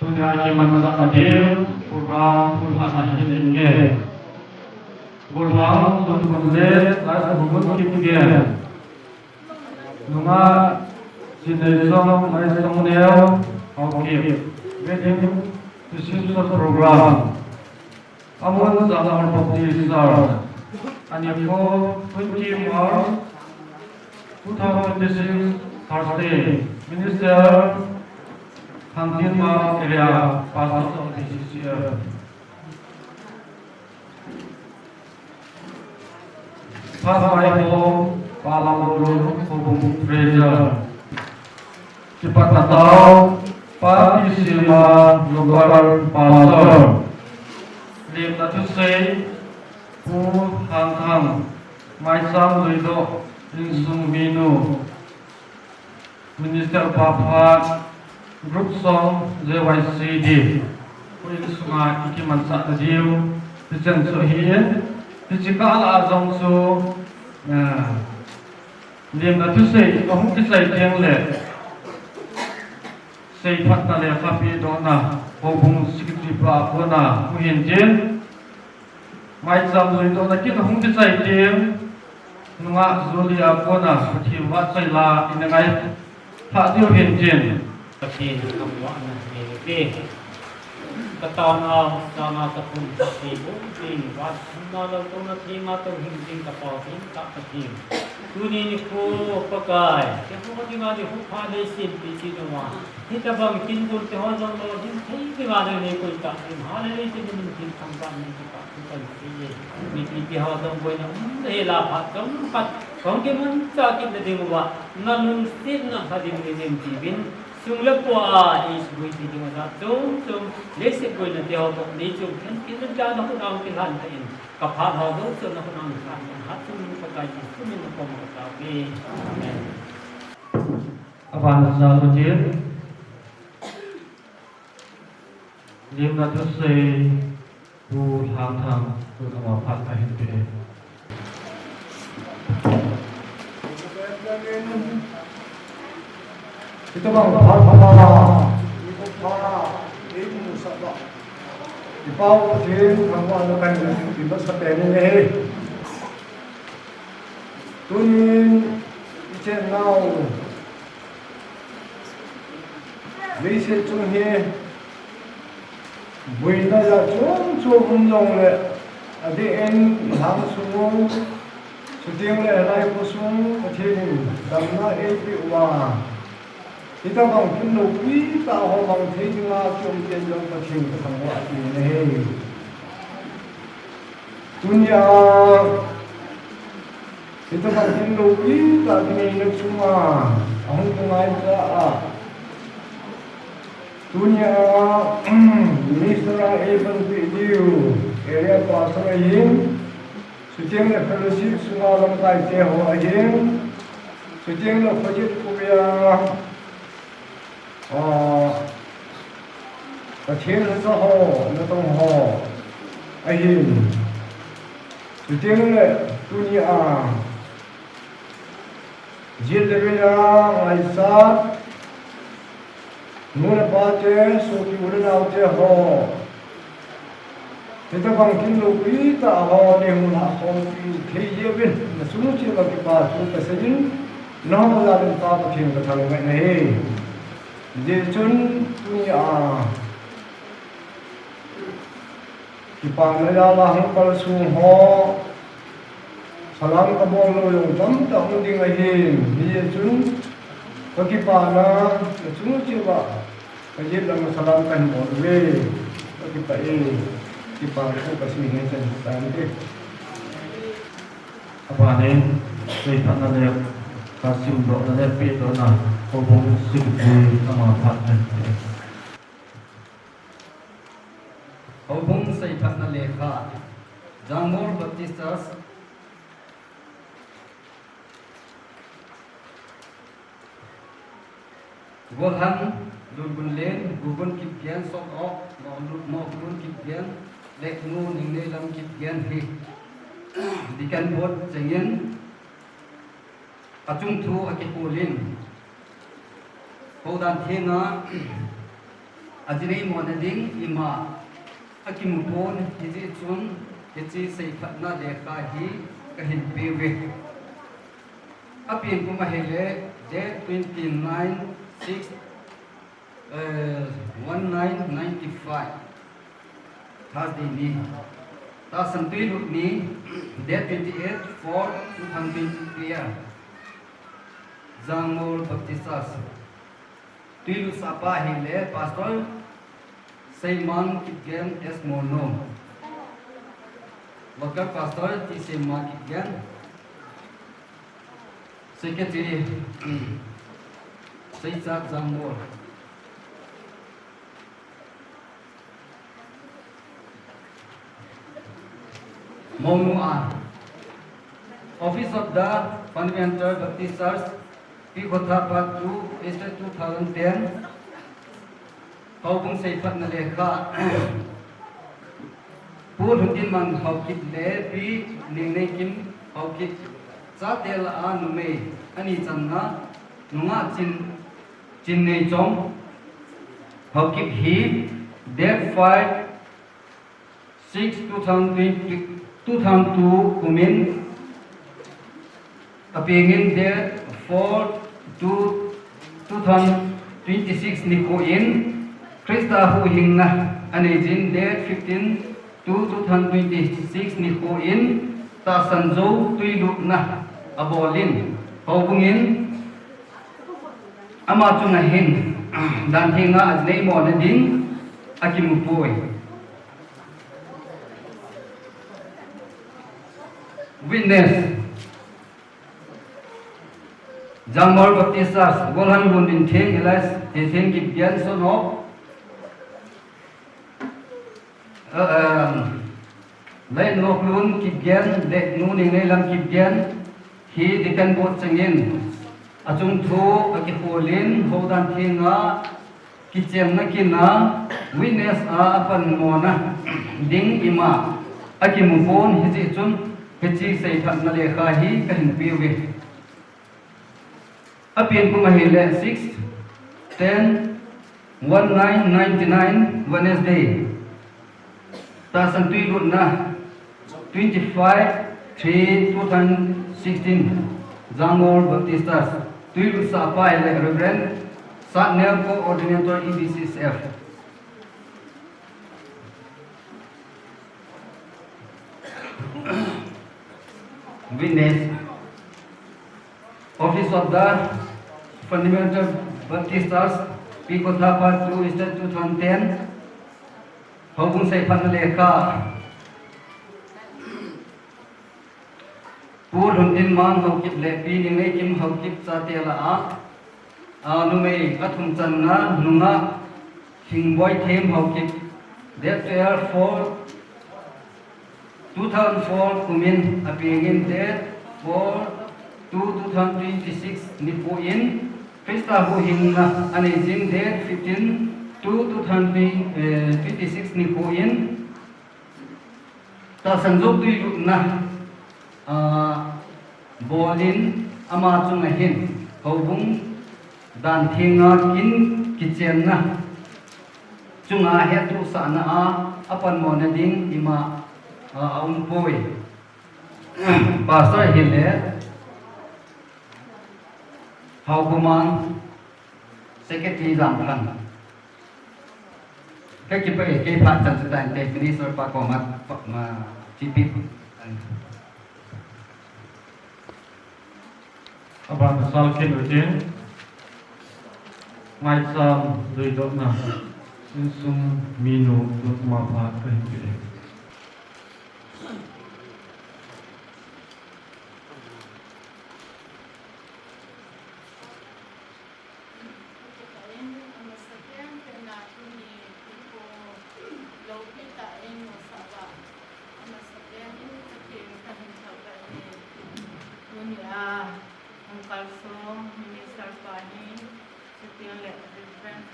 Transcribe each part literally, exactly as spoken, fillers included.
Tunia kimanchah na diu program pulhahna hin inge. Gollhang Lunbunlen, Lai Lunbun Kipgen. Nungah Jineichong Laisongneo Haokip. Wedding reception program. Amun Jamngaol Baptist Church. Anikho twenty March two thousand twenty-six, Thursday. Minister, Thangtinmang Area, Pastor of P C C F. Phat vaihom, Pa Lamlun, Houbung Treasurer. Kipatna tao, Pa T C M, Local Pastor. Lemna thusei, Pu Hangthang, Maicham Luidoh, insung minu. Minister Pa Phat, Group Song, J Y C D. Koi insunga kimanchah na diu, hichan chu ahin, hiche kah lah a jong chu, ah, lemna thusei, ahung kichai teng le, seiphatna lekha pedohna, Houbung Secretary pa a kona, hung hin tin, Maicham Luidohna kit ahung kichai teng, nungah Julia kona Pathen vahchoi la ina ngai phah diu hin tin. Pathen thangvahna nei uve. Ka taona sanga ka thum ka thei bou ding, vahchoi na lou tona thei ma to hing ding ka Pathen ka Pathen. Tuni nikho Pakai, keiho dinga nikho pha nei sempeh ti nau a. Hitabang kin gun te ho jong lolhing thei dinga nei koi tah ding. Hallelujah, ti min tin thangvah min ti pa tu kan ti ye. Mi ti ti ho jong boina um le la phat jong phat. Kong kimanchah kit na ding uva. Na lungsetna pha ding nei nem ti vin. Sum le pai a eisuboi ti ding uva chom chom. Leiset boina te ho toh nei chom khen kit le ja na hu dang ti lhan ta in. Ka phat ho jong chom na hu dang lhan ta in. Hatchungnung Pakai Jesu min na koma ka tao ve. Amen. Abana jal u tin, lemna thusei Pu Lhangthang, tun ama phat ahin pe e. Hitabang phat pha, hitabang pha, eimusah uva, i Pau Pathen thangvahna kahin pe masat pen in ahi. Tunin i chennau leiset chung hi boina jat chom chom um jongle, adeh in lhangsung u, chuteng le hilai khosung Pathen in damna eipeh uva, hitabang kin loupi tah ho mang thei dinga kium ten jong Pathen kathangvah in ahi. Tunia hitabang kin loupi tah kinei na chunga ahung kingaicha a, tunia minister a eipanpi diu area pastor ahin, chuteng le fellowship sunga lamkaite ho ahin, chuteng le Khojet Khovei a, ah, Pathen lhacha ho, natong ho ahin, chuteng le tunia jet le vei a ngaichat nu le pate, sopi u le naote ho, hitabang kin loupi tah ho neihung lah khompi thei jeh uvin, nachung cheh uva kipa thu kasei in, nangho jal in Pa Pathen kathangvah in ahi. Hijeh chun tunia kipana jal a hung kalsong ho, salam kabol lou jong tamtah um ding ahin, hijeh chun kakipana nachung cheh uva kajet lam a salam kahin bol uve. Kakipah e, kipa thu kasei hi chan tante. Abanin seiphatna lekha simdohna le pedohna, Houbung Secretary ama phat ahin pe e. Houbung seiphatna lekha, Jamngaol Baptist Church, Gollhang Lunbunlen, Gubun Kipgen, Sot-ok Mohlu-, Mohbun Kipgen, le Nu Ningneilam Kipgen hi Deacon Board chengin achung thu akikol in, Houdan Thenga Ajinei mona ding ima akimu pon, hijeh chun hiche seiphatna lekha hi kahin peuve. Apen kum ahile date twenty nine six, eh, one nine ninety five, Thursday ni. Tahsan tuilut ni date twenty eight four two thousand twenty three a, Jangmol Baptist Church. Tuilut sahpa ahile Pastor Seimang Kipgen S Mono, Local Pastor T Seimang Kipgen, Secretary Seichat Jangmol. Monu a, Office of the Fundamental Baptist Church, P Khotha Part two, Estate two thousand ten, Houbung seiphatna lekha. Pu Lhuntinmang Haokip le Pi Ningneikim Haokip, chate lah a numei ani channa, nungah Chin, Chinneichong Haokip hi date five six two thousand twenty, two thousand two kumin, apengin date four two two thousand twenty six nikho in Christa huhhingna aneijin date fifteen two two thousand twenty six nikho in tahsan jou tuilutna abolin, houbungin ama chunga hin dan thenga ajinei mona ding akimu poi. Witness. Jangmol Baptist Church, Golhan Lhunmintheng Elias Hetheng Kipgen son of, uh, um, Late Noklun Kipgen, Late Nu Ningneilam Kipgen, hi deacon board chengin achung thu akikholin, houdan thenga kichenna kin a witness a apanmona ding ima akimu pon, hijeh chun hiche seiphatna lekha hi kahin peuve. Apen kum ahile six ten one nine ninety nine, Wednesday. Tahsan tuilutna twenty five three two thousand sixteen, Jangmol Baptist Church. Tuilut sahpa ahile Reverend Satnel, Coordinator E B C S F. Witness. Office of the Fundamental Baptist Church, P Khotha Part two, Estate two thousand ten. Houbung seiphatna lekha. Pu Lhuntinmang Haokip le Pi Ningneikim Haokip chate lah a, a, numei athum channa nungah Hingboithem Haokip, date twelve four two thousand four kumin, apengin date four two two thousand twenty six nikho in Christa huhhingna aneijin date fifteen two two thousand twenty six nikho in tahsan jou tuilutna, ah, bolin ama chunga hin houbung dan thenga kin kichenna chunga hettohsahna a apanmona ding ima, ah, aumpoi. Pastor hile Haokhommang, Secretary Jamthang. Kakipah e, kei phat chan chutan te Minister pa koma, pa, ma, G P. Aban pasal khen utin. Maicham doidotna. Insung minu dot ma phat kahin pe. Amasapen pen a tuni tuko loupi tah in masah uva, amasapen in Pathen kahin thangvah e. Tuni a hung kalsong Minister pa hi, chuteng le Reverend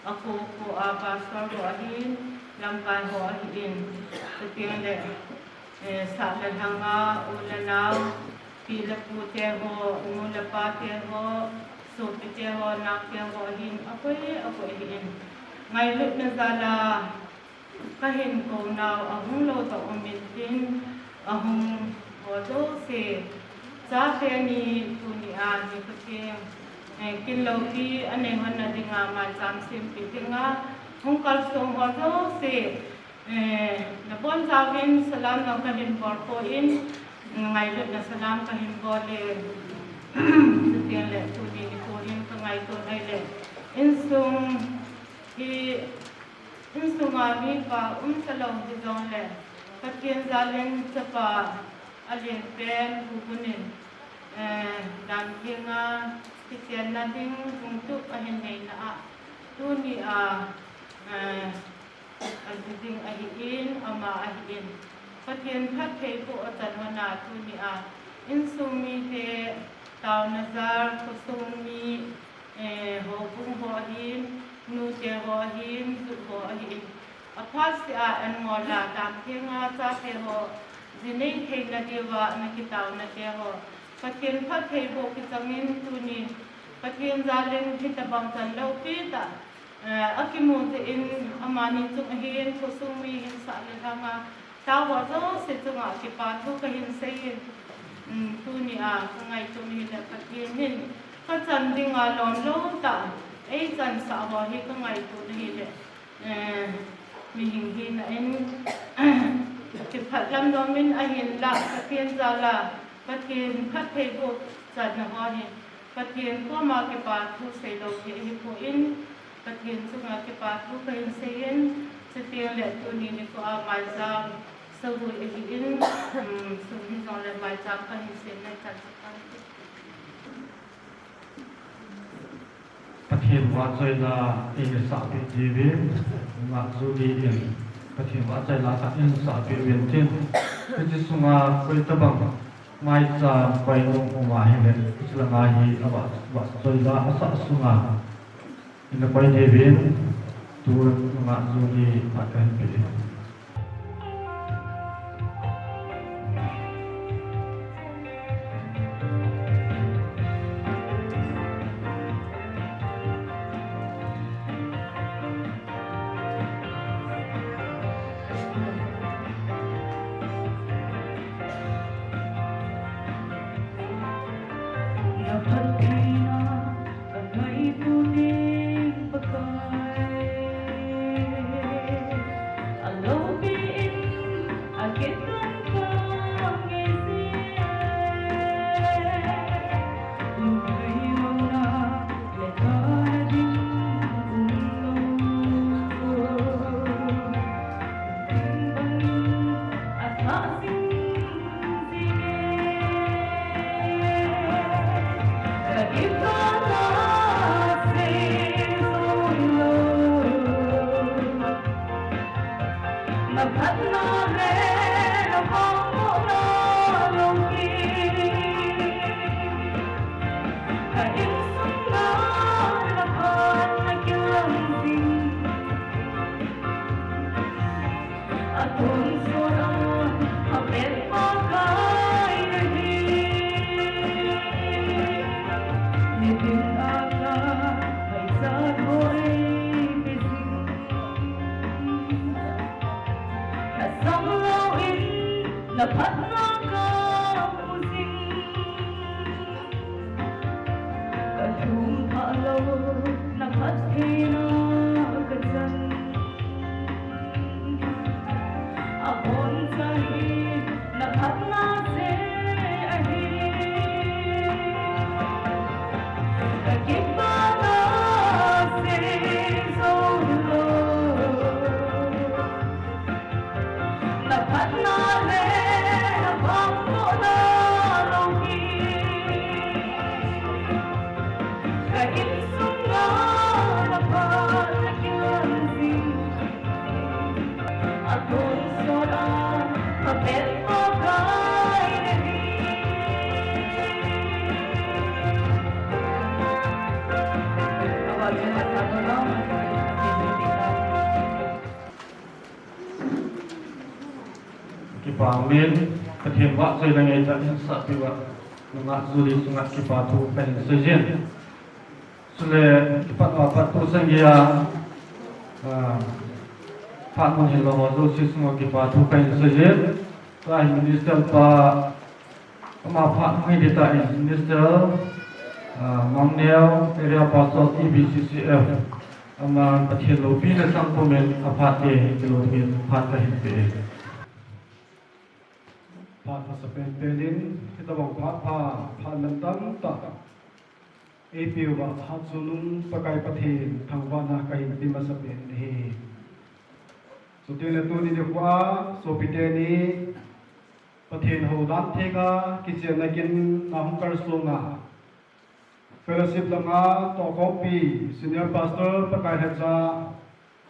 Akho kho a pastor ho ahin, lamkai ho ahin, chuteng le, eh, sah le lhang a u le nao, pi le pu te ho, nu le pa te ho, sopi te ho, nao te ho ahin, akoi, akoi ahin. Ngailutna jal a kahin kou nau ahung lou toh um intin, ahung ho jouse, chate ni tuni a ni Pathen, eh, kin loupi anei hon na dinga maicham sempeh dinga hung kalsong ho jouse, eh, nabonchauvin salam jong kahin bol poi, ngailutna salam kahin bol e. Chuteng le tuni nikho hin kangaito nai le, insung hi, insunga mipa um talou hijongle, Pathen jalin chapa alen pen Pu Hun in, eh, dan thenga kichenna ding hung tup ahin neina a, tuni a, eh, aji ding ahin, ama ahin, Pathen phattheiboh achan hon a tuni a, insung mite, taona jal, khosung mi, eh, houbung ho ahin, nute ho ahin, ju ho ahin, aphat sea an ngol a, dan thenga chate ho ji nei theina diuva nakitaona te ho, Pathen phattheiboh kichangin tuni Pathen jalin hitobang chan loupi tah, eh, akimu jeh in amani chung ahin, khosung mi hinsah le lhanga, tao ho jouse chunga kipa thu kahin sei in, um, tuni a kangaito na hile Pathen hin kachan dinga lom lou tah eichansah ho hi kangaito na hile, eh, mihem hina in kiphatlam dom in ahinla, Pathen jal a, Pathen phattheiboh channa ho hi, Pathen koma kipa thu seilou hi ahipoi, Pathen chunga kipa thu kahin sei in, chuteng le tuni nikho a maicham sahui ahin, um, sum hijongle maicham kahin sem nai chan chu ka Pathen vahchoina einsahpeh diuvin, Nungah Julie in Pathen vahchoina khat einsahpeh uvin tin, hiche sunga koitobang maicham koinung um ahile, hiche langa hi avah, vahchoina asah sunga ina koi diuvin, tu Nungah Julie phat kahin pe e. Kipa min, Pathen vahchoina ngeichat einsahpeh uva, Nungah Julie chunga kipa thu kahin seijin. Chule, kipat uva pat Pu Sangea, Ah, phat mun hin lou ho jouse chunga kipa thu kahin sei e. Tua hi Minister pa, ama phat mun hi ding tah in Minister, ah, Ngamneo Area Pastor E B C C F, ama Pathen loupina sangpum in aphat te hin kilou dingin phat kahin pe e. Phat masapen pen in, hitobang phat pha, phat mantam tah eipeuva hatchungnung Pakai Pathen thangvahna kahin pe masapen in ahi. Chuteng le tuni nikho a, sopite ni Pathen houdan thenga kichenna kin a hung kalsonga, Fellowship langa tohkhompi, Senior Pastor Pakai lhacha,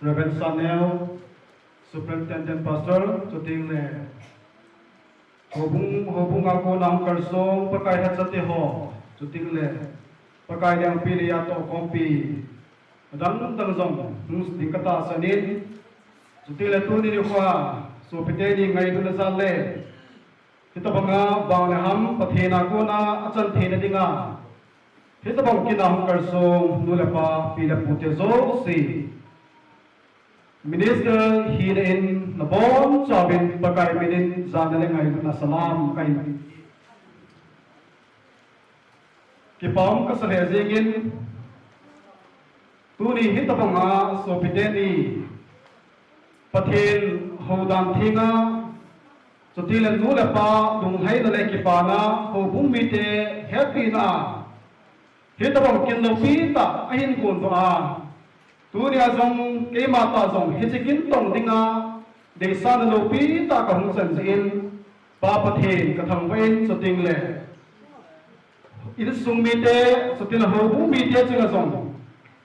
Reverend Saneo, Superintendent Pastor, chuteng le houbung, houbunga kona hung kalsong Pakai lhacha te ho, chuteng le Pakai lengpi leiya tohkhompi adang dang jong hung ding katahsan in, chuteng le tuni nikho a sopite ni ngailutna jal le hitobanga vang le ham Pathen a kona achan theina dinga hitobang kin a hung kalsong nu le pa, pi le pute jouse, Minister hina in nabonchauvin Pakai min in jana le ngailutna salam kahin pe. Kipa um kasa lheh jengin, tuni hitobanga sopite ni Pathen houdan thenga, chuteng le nu le pa lunglhaina le kipana, houbung mite hepina hitobang kin loupi tah ahin gondoh a, tunia jong keima tah jong hiche kin tong dinga deisahna loupi tah kahung chan jeh in, Pa Pathen kathangvah in, chuteng le insung mite, chuteng le houbung mite chunga jong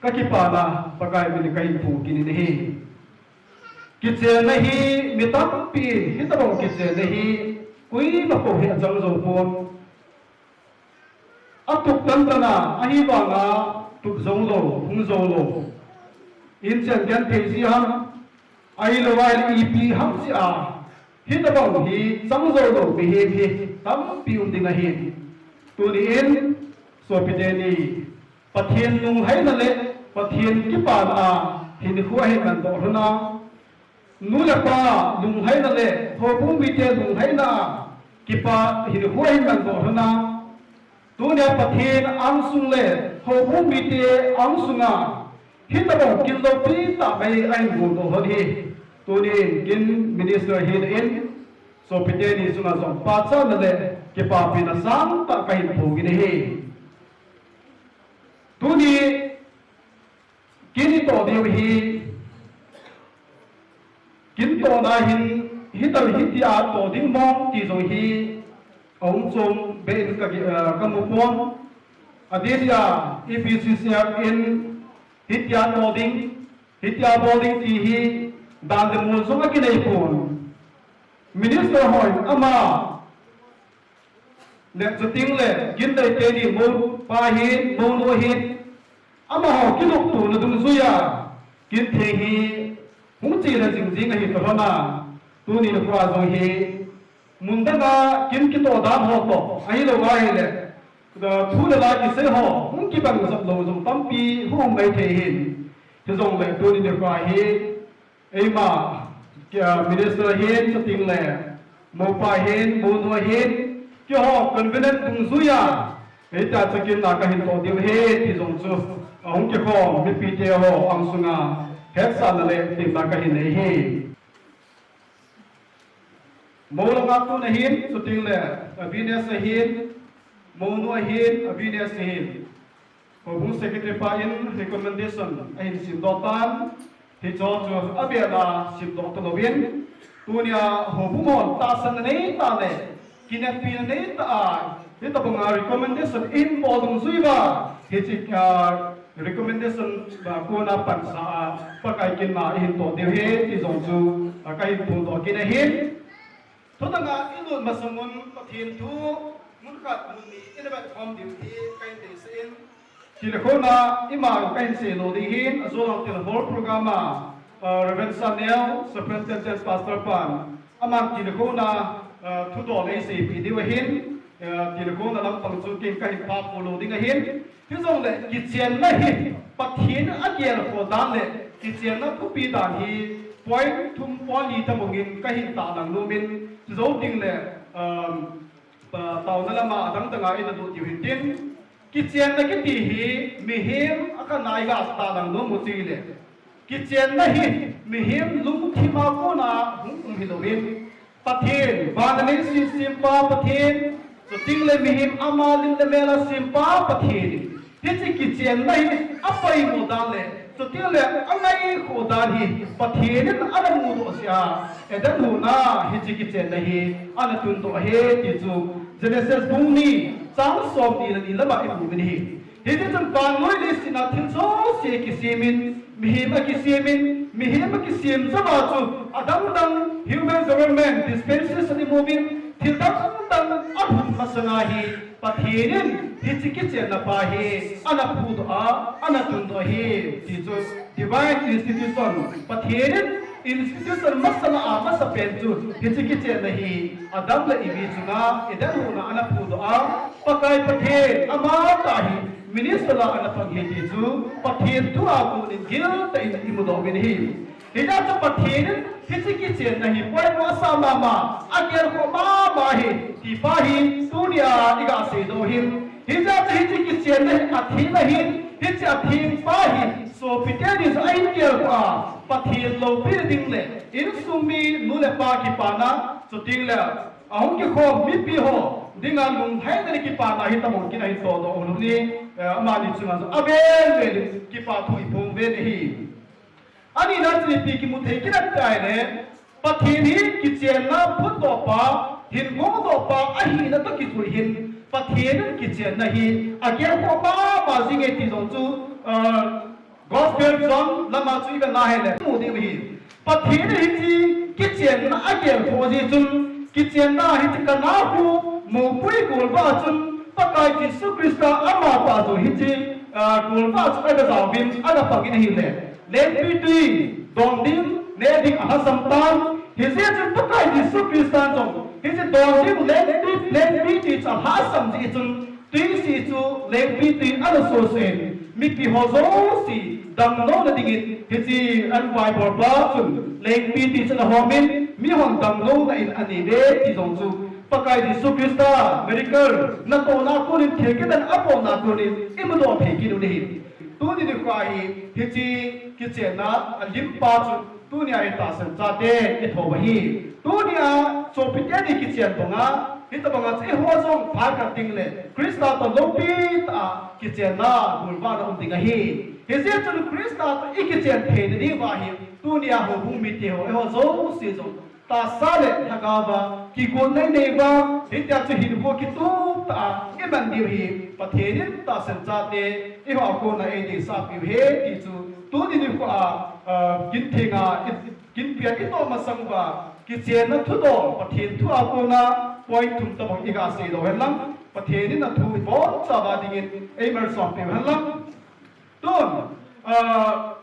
kakipana Pakai min in kahin phong kit in ahi. Kichenna hi mi tampi in hitobang kichenna hi koima pou hi achang jou pon. Atup tantan a, ahivanga tup jou lou, hung jou lou, inchen genthei jeh ham, ahilou ahile ipi ham jeh a hitobang hi chang jou lou mihem hi tampi um ding ahi. Tuni in sopite ni Pathen lunglhaina le Pathen kipana a hinkho ahin mandoh lhon a, nu le pa lunglhaina le houbung mite lunglhaina a kipa hinkho ahin mandoh lhon a, tunia Pathen angsung le houbung mite angsunga hitobang kin loupi tah mai ahin gondoh lhon hi, tunin kin Minister hina in sopite ni chunga jong pachatna le kipapina sangtah kahin phong in ahi. Tuni kin itoh diu hi, kin tohna hin, hitia, hitia toh ding mong ti jong hi ahung chom be in ka, eh, kamu pon. Adeh dia E B C C F in hitia toh ding, hitia bol ding ti hi dan le mol jong akinei pon. Minister hon ama le chuteng le kin deite ni mou pa hin, mounu hin, amaho kilungtona dungjuia kin theng hi hung chele jing jing ahi toh lhon a, tuni nikho a jong hi mun danga kin kitoh dan ho toh, ahilou ahile thu le la kisei ho hung kibang jop lou jong tampi hung um mai thei hin. Hijongle tuni nikho a hi eima, ah, Minister hin, chuteng le moupa hin, mounu hin, keiho convenient dungjuia hitia chakinna kahin toh diu ahi ti jong chu ahung kikhom mipite ho angsunga hetsahna le temna kahin nei ahi. Mou langa tuna hin, chuteng le Avines ahin, mounu ahin, Avines ahin, houbung secretary pa in recommendation ahin simdoh tan, hicheho chu avel a simdoh talouvin, tunia houbung hon tahsanna neitah le kinepina neitah a hitobanga recommendation eibol dungjuiya, hiche, ah, recommendation, ah, kona pansa a Pakai kinna ihin toh diu ahi ti jong chu, ah, kahin phongdoh kit ahi. Thudanga ilut masang un Pathen thu mun khat mun ni ina vetkhom diu hi kahin deisah in, tilkhouna ima kahin seilou ding ahin, ajou lang tilkhou program a, ah, Reverend Saneo, Superintendent Pastor pan, aman tilkhouna, ah, thudol eiseipeh diu ahin, ah, tilkhouna lampang chu ken kahin phapou lou ding ahin, hijongle kichenna hi Pathen in agelkhoh dan le Kichenna thupi dan hi point thum point li tabang in kahin tahlang nom in, chujou teng le, um, pa, taona lama adang dang a ina doh diu hintin. Kichenna kiti hi mihem akhat na iga tahlang nom u chu ahile, kichenna hi mihem lungthim a kona hung um hilouvin, Pathen, van le leiset sempa Pathen, chuteng le mihem ama lim le mel a sempa Pathen in hiche kichenna hi apoimo dan le, chuteng le angaikhoh dan hi Pathen in ana mudoh jeh a, Eden hon a hiche kichenna hi ana tundoh ahi ti chu Genesis bung ni chang somni le ni lama imu uvin ahi. Hiti chun vannoi leiset a thil jouse kisemin, mihem akisemin, mihem akisem jouva chu adang dang human government dispensation imu uvin, thil dang dang alhun masanga hi Pathen in hiche kichenna pa hi ana phudoh a, ana tundoh ahi ti chu divine institution, Pathen in institution masala a masapen chu hiche kichenna hi Adam le Evi chunga Eden hon a ana phudoh a, Pakai Pathen amatah hi minister a ana pang ahi ti chu Pathen thu a konin giltah in imudoh uvin ahi. Hijeh chun Pathen in hiche kichenna hi poimo asa mama, agelkhoh mama ahi ti pa hi tunia iga seidoh u ahin. Hijeh chun hiche kichenna hi atheng ahin, hiche atheng pa hi sopite ni jong ahin gelkhoh a, Pathen loupina ding le insung mi nu le pa kipana, chuteng le ahung kikhom mipi ho dinga lunglhaina le kipana hi tabang in ahin tohdoh u ahin, eh, amani chunga jong avel vel in kipa thu iphong uvin ahi. Anina chu ipi kimu thei kit em itile, Pathen hi kichenna phutdoh pa, hin gongdoh pa ahina toh kijui hin, Pathen in kichenna hi agelkhoh mama jing e ti jong chu, ah, Gospel John lama chu ivet na hile imu diu ahi. Pathen in hiche kichenna agelkhoh jeh chun, kichenna hiche Kana khu moupui golvah a chun Pakai Jesu Christa amatah jong hiche, ah, golvah a chu aga jaovin, aga pangin ahile, lengpitwi don ding, ne ding alhasam tan. Hijeh chun Pakai Jesu Christa jong hiche don ding lengpi, lengpitwi chu alhasam jeh chun, twi seh chu lengpitwi ana sohsoh in, mipi ho jouse damlouna dingin hiche anvaibolpa chun lengpitwi chu ana homin, mihon damlouna in anei uve ti jong chu Pakai Jesu Christa miracle natohna a konin, thil kidan abolna a konin imudoh thei kit u ahi. Tuni nikho hi hiche kichenna alimpa chu tunia hi tahsan chate ithou u ahi. Tunia sopite ni kichen banga, hitobanga chu eiho jong phat khat teng le Christa toh loupi tah a kichenna golvah a um ding ahi. Hijeh chun Christa toh ikichen theina diuva hi tunia houbung mite ho eiho jouse jong tahsa le lhagaova kigotna inei uva, hitia chu hinkho kitup tah a iman diu hi Pathen in tahsan chate eiho a kona eideisahpiu ahi ti chu tuni nikho a, ah, kin thenga i, kin pia itoh masang uva, kichenna thudol Pathen thu a kona point thum tobang iga seidoh hen lang, Pathen in athu ibonchauva dingin eimalsompiu hen lang. Tun, ah,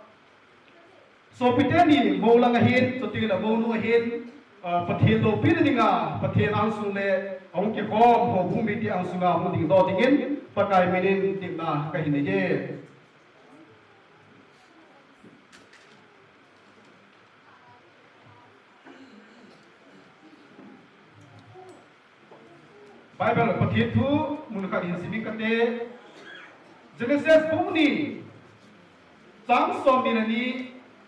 sopite ni mou lang ahin, chuteng le mounu ahin, ah, Pathen loupina dinga, Pathen angsung le ahung kikhom houbung mite angsunga hung dingdoh dingin, Pakai minin temna kahin nei e. Bible Pathen thu mun khat hin simin kate. Genesis bung ni, chang somni le ni,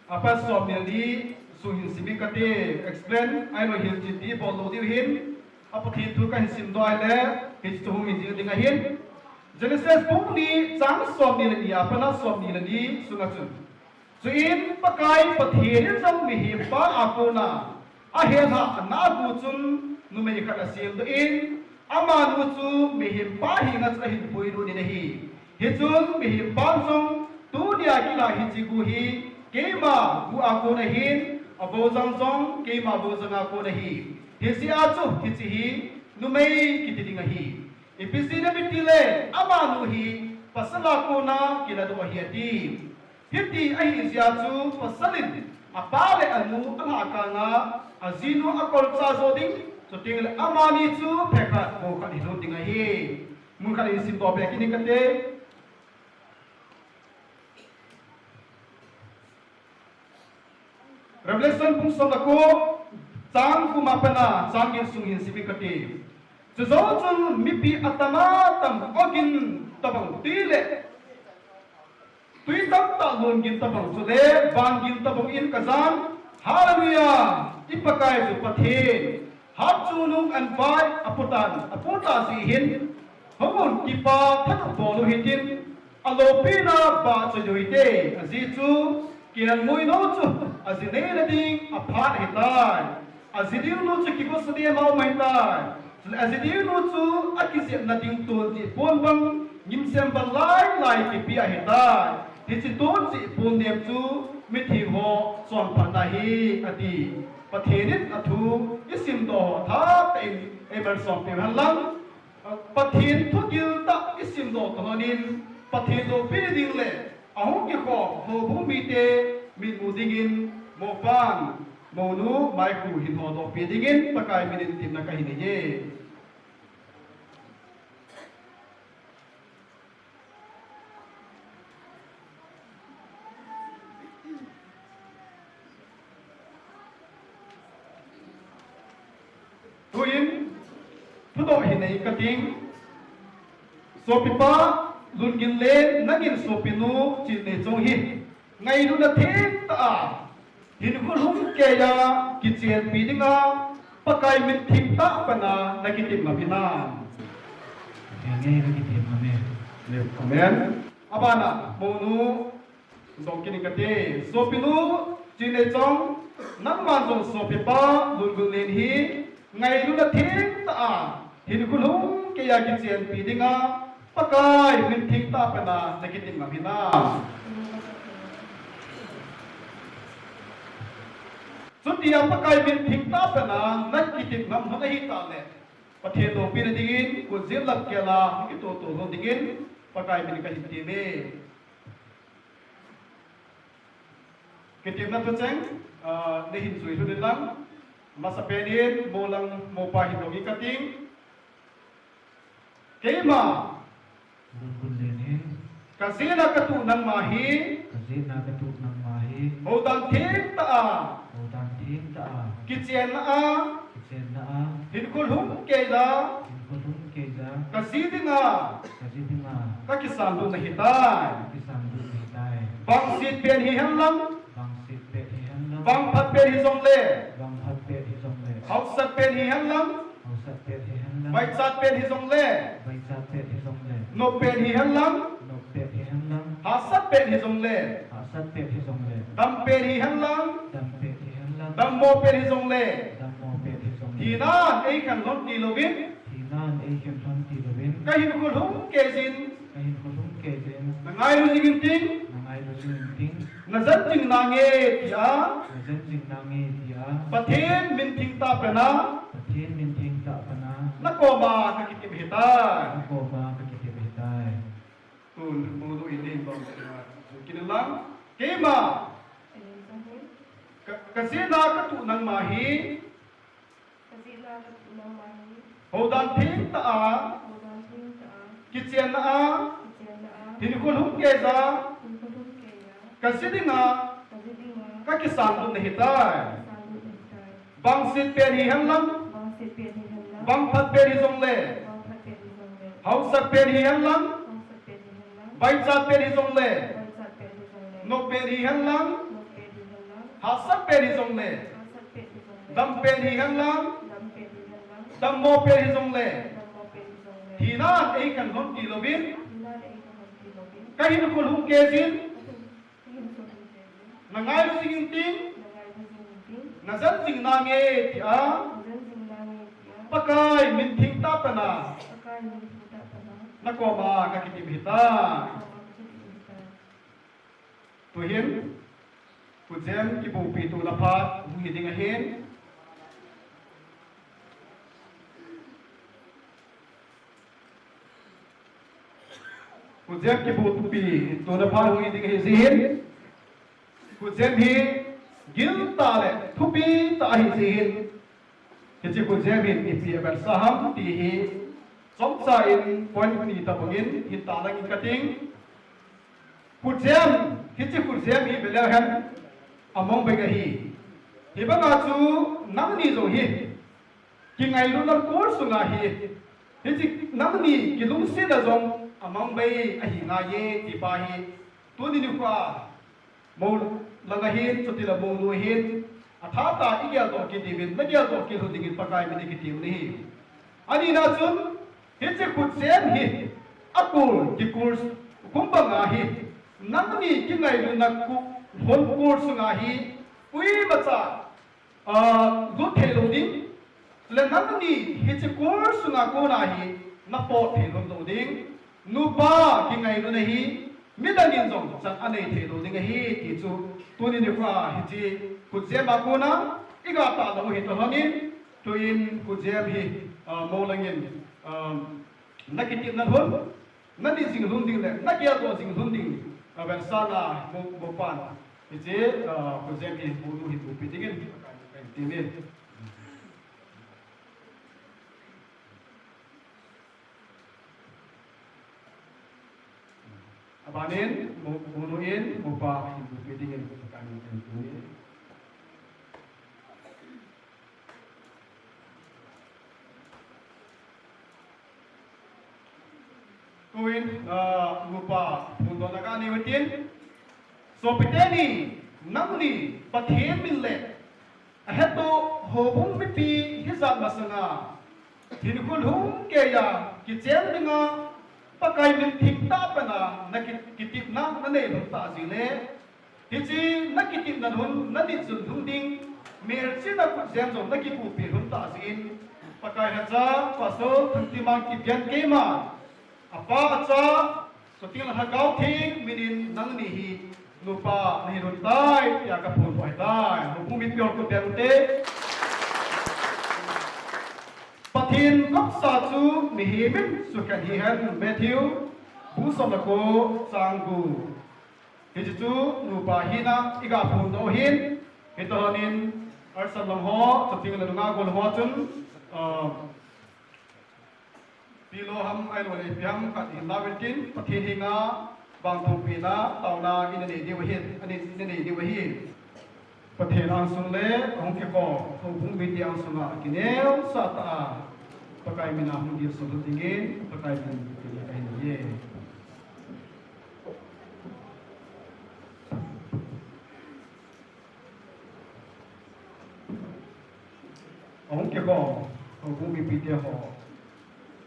apat somni le ni sung hin simin kate. Explain ahilou, hilchetpi bol lou diu ahin, a Pathen thu kahin simdoh le hiche chu hung hin jil ding ahin. Genesis bung ni, chang somni le ni apat a somni le ni sunga chun, chuin Pakai Pathen in jong mihempa a kona ahelhah ana gu chun numei khat asemdoh in, amanu chu mihempa henga chu ahin puilut in ahi. Hichun mihempan jong, tunia kila hiche gu hi keima gu a kon ahin, aboujang jong keima boujang a kon ahi. Hijeh a chu hiche hi numei kiti ding ahi. Ipi jeh inem itile amanu hi pasal a kona kiladoh ahi ati. Hiti ahijeh a chu pasal in apa le anu alhah kanga ajinu akolcha jo ding, chuteng le amani chu phe khat bou khat hilut ding ahi. Mun khat hin simdoh peh kit ning kate. Revelation bung som le ko, chang kum a pat a chang get sung hin sim inge kati. Chujou chun mipi atam atam, ogin tabang twi le twi tamtah lungin tabang chule vangin tabang in kajan, Hallelujah! I Pakai chu Pathen, hatchungnung anvai aputan, aputa jeh hin, hung un, kipa thanop bol u hitin, aloupina vahchoi u hite, ajeh chu kelngoi nou chu aji neina ding aphat ahitai. Aji ding nu chu kigosa ding a um ahitai. Chule aji ding nu chu akijepna ding tun jeh pon bang ngimsem bang lai lai kipe ahitai. Hiche tun jeh pon nem chu mithi ho chonphatna ahi, ati. Pathen in athu isimdoh ho thah tah in eimalsom peh hen lang. Pathen thugil tah isimdoh toh lhonin, Pathen loupina ding le ahung kikhom houbung mite mitmu dingin, mopan, mounu Maikhu hin hodoh peh dingin Pakai minin temna kahin nei e. Tuin, thudoh hin nei kating. Sopipa Lunginlen, nangin sopinu Chinneichong hi ngailutna thengtah a hinkho lhumkeiya kichenpi dinga Pakai min thengtah a pat a nakitep ngam hinam? Amen, nakitep ngam e. Amen. Abana, mounu Dong kit inge kati. Sopinu Chinneichong, nangman jong sopipa Lunginlen hi ngailutna thengtah a hinkho lhumkeiya kichenpi dinga Pakai min thengtah a pat a nakitep ngam hinam? Chutia Pakai min thengtah a pat a nakitep ngam lhon ahitah le, Pathen loupina dingin, khut jin lamkel a hung kitoh toh lhon dingin Pakai min kahin temme. Kitepna thucheng, ah, neihin jui lhon inlang, masapen in, mo lang, mopa hin dong inge kating. Keima. Lunginlen hin. Kajehna katuh nangma hi. Kajehna katuh nangma hi. Houdan thengtah a. Houdan thengtah a. Kichenna a. Kichenna a. Hinkho lhumkeiya. Hinkho lhumkeiya. Kaji dinga. Kaji dinga. Kakisanlut nahitai. Kakisanlut nahitai. Vangset pen hihen lang. Vangset pen hihen lang. Vangphat pen hijongle. Vangphat pen hijongle. Haosat pen hihen lang. Haosat pen hihen lang. Vaichat pen hijongle. Vaichat pen hijongle. Nop pen hihen lang. Nop pen hihen lang. Hahsat pen hijongle. Hahsat pen hijongle. Dam pen hihen lang. Dam pen hihen lang. Dammo pen hijongle. Dammo pen hijongle. Thinan eikhen lhon tilouvin. Thinan eikhen lhon tilouvin. Kahinkho lhumkei jin. Kahinkho lhumkei jin. Nangailu jing inting. Nangailu jing inting. Najen jing nange tia. Najen jing nange tia. Pathen min thengtah a pat a. Pathen min thengtah a pat a. Nakoma kakitep ahitai. Nakoma kakitep ahitai. Tun, mounu in neibang, ah, jui kit inlang. Keima. Ka, kajehna katuh nangma hi. Kajehna katuh nangma hi. Houdan thengtah a. Houdan thengtah a. Kichenna a. Kichenna a. Hinkho lhumkeiya. Hinkho lhumkeiya. Kaji dinga. Kaji dinga. Kakisanlut nahitai. Kakisanlut nahitai. Vangset pen hihen lang. Vangset pen hihen lang. Vangphat pen hijongle. Vangphat pen hijongle. Haosat pen hihen lang. Haosat pen hihen lang. Vaichat pen hijongle. Vaichat pen hijongle. Nop pen hihen lang. Nop pen hihen lang. Hahsat pen hijongle. Hahsat pen hijongle. Dam pen hihen lang. Dam pen hihen lang. Dammo pen hijongle. Dammo pen hijongle. Thinan eikhen lhon tilouvin. Thinan eikhen lhon tilouvin. Kahinkho lhumkei jin. Nangailu jing inting. Nangailu jing inting. Najen jing nange tia. Najen jing nange tia. Pakai min thengtah a pat a. Pakai min thengtah a pat a. Nakoma kakitep ahitai. Nakoma kakitep ahitai. Tuhin, khutjem kibupi tuna phat hung hi ding ahin. Khutjem kibupi tuna phat hung hi ding ahi jeh in. Khutjem hi giltah le thupitah ahi jeh in. Hiche khutjem hin ipi avetsah ham ti hi chomcha in point ni tabang in hin tahlang inge kating. Khutjem, hiche khutjem hi veleu hen, among bang ahi. Hibanga chu nangni jong hi, kingailutna kol sunga hi, hiche nangni kilungsetna jong amang bei ahi ngaiye, tipa hi, tuni nikho a, mou langa hin, chutile mounu hin, athatah a igeldoh kit diuvin, nageldoh kit lhon dingin Pakai min ikitem u ahi. Anina chun, hiche khutjem hi, akol, kikol, kum banga hi, nangni kingailutna kol, hon kol sunga hi, koimacha, ah, lut thei lou ding, le nangni hiche kol sunga kona hi, napot thei lhon lou ding, nupa kingailutna hi, midangin jong chan anei thei lou ding ahi, ti chu, tuni nikho a hiche khutjem a kona, iga tahlang u hi toh lhonin, tuin khutjem hi, ah, mou langin, ah, nakitepna lhon, nadih jing lhon ding le, nageldoh jing lhon ding, ah, vetsahna, mou, moupan, hiche, ah, khutjem hi mounu hi bohpeh dingin, kahin temin. Abanin, mou, mounu in, moupa hin bohpeh dingin, kahin temin. Tuin, ah, nupa phondohna kanei uhitin. Sopite ni, nangni Pathen min le ahettoh houbung mipi hijat masanga, hinkho lhumkeiya kichen dinga Pakai min thengtah pana naki, kitepna nanei lhon tah jeh le, hiche nakitepna lhon, nadih jing lhon ding, melchihna khutjem jong nakipuipeh lhon tah jeh in, Pakai lhacha, Pastor Thangtinmang Kipgen keima, apa acha, chuteng le Lhagao Theng minin nangni hi nupa nahi lhon tai, tia kaphondoh ahitai. Houbung mipi hon khut beng ute. Pathen nopsa chu mihem in sukhen hihen, Matthew, bung som le ko, chang gup. Hiche chu nupa hina iga phondoh u ahin, hitoh lhonin, arsan lang ho, chuteng le nungah gol ho chun, ah, pillow ham, ahilou le ipi ham khat hin lauvin tin, Pathen henga vangthum pehna, taona inanei diu ahin, ani, inanei diu ahin. Pathen angsung le ahung kikhom houbung mite angsunga kineosah tah a Pakai mina hung dilsun lhon dingin Pakai min kahin neiye. Ahung kikhom houbung mipite ho,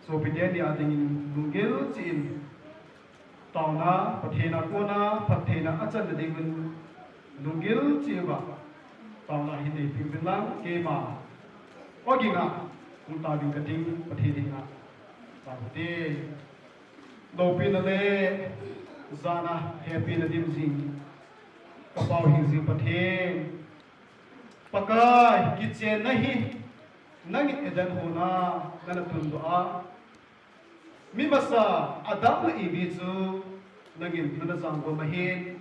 sopite ni a dingin lunggil cheh in taona, Pathen a kona phattheina achan na dingin lunggil cheh uva taona hin neipeh uvin lang, keima ogin a hung taovin kating, Pathen henga taovin te. Loupina le jana hepina dim jing, ka Pau hingjing Pathen, Pakai, kichenna hi nangin Eden hon a nana tundoh a, mi masa Adam le Evi chu nangin nana jangom ahin,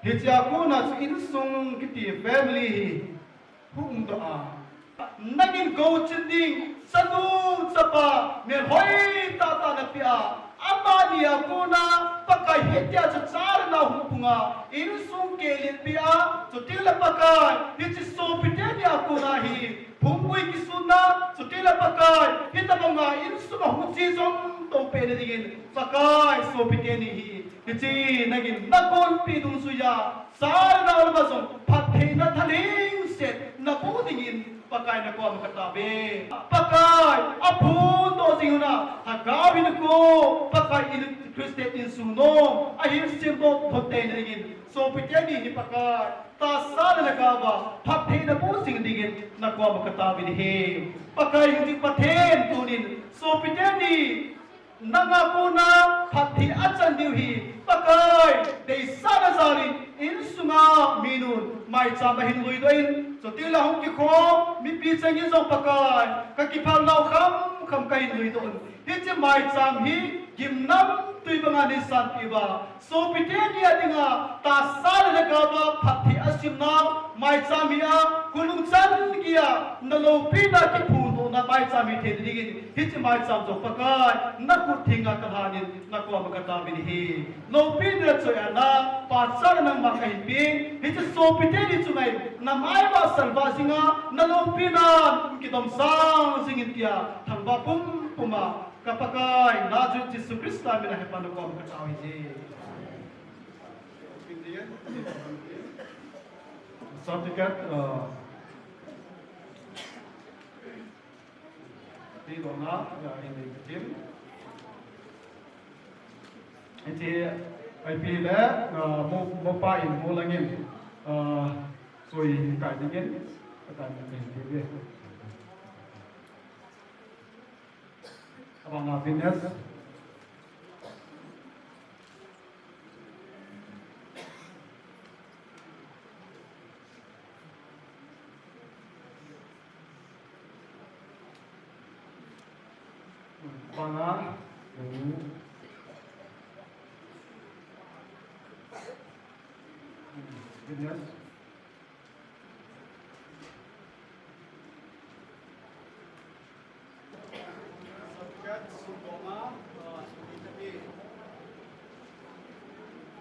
hichea kona chu insung kiti family hi hung umdoh a, nangin gouchin ding chanu chapa melhoi tahtah napeh a, amani a kona Pakai hitia chu chana hung pung a, insung keilet peh a, chuteng le Pakai, hiche sopite ni a kona hi phunggui kisunna, chuteng le Pakai, hitobanga insung a hung che jom tou peh na dingin, Pakai, sopite ni hi, hiche nangin nakonpi dungjuiya, chana lama jong phattheina thalheng set naboh dingin Pakai nakoma kataove. Pakai, aphondoh jing uva, Lhagao hinkho, Pakai in Christian insung nom, ahin semdoh lhon tei na dingin, sopite ni hi Pakai, tahsa le lhagaova phattheina boh jing dingin nakoma kataovin ahi. Pakai hingjing Pathen, tunin sopite ni nanga kona phatthei achan diu hi, Pakai, deisahna jalin insunga minun maicham ahin luidoh in, chuteng le hung kikhom mipi chengin jong Pakai, kakiphalnau khamkham kahin luidoh in, hiche maicham hi gimnamtui banga neisanpeh uva, sopite ni a dinga tahsa le lhagaova phatthei asimnau maicham hi a, khonung chan geiya naloupina kiphondoh Na maicham hi thei dingin, hiche maicham jong Pakai, na khut thenga kalhanin, na koma kataovin ahi. Loupina choi-atna, pachatna nangma kahin pen, hiche sopite ni chunga, na maivah salvah jinga, na loupina, kidomsang jingin tia, thangvah pumpuma, ka Pakai, na Jesu Christa mina hepa na koma katao ahi. Certificate, uh, Ti dona, ya, in the team. Iti, I P le, uh, mo, mo pa in, mo langin, uh, sui in kai dingin, kata in kai dingin. Abang na business. Banga. Business.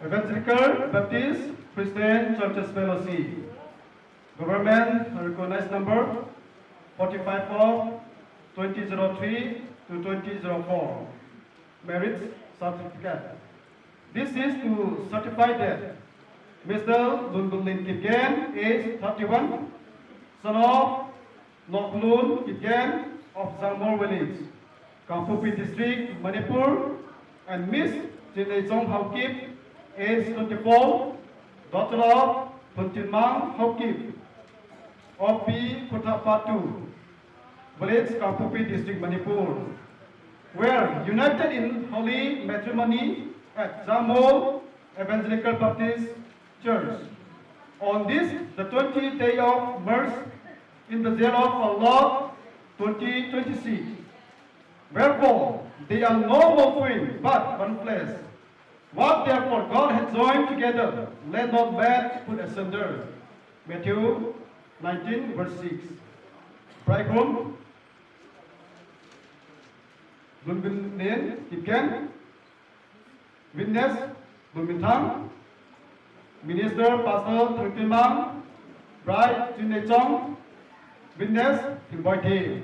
Evangelical Baptist Christian Churches Fellowship, Government Recognized Number forty-five of twenty zero three to twenty zero four. Marriage certificate. This is to certify that Mister Lunbunlin Kipgen, age thirty-one, son of Noklun Kipgen of Jangmol village, Kangpokpi district, Manipur, and Miss Chineichong Haokip, age twenty-four, daughter of Phuntinmang Haokip, of P Khuthapatu village, Kangpokpi district, Manipur, were united in holy matrimony at Jangmol Evangelical Baptist Church on this, the twentieth day of March, in the year of our Lord, twenty twenty-six. Wherefore, they are no more twin, but one flesh. What therefore God hath joined together, let not man put asunder. Matthew nineteen, verse six. Bridegroom, Lunbunlin Kipgen. Witness, Lunbunthang. Minister, Pastor Thangtinmang. Bride, Chineichong. Witness, Thingboithi.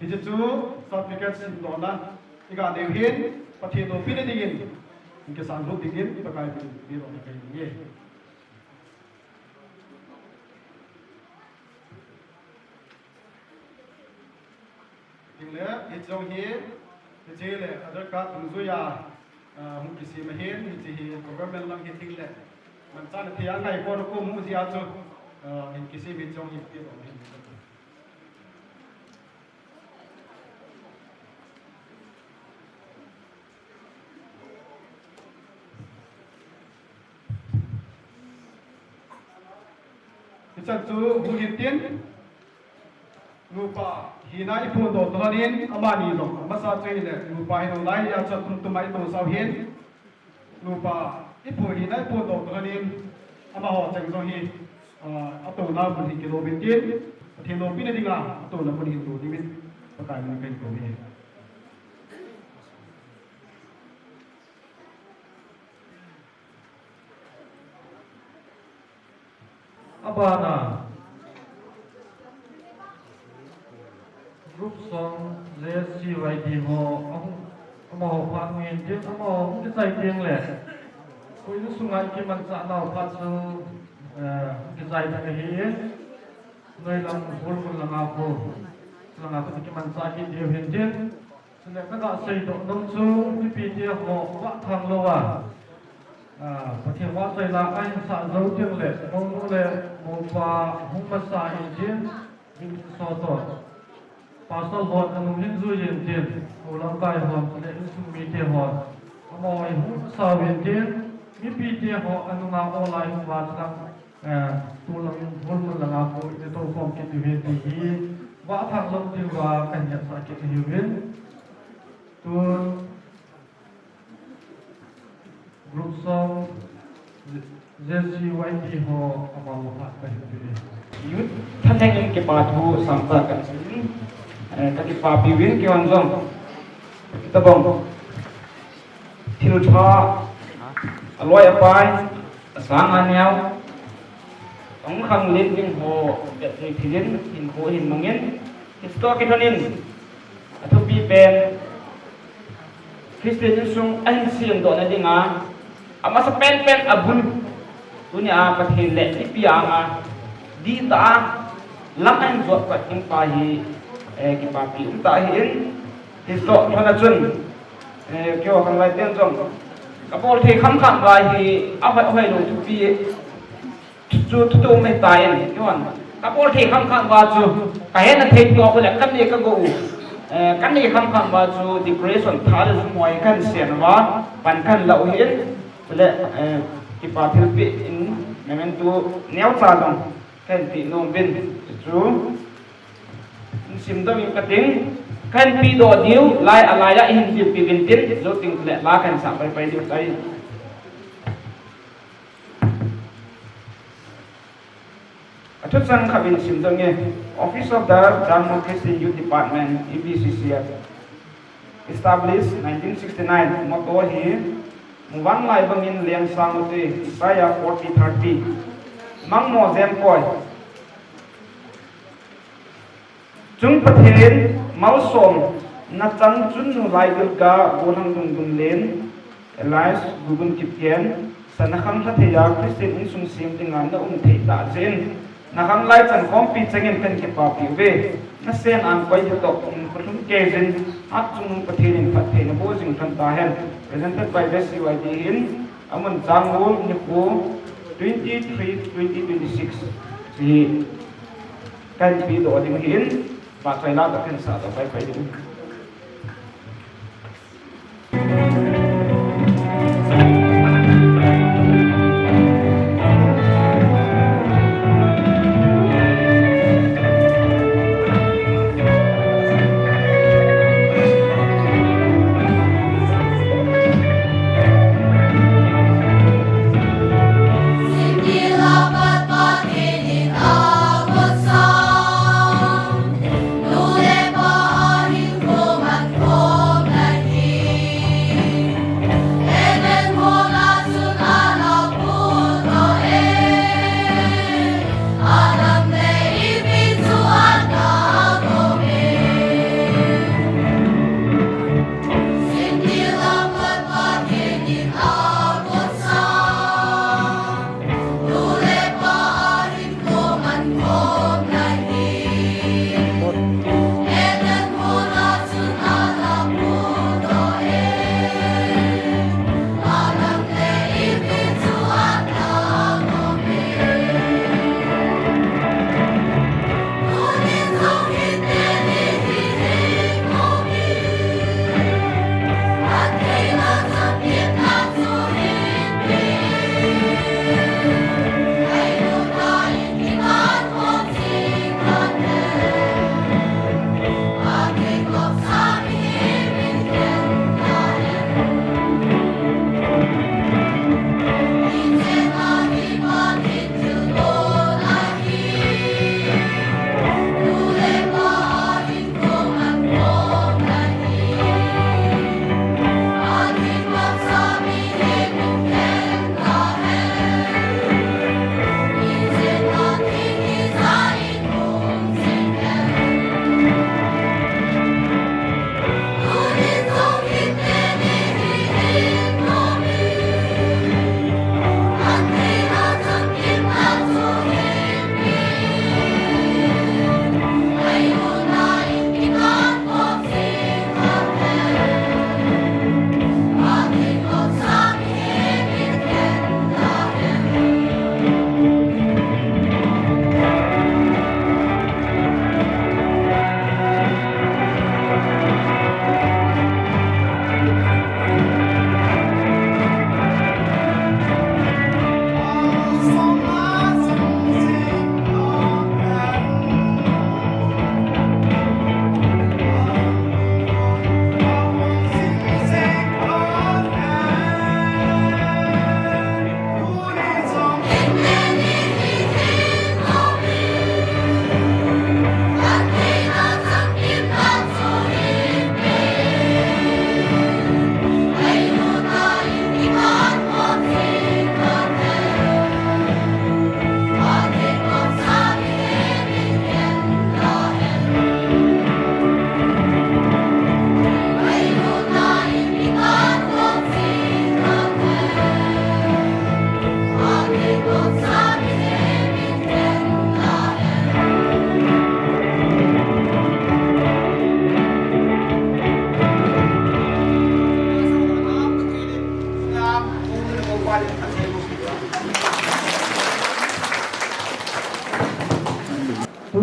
Hiche chu certificate simdohna iga neiyu hin, Pathen loupina dingin, ikisan lut dingin, Pakai min in, bilona kahin nei e. Hinla, hiche jong hi, hiche le, Aadhaar card dungjuiya, ah, hung kisem ahin, hiche hi government lang hi hinla. Manchahna thei angai kona kom hung jia chu, ah, hin kisem hiche jong hi, ti jong hin. Hichan chu hung hitin, nupa hina iphondoh toh lhonin, amani jong, amasa chu hile, nupa hi nalai a chan tum tum a iphonsau hin, nupa iphon hina iphondoh toh lhonin, amaho cheng jong hi, ah, atouna mun hi kilouvin tin, Pathen loupina dinga, atouna mun hi kilouvin, Pakai min in kahin kou e. Abana group song J C Y D ho, ahung, amaho phat hung hitin, amaho hung kichai teng le, koi insunga ikimanchah nau phat chu, eh, hung kichai teng ahi. Noilam hol mun langa ho, langa ho kimanchah kit diu hintin. Chule kaga seidoh nom chu, mipite ho vahthang louva, ah, Pathen vahchoi la ahin sah jou teng le, mounu le moupa hung masa intin, min in soh toh. Pastor hon anung hin jui intin, hou lamkai hon, chule insung mite hon, amaho hi hung masa uvintin, mipite ho anunga olai hung vahchoi lang, eh, tu lang, hol mun langa ho, itoh khom kit diu ahi ti hi, vahthang lou diuva kahin hetsah kit ahiuvin. Tun group song J C Y D ho amaho phat kahin pe e. Youth thaneng in kipa thu sangtah kahin sei. Eh, ka kipapi uvin keiho jong. Tabang. Thil pha. Aloi apai. Asang aneo. Tong khang len ding ho. Bep ni thilin. Hin ho hin mangin. Histoh kithonin. Athupi pen. Christian insung ahin semdoh na dinga, amasa penpen abul. Tunia Pathen le mipi anga, dihtah a, lam ahin jot pat ding pa hi, eh, kipapi umtah ahin, histoh thona chun, eh, keiho khanglai ten jong, kabol thei khamkham uva hi, ahoi, ahoilou thupi, Chu, chu, chu, tu mai ta in, keiho. Kabol thei khamkham uva chu, kahetna thei tua ko le, kanei kago u. Eh, kanei khamkham uva chu, decoration tha le jumoi kahin sem uva, pan kahin la u ahin, chule, eh, kipa thilpeh in, memento neocha jong, kahin pe nom uvin, chu, simdoh ing kating, kahin pedoh diu, lai a lai a hin tilpeh uvin tin, jou teng le, la kahin sah paipai diu tai. Athuchang khat in simdoh inge, Office of the Jangmol Christian Youth Department, E B C C F, established nineteen sixty-nine, motto hi, muvanlai bangin leng sang ute, Isaiah forty thirty. Mangmo jem koi. Chung Pathen, malsom, nachang chunnu lai Gilgal, gollhang Lungdum Len, alias Gugun Kipgen, sa nakhang lha thei a Christian insung sem dinga na um thei tah jeh in, nakhang lai chan khompi chengin kahin kipapi uve. Nasen ankoi ding toh, um, khutlhum kei jin, hatchungnung Pathen in phattheina boh jing lhon tahen. Presented by Best C Y D hin, amun Jangmol, nikho twenty-three, twenty twenty-six. Hiche hi kahin pedoh ding ahin, vahchoi la toh kahin sahdoh paipai ding.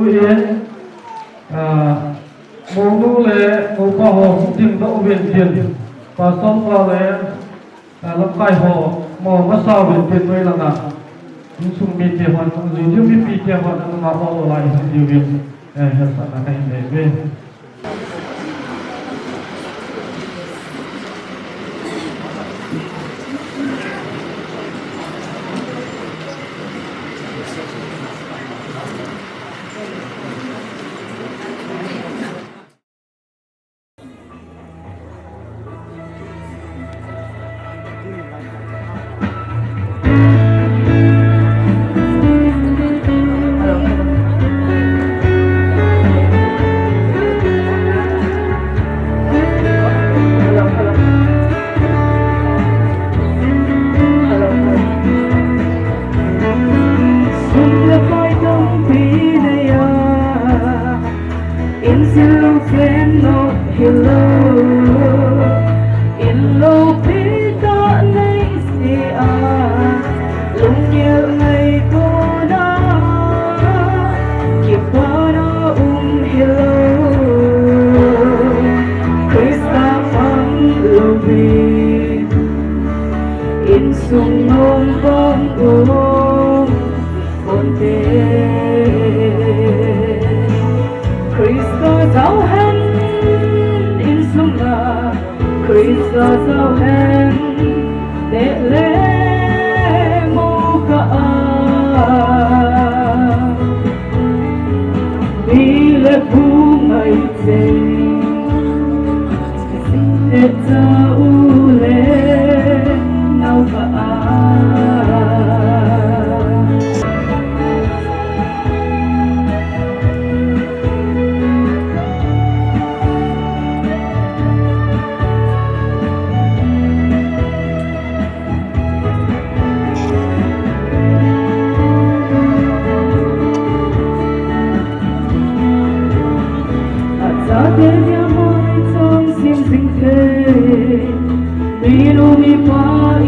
Tua, ah, mounu le mopa ho hung dingdoh uvin tin, pastor pa le, ah, lamkai ho mo masa uvin tin, noi langa insung mite hon, jui diu mipite hon, anunga ho lai hin diuvin, eh, hetsahna kahin nei uve. Insil lungsen nok hilou, in loupi tah nei sia, lunggel ngaitona, kipana um hilou, Christa pang louvin, insung nom bang um. Ponte. Christa jao hen insunga, Christa jao hen, neh le mo kah a, mi le pu ngai cheng. Achate dia mai chang sim jing thei, minu mipa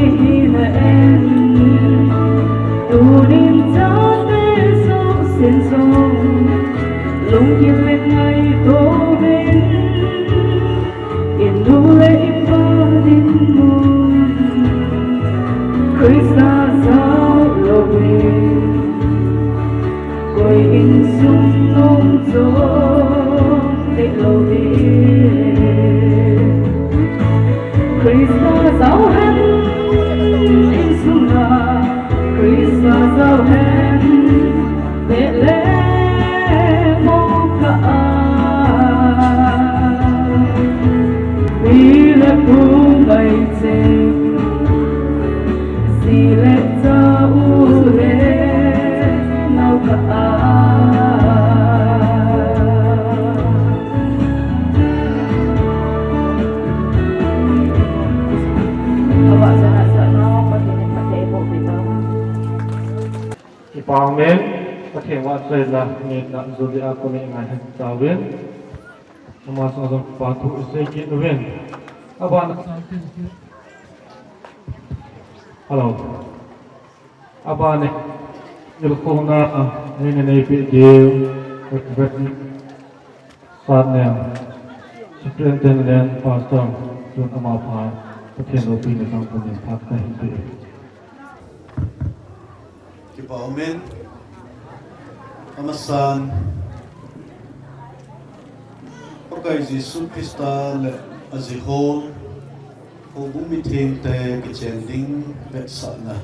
ihina en. Tunin chate jouse jong, lunggil le ngaito uvin. Inu le ipa dinmun, Christa jao louvin, koi insung nom jong dih louvin. Christa jao hen insunga, Christa jao hen. Neh le mo kah a, mi le pu ngai cheng, ji le cha u le nao kah a. Kipa umin, Pathen vahchoina, ngetna Judy a kon in ngai hen tauvin. Ama sunga jong kipa thu isei kit uvin. Abana, hello. Abana, tilkhouna, a, neina neipeh diu, Reverend Satneo, Superintendent, Pastor, chun amapha Pathen loupina chang kon in phat kahin pe. Kipa umin, amasan, Pakai Jesu Christa le ajihol houbung mithengte kichen ding vetsahna,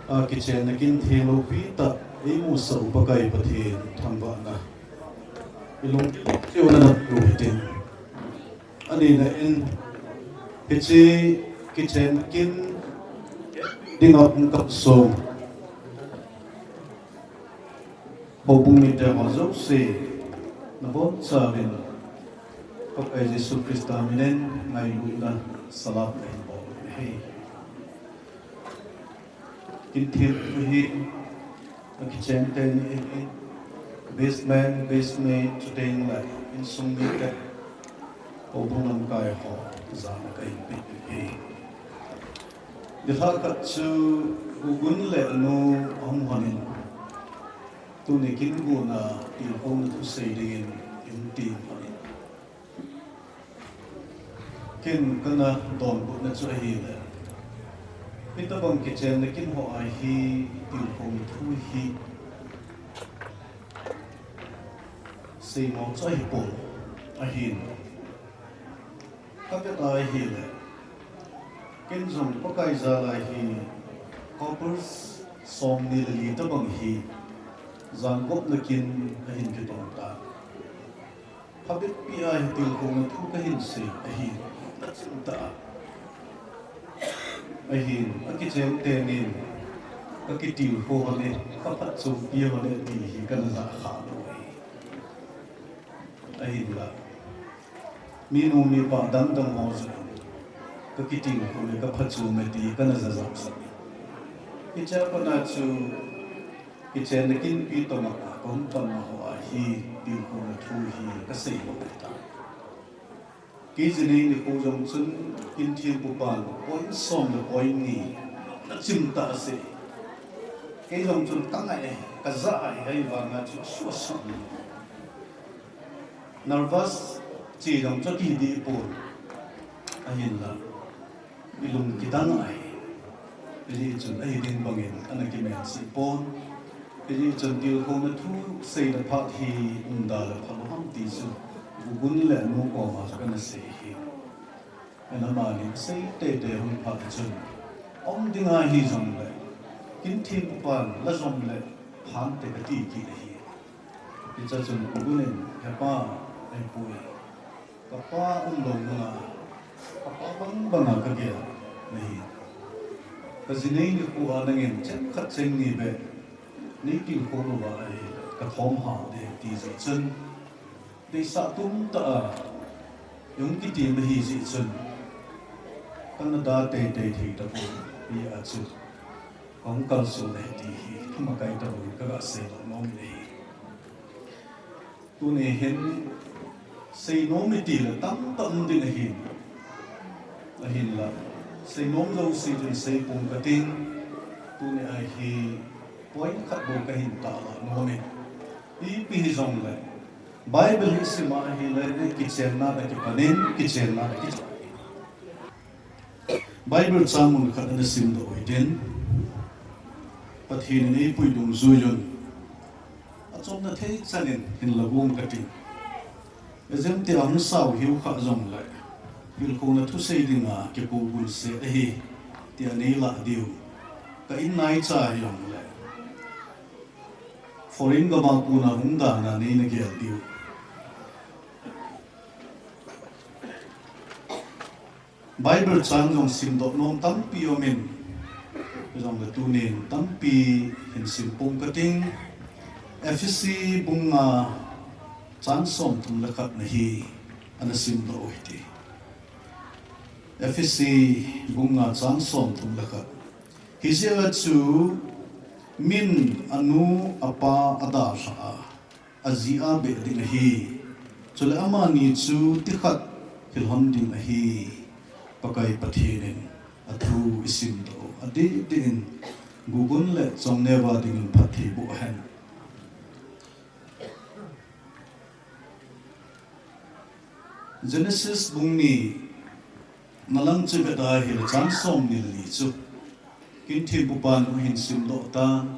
a kichenna kin theng loupi tah eimusah u Pakai Pathen thangvahna, ilungthim cheh u nadam u hitin. Anina in, hiche kichen kin dinga hung kalsong houbung mite ho jouse, nabonchauvin Pakai Jesu Christa minin ngailutna salam kahin bol uve. Kin thempu hi, akichen teni in, in, baseman, basemate, chuteng le insung mite, houbung lamkai ho, jana kahin pe uve. Nilhah khat chu, U Gun le anu ahung lhonin, Tuni kin guna tilkhouna thusei dingin in tin. Kin kana donbutna chu ahile, hitabang kichenna kin ho a hi tilkhouna thu hi seimo chu ahipon ahin. Kavet a ahile, ken jong Pakai jal a hi couples somni le li tabang hi jan gopna kin ahin kitong ta. Phabep pi a hi tilkhouna thu kahin sei ahi, kachim ta a. Ahin, akichen tenin, kakitilkhou hon e, kaphatchompi hon e ti hi kana ja kha lou ahi. Ahinla, minu mipa dangdang ho jong kakitilkhou le kaphatchom e ti kana ja jat sah. Hiche a pat a chu, kichenna kin pi toma kahung panna ho a hi tilkhouna thu hi kasei lou ahitai. Kei jinei nikho jong chun kin thempupan point som le point ni kachim ta asei. Kei jong chun kangai e, kaja e, ahivanga chu asuh asuh. Nervous che jong chu kihi deh pon. Ahinla, ilung kidang ahi. Hijeh chun ahi ding bangin ana kimel cheh pon. Hijeh chun tilkhouna thu seina phat hi umda le phalou ham ti chu Gugun le anu koma chu kana sei ahi. Ana mani sei teitei hung phat chun, um ding ahi jongle, kin thempupan la jom le phante kati kit ahi. Hiche chun Gugun in, hepa, ahipoi, kapa umlou nunga, kapa bang banga kagel nahi. Kajinei nikho a nangin cheng khat cheng ni beh neitilkhou louva ahile kathom hal ding ti jeh chun, deisah tum tah a ihung kitem ahi jeh chun, kana da teitei thei tapon, hijeh a chu kahung kalson ahi ti hi thamakai tabouvin kaga seidoh nom in ahi. Tuni hin seinom iti le tamtah um ding ahin, ahinla, seinom jouse chun seipong kating. Tuni a hi point khat bou kahin tahlah nom in, ipi hijongle Bible hi sim a ahile, kichenna a kipanin, kichenna a kichai. Bible chang mun khat ana simdoh u hitin, Pathen in eipui dungjuiyun, achomna thei chanin hinla gong kating. Ijemtia hung sao hiu kha jongle, tilkhouna thusei dinga kikou gunse ahi, tia neilah diu. Ka in naicha hijongle, foreign gama kona hung dana neina gel diu. Bible chang jong simdoh nom tampi umin, hijongle tunin tampi hin simpong kating. Ephesi bung nga chang somthum le khat na hi ana simdoh u hite. Ephesi bung nga chang somthum le khat. Hijeh a chu min anu apa adalhah a, aji a beh ding ahi. Chule amani chu tikhat hilhon ding ahi. Pakai Pathen in athu isimdoh u adeh deh in Gugun le Chongneva dingin phatthei boh hen. Genesis bung ni na lang chu ivet a ahile chang somni le li chu kin thempupan ahin simdoh tan.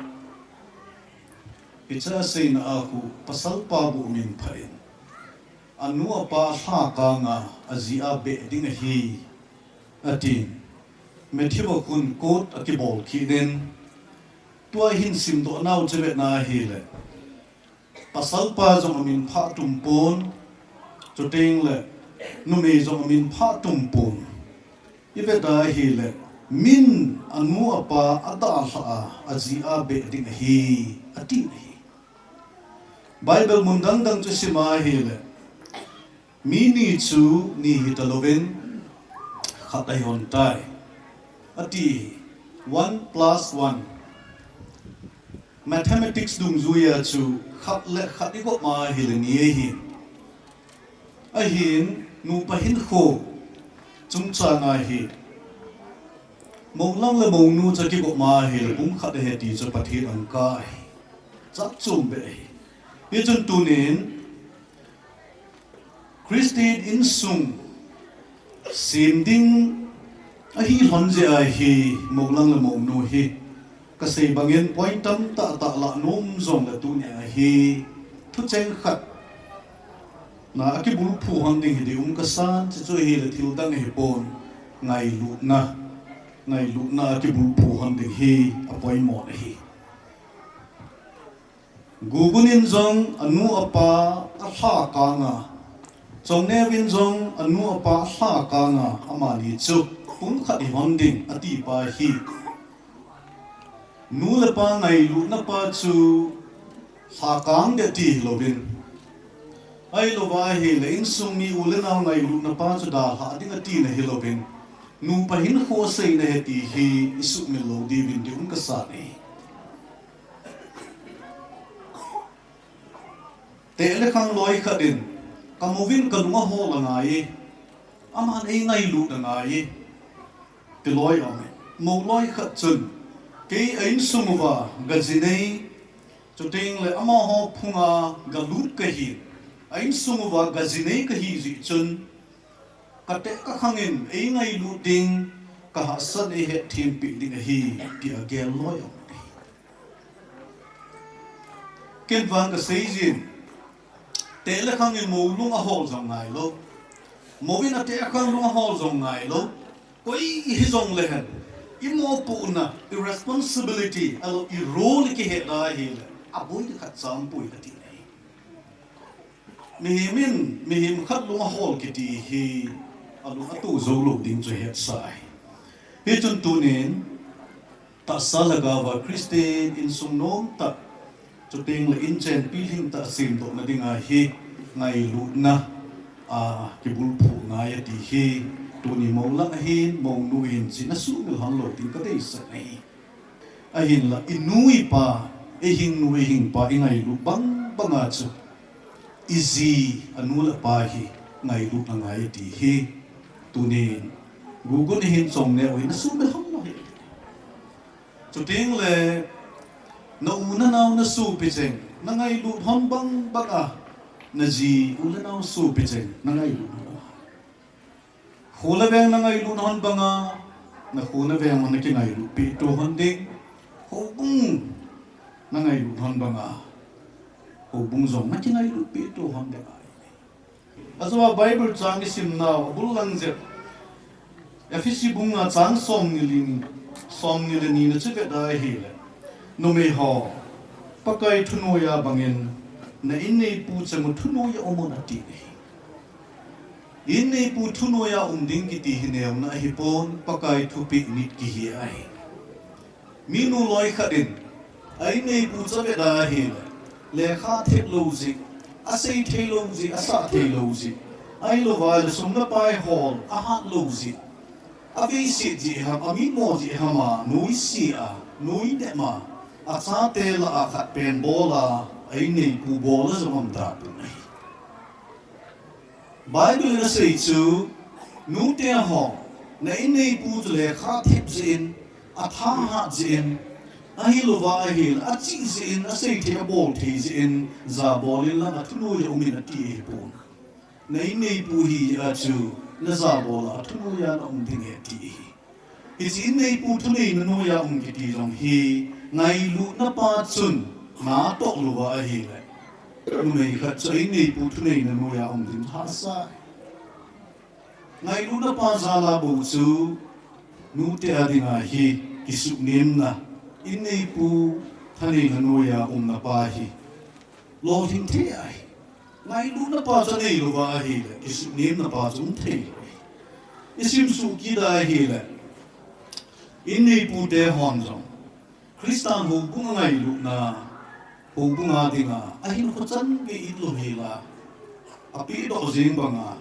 Hiche a seina a khu pasalpa bou min phah in, anu apa lhakang a aji a beh ding ahi, atin. Matthew a khun quote akibol kit in, tua hin simdoh nau chu ivet na ahile, pasalpa jong amin phah tumpon, chutengle numei jong amin phah tumpon. Ivet a ahile, min anu apa adalhah a, aji a beh ding ahi, ati ahi. Bible mun dangdang chu sim a ahile, mi ni chu ni hitalouvin khat ahihon tai, ati. One plus one. Mathematics dungjuia chu khat le khat igop ma ahile ni ahi. Ahin, nupa hinkho chungchanga hi, moulang le mounu chu kigop ma ahile pumkhat ahi ti chu Pathen angka ahi. Jat chom beh ahi. Hichun tunin Christian insung sem ding ahi lhon jeh ahi, moulang le mounu hi. Kasei bangin point tamtah tah lah nom jongle tunia hi thucheng khat na akibulphu lhon ding hi ding um kasan, chuchu ahile thil dang ahipon, ngailutna, ngailutna akibulphu lhon ding hi apoimo ahi. Gugun in jong anu apa alhakang a, Chongneo in jong anu apa alhakang a, amani chu pumkhat hi lhon ding ati pa hi. Nu le pa ngailutna pa chu lhakang ding ati hilouvin, ahilouva ahile insung mi u le nao ngailutna pa chu dalhah ding atina hilouvin, nupa hinkho seina ahi ti hi isuhmil lou diuvin ding um kasan ahi. Teh le khang loi khat in, kamouvin kalung ahol angai e, aman eingailut angai e, ti loi aume. Mou loi khat chun, kei a insung uva gaji nei, chutengle amaho phunga galut kahi, a insung uva gaji nei kahi jeh chun, kateh kakhang in eingailut ding, kahahsat in eihetthem peh ding ahi, tia gel loi aume. Ken vang kasei jin, teh le khang in mou lung ahol jong ngailou, mou in ateh akhang lung ahol jong ngailou, koi hijongle hen, imopohna, i responsibility, ahilou i role kihetna ahile, aboi ding khatcha umpoi kati ahi. Mihem in mihem khat lung ahol kiti hi alung ato joulou ding chu hetsa ahi. Hichun tunin tahsa lhagao a Christian insung nomtah, chutengle inchen pilhing tah semdohna dinga hi ngailutna akibulphu ngai ati hi tuni moulang ahin mounu hin jina suhmil lhon lou ding kadeisah ahi. Ahinla inu ipa, ihing nu ihing pa ingailut bang banga chu iji anu le apa hi ngailut angai ati hi. Tunin Gugun hin Chongneo hin asuhmil lhon lou ahi. Chutengle na u na nao nasopi cheng nangailut lhon bang banga, naji u le nao sopi cheng nangailut lhon a, kho le veng nangailut lhon banga, nakho le veng ho nakingailut peh to lhon ding, houbung nangailut lhon banga, houbung jong nakingailut peh to lhon ding ahi. Ajou a Bible chang isimnau abul lang jep, Ephesi bung nga chang somni le ni, somni le ni na chu vet ahile, numei ho, Pakai thunoiya bangin na inneipu cheng u thunoiya umun ati ahi. Inneipu thunoiya um ding kiti hi neona ahipon, Pakai thupeh nit kihi ahi. Minu loi khat in a inneipu chu avet ahile, lekha thep lou jeh, asei thei lou jeh, asah thei lou jeh, ahilouva le sum le pai hol ahat lou jeh, aveiset jeh ham, amimo jeh ham a, noise a, noinep a, achate lah a khat pen bol a, a inneipu bol a jong um tapon ahi. Bible in asei chu, nute ho, na inneipu chu lekha thep jeh in, atha hat jeh in, ahilouva ahile achih jeh in, asei thei abol thei jeh in jabol inlang athunoi a um in ati ahipon. Na inneipu hi a chu najabol a athunoi a na um ding ahi ati ahi. Hiche inneipu thuneina noiya um kiti jong hi ngailutna pa chun natoh louva ahile, numei khat chu inneipu thuneina noiya um ding hahsa. Ngailutna pa jal a bou chu nute a dinga hi kisuhnemna, inneipu thuneina noiya umna pa hi lolhing thei ahi. Ngailutna pa chu anei louva ahile, kisuhnemna pa chu um thei lou ahi. Isimsuh kit ahile, inneipute hon jong Christan houbung angailutna, houbung a dinga ahinkho chan gei it lou hela, apehdoh jeng banga,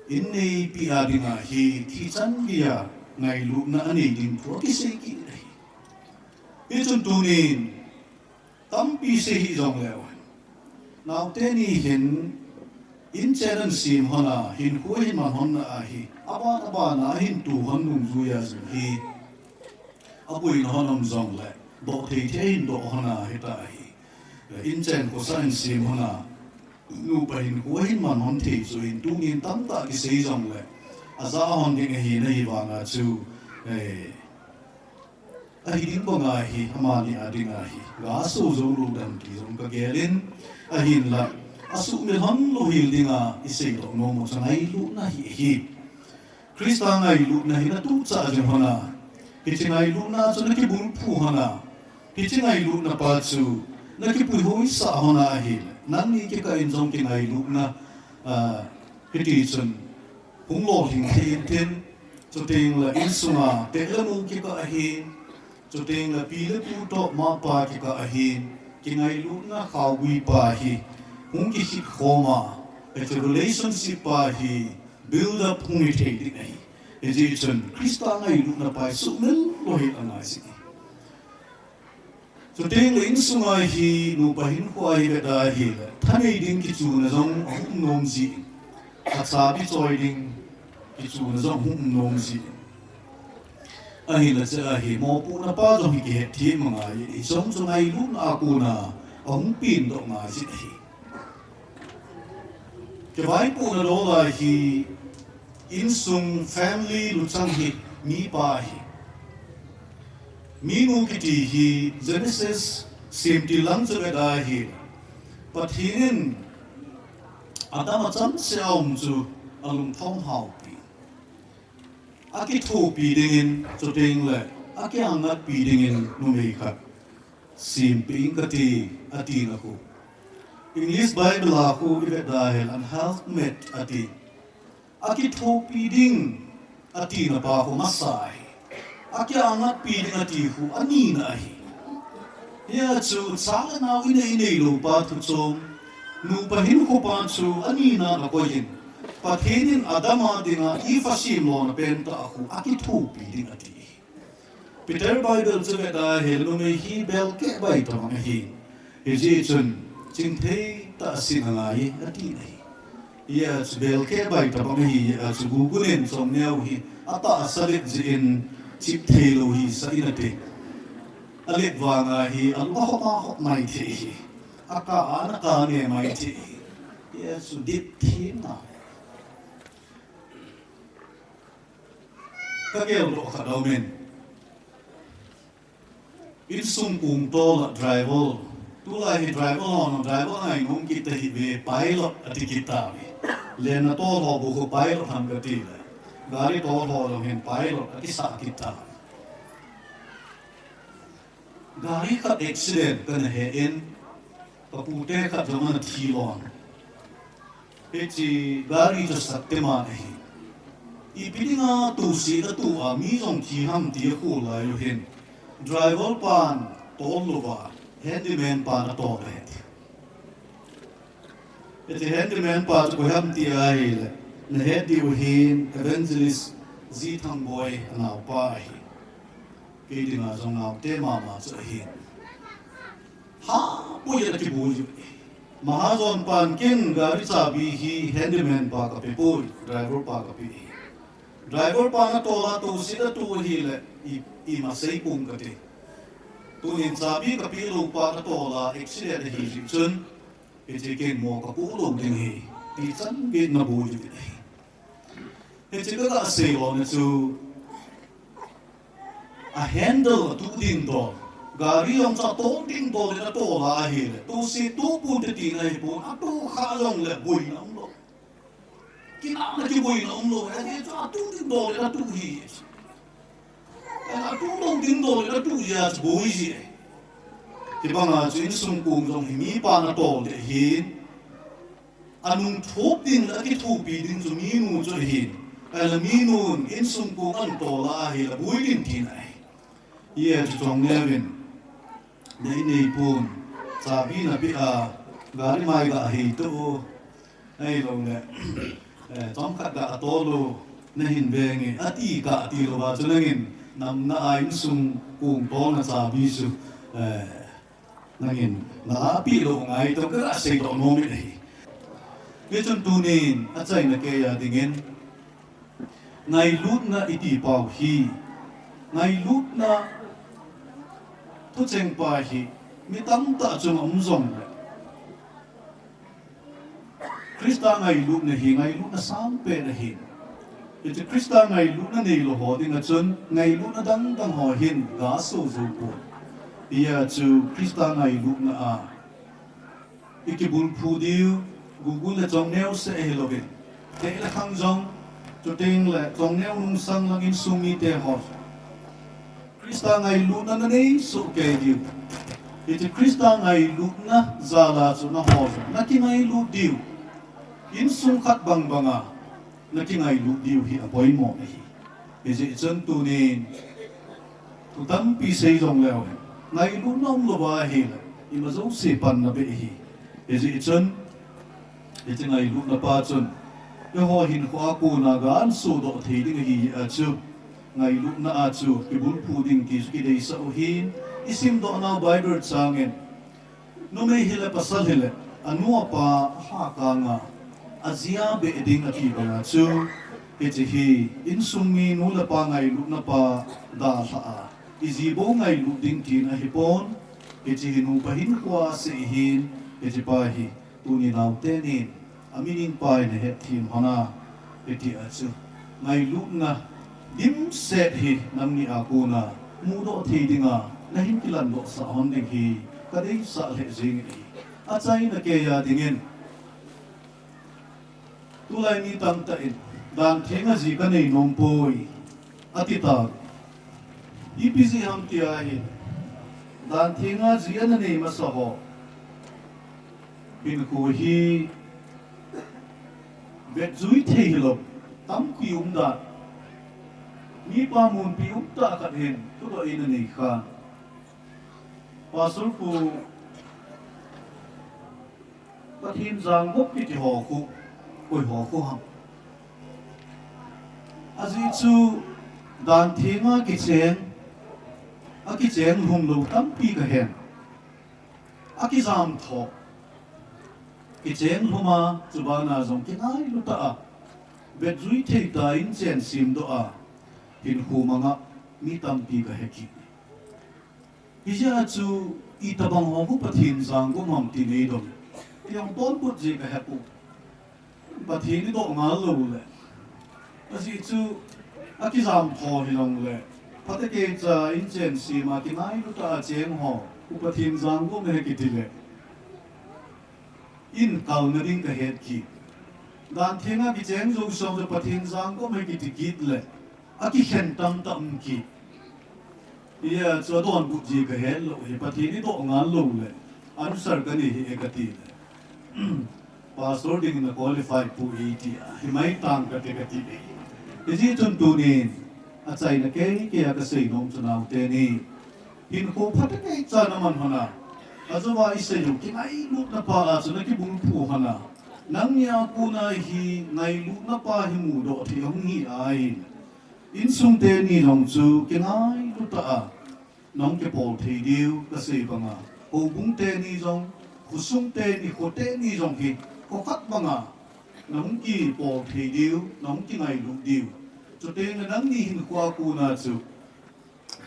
inneipi a dinga hi thi chan geiya ngailutna anei ding thu akisei kit ahi. Hichun tunin tampi sei hih jongleu, naote ni hin inchen asem lhon a, hinkho ahin man lhon na ahi, aban aban a ahin tu lhon dungjuiya jong hi aboina lhon um jongle, doh thei thei ahin doh lhon a hita ahi. Inchen khosa in sem hon a, nupa hinkho ahin man hon thei chu hin tunin tamtah kisei jongle, aja hon ding ahi na hi vanga chu, eh, ahi ding banga hi, amani a dinga hi, ga so jou lou dan ti jong ka gelin, ahinla, asuhmil hon lou hel dinga, isei doh nom u chu ngailutna hi ahi. Christa ngailutna hi na tuchah jing hon a, hiche ngailutna chu na kibulphu hon a, hiche ngailutna pa chu na kipuihoisah hon a ahile, nangni kikah in jong kingailutna, ah, hiti chun hung lolhing thei intin, chuteng le insunga teh le mu kikah ahin, chuteng le pi le pu toh mapa kikah ahin, kingailutna khaogui pa hi hung kikhit khom a, hiche relationship pa hi build up hung hi thei ding ahi. Hijeh chun Christa ngailutna pa hi suhmil lou hi angai jing ahi. Chuteng le insunga hi nupa hinkho ahi vet a ahile, thanei ding kichuna jong ahung um nom jin, achabi choi ding kichuna jong ahung um nom jin. Ahinla hiche ahi, mopohna pa jong hi kihet them angai, hiche jong chu ngailutna a kona ahung peng doh ngai jin ahi. Kivaipohna lou lai hi insung family luchang hi mipa ahi. Minu kiti hi Genesis semtil lang chu vet a ahile, Pathen in Adam a chamsea um chu alungthim haopi, akithopi dingin, chuteng le akiangatpi dingin numei khat sempeh inge kati, atina khu, English Bible a khu ivet a ahile an helpmate ati. Akithopi ding atina pa khu masa ahi. Akiangatpi ding ati khu anina ahi. Hia chu cha le nao inei inei lou pa thuchom, nupa hinkho pa chu anina a koiyin, Pathen in Adam a dinga Eve asem lona pentah a khu akithopi ding ati. Peter Bible chu vet a ahile numei hi belkeh bai tabang ahi. Hijeh chun chingthei tah a sin angai ati ahi. Hia chu belkeh bai tabang ahi, hia chu Google in chomneo hi atahsa let jeh in chip thei lou hi sa in ati. Alet vanga hi alung ahop ahop mai thei hi. Akah a ana kah ne mai thei hi. Hia chu dip thim na. Ka geldoh khat aumin. Insung kong tol a driver. Tulai hi driver ho, driver ngainom kit tahih ve, pilot ati kit tauve. Lenna tol ho bou khu pilot ham kati le, gari tol ho jong hin pilot akisah kit tauve. Gari khat accident kana he in, ka pute khat jong ana thi lon. Hiche gari chu Shaktiman ahi. Ipi dinga tohset atoh a mi jong thi ham ti akholai u hin, driver pan tol louva, handyman pan atol ahi. Hiche handyman pa chu koi ham ti ahile, nahet diu hin Evangelist G. Thangboi anaopa ahi. Kei dinga jong naote mama chu ahi. Hapoi in akiboi u. Mahajon pan ken gari chabi hi handyman pa kapeh poi, driver pa kapeh ahi. Driver pan atol a tohset atoh ahile, i, ima sei pong kati. Tunin chabi kapeh lou pa atol a accident ahi jeh chun, hiche ken mo kapoh lou ding ahi, ti chan gei in aboi u ahi. Hiche kaga sei lona chu, a handle atuh ding dol, gari jong chu atol ding dol in atol a ahile, tohset toh ponte tina ahipon, atoh kha jongle boina umlou. Kinahna kiboina umlou, hiche chu atuh ding dol in atuh ahi. Atuh lou ding dol in atuh jeh a chu boi ji ahi. Hibanga chu insung kong jong hi mipan atol ding ahin, anung thop ding le akithopi ding chu minu chu ahin. Ahile minun insung kong ana tol a ahile boi ding tina ahi. Hia chu chomneuvin, na inneipun, chabi napeh a, gari mai gahei toh u, ahiloule, eh, chomkhat gahtol u, nahin venge ati kah tilouva chu nangin, namna a insung kong tolna chabi chu, eh, nangin nalahpeh lou ngai toh kaga seidoh nom in ahi. Hichun tunin achaina keiya dingin, ngailutna iti pau hi, ngailutna thucheng pa hi, mi tamtah chunga um jongle, Christa ngailutna hi ngailutna sangpen ahi. Hiche Christa ngailutna neilou ho dinga chun ngailutna dangdang ho hin gaso jou poi. Hijeh chun Christa ngailutna a ikibulphu diu, gugu le chongneo seh ahilouvin, teh le khang jong, chuteng le chongneo nungsang lang insung mite ho Christa ngailutna nanei soh kei diu. Hiche Christa ngailutna jal a chu nangho jong nakingailut diu. Insung khat bangbanga nakingailut diu hi apoimo ahi. Hijeh chun tunin thu tampi sei jongleu hen, ngailutna umlouva ahile ima jouse panna beh ahi. Hijeh chun hiche ngailutna pa chun eiho hinkhoa kona gasodoh thei ding ahi a chu, ngailutna a chu kibulphu ding ti chu kideisah u ahin, isimdoh nau Bible changin, numei hile pasal hile, anu apa ahakanga, aji a beh ding ati banga chu, hiche hi insung mi nu le pa ngailutna pa dalhah a, iji bou ngailut ding tina ahipon, hiche hi nupa hinkhoa sei ahin, hiche pa hi tuni naote nin amin in pa in ahetthem hon a, hitia chu ngailutna dimset hi nangni a kona mudoh thei dinga nahin kilandohsah hon ding hi kadeisah lheh jenge. Achaina keiya dingin, tulai mi tamtah in, danthenga ji kanei nompoi, ati tauve. Ipi jeh ham tia ahile, danthenga ji ana nei masa ho hinkho hi vetjui thei hilou, tampi um dan, mipa munpi umtah khat hin thudoh in anei khan, Pastor pu, Pathen janggop kiti ho khu, koi ho khu ham? Ajeh chu danthenga kicheng, akicheng lhumlou tampi kahen. Akijam tho, kicheng lhum a, chubana jong kingailu tah a, vetjui thei tah in chen semdoh a, hinkho manga mi tampi kahe kit. Hijeh a chu itobang ho khu Pathen janggop ham ti neidong, ti jong donbut jeh kahepoi. Pathen idoh ngal loule, ajeh chu akijam tho hijongle, phatecha in chen sem a kingailu tah a cheng ho khu Pathen janggop ahi kitile, in kalna ding kahet kit. Danthenga kicheng jouse chu Pathen janggop ahi kiti kit le, akikhen tamtah um kit. Hijeh a chu adonbut jeh kahet lou hi, Pathen idoh ngal loule answer kanei hih e katile, Pastor dingin na qualify poi tia hi mai tang kate kati e. Hijeh chun tunin achaina keikei a kasei nom chu, naote ni, hinkho phatecha naman hon a, ajouva isei u kingailutna pa a chu nakibulphu hon a, nangni a kona hi ngailutna pa hi mudoh thei ahung hi ahile, insung teni jong chu kingailu tah a nahung kipol thei diu, kasei banga houbung teni jong, khosung teni, kho teni jong hi kho khat banga nahung kipol thei diu, nahung kingailut diu. Chutengle nangni hinkhoa kona chu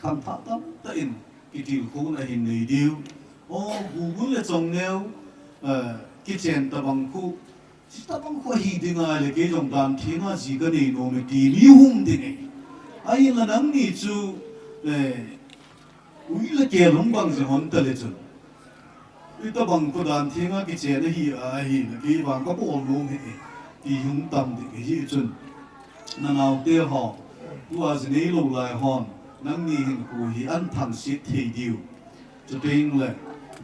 khangthah tamtah in kitilkhouna hin nei diu. O, gugu le chongneo kichen tobang khu, chutobang khu ahi ding ahile kei jong danthenga ji kanei nome ti mi hung ding e. Ahinla nangni chu ui le kel hung bang jing hon tale chun, itobang khu danthenga kichen ahi ahile kei vang kabol nom hih e ti hung tam ding ahi chun, nanaote ho, tua ji neilou lai hon, nangni hinkho hi ahin thangset thei diu. Chutengle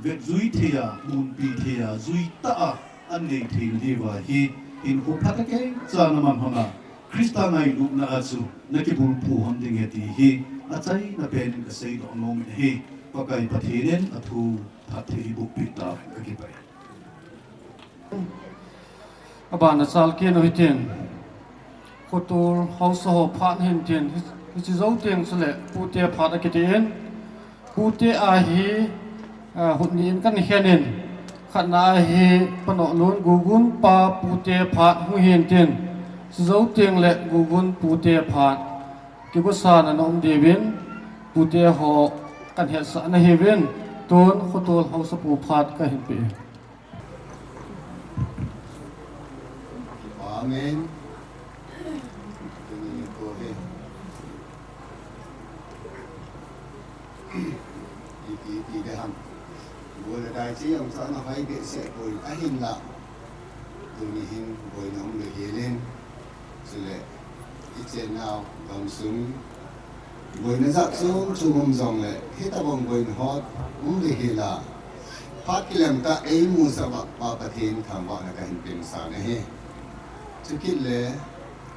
vetjui thei a, munpi thei a, jui tah a ahin nei thei diuva hi, hinkho phatecha naman hon a, Christa ngailutna a chu nakibulphu hon ding e ti hi achaina pen in kaseidoh nom in ahi. Pakai Pathen in athu phatthei eibohpeh tauhen, kakipah e. Abana chalkit u hitin, khotul haosa ho phat hintin, hiche jou teng chule pute phat akitin, pute a hi, ah, hut ni in kahin khen in, khatna a hi Panohlun Gugun pa pute phat hung hintin, hiche jou tengle Gugun pute phat kigosana naum diuvin, pute ho kahin hetsahna ahiuvin, Tun khotol haosapu phat kahin pe. Amen. Tuni nikho hi ipi ti ding ham. Gol le dai chi jong chu ana hoi behseh poi ahinla, tuni hin boina um le hel in. Chule ichennau gamsung boina jat chom chom um jongle, hitabang boina ho um le hel a, phat kilem tah eimusah uva Pa Pathen thangvahna kahin pe masat ahi. Chukit le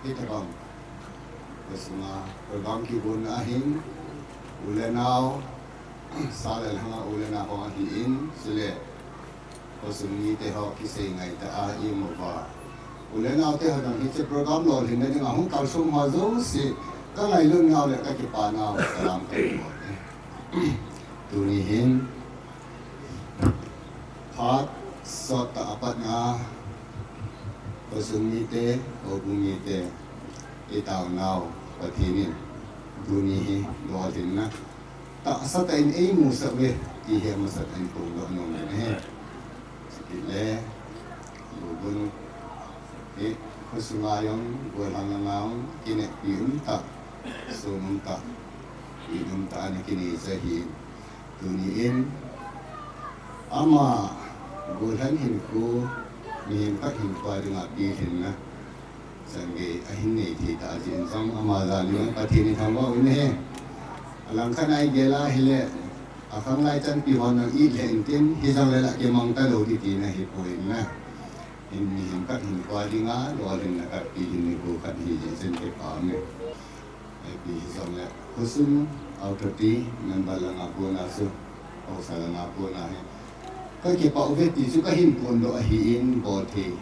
hitabang khosunga program kigonna ahin, u le nao, sa le lhanga u le nao ho ahin, chule khosung mite ho kisei ngai tah a imu uva, u le naote ho jong hiche program lolhinna dinga hung kalsong ho jouse kangailut nau le kakipa nau salam kahin bol e. Tuni hin phat sot tah a patna khosung mite, houbung mite, itaonau Pathen in tuni hi lolhinna tahsa tah in eimusah uve ti hi amasat in phongdoh nom in ahi. Chukit le, Lubun hi khosunga jong, golhang langa jong kineppi um tah, sun um tah, in um tah ana kinei chu ahi. Tuni in ama golhang hinkho, mihem khat hinkho a dinga pilhinna changei ahin nei thei tah jeh in jong ama jal in Pathen ithangvah u ahi. Alangkhat a igel a hile, akhanglai chanpi hon jong it lheh intin, hijongle lah kimang talou ding tina ahipoi na. Hin mihem khat hinkho a dinga lolhinna khat pilhin nikho khat ahi jeh chun kipa um e. Ipi hijongle, khosung authority member langa kona chu, haosa langa kona hi kakipah uve ti chu kahin phongdoh ahin, bolthei,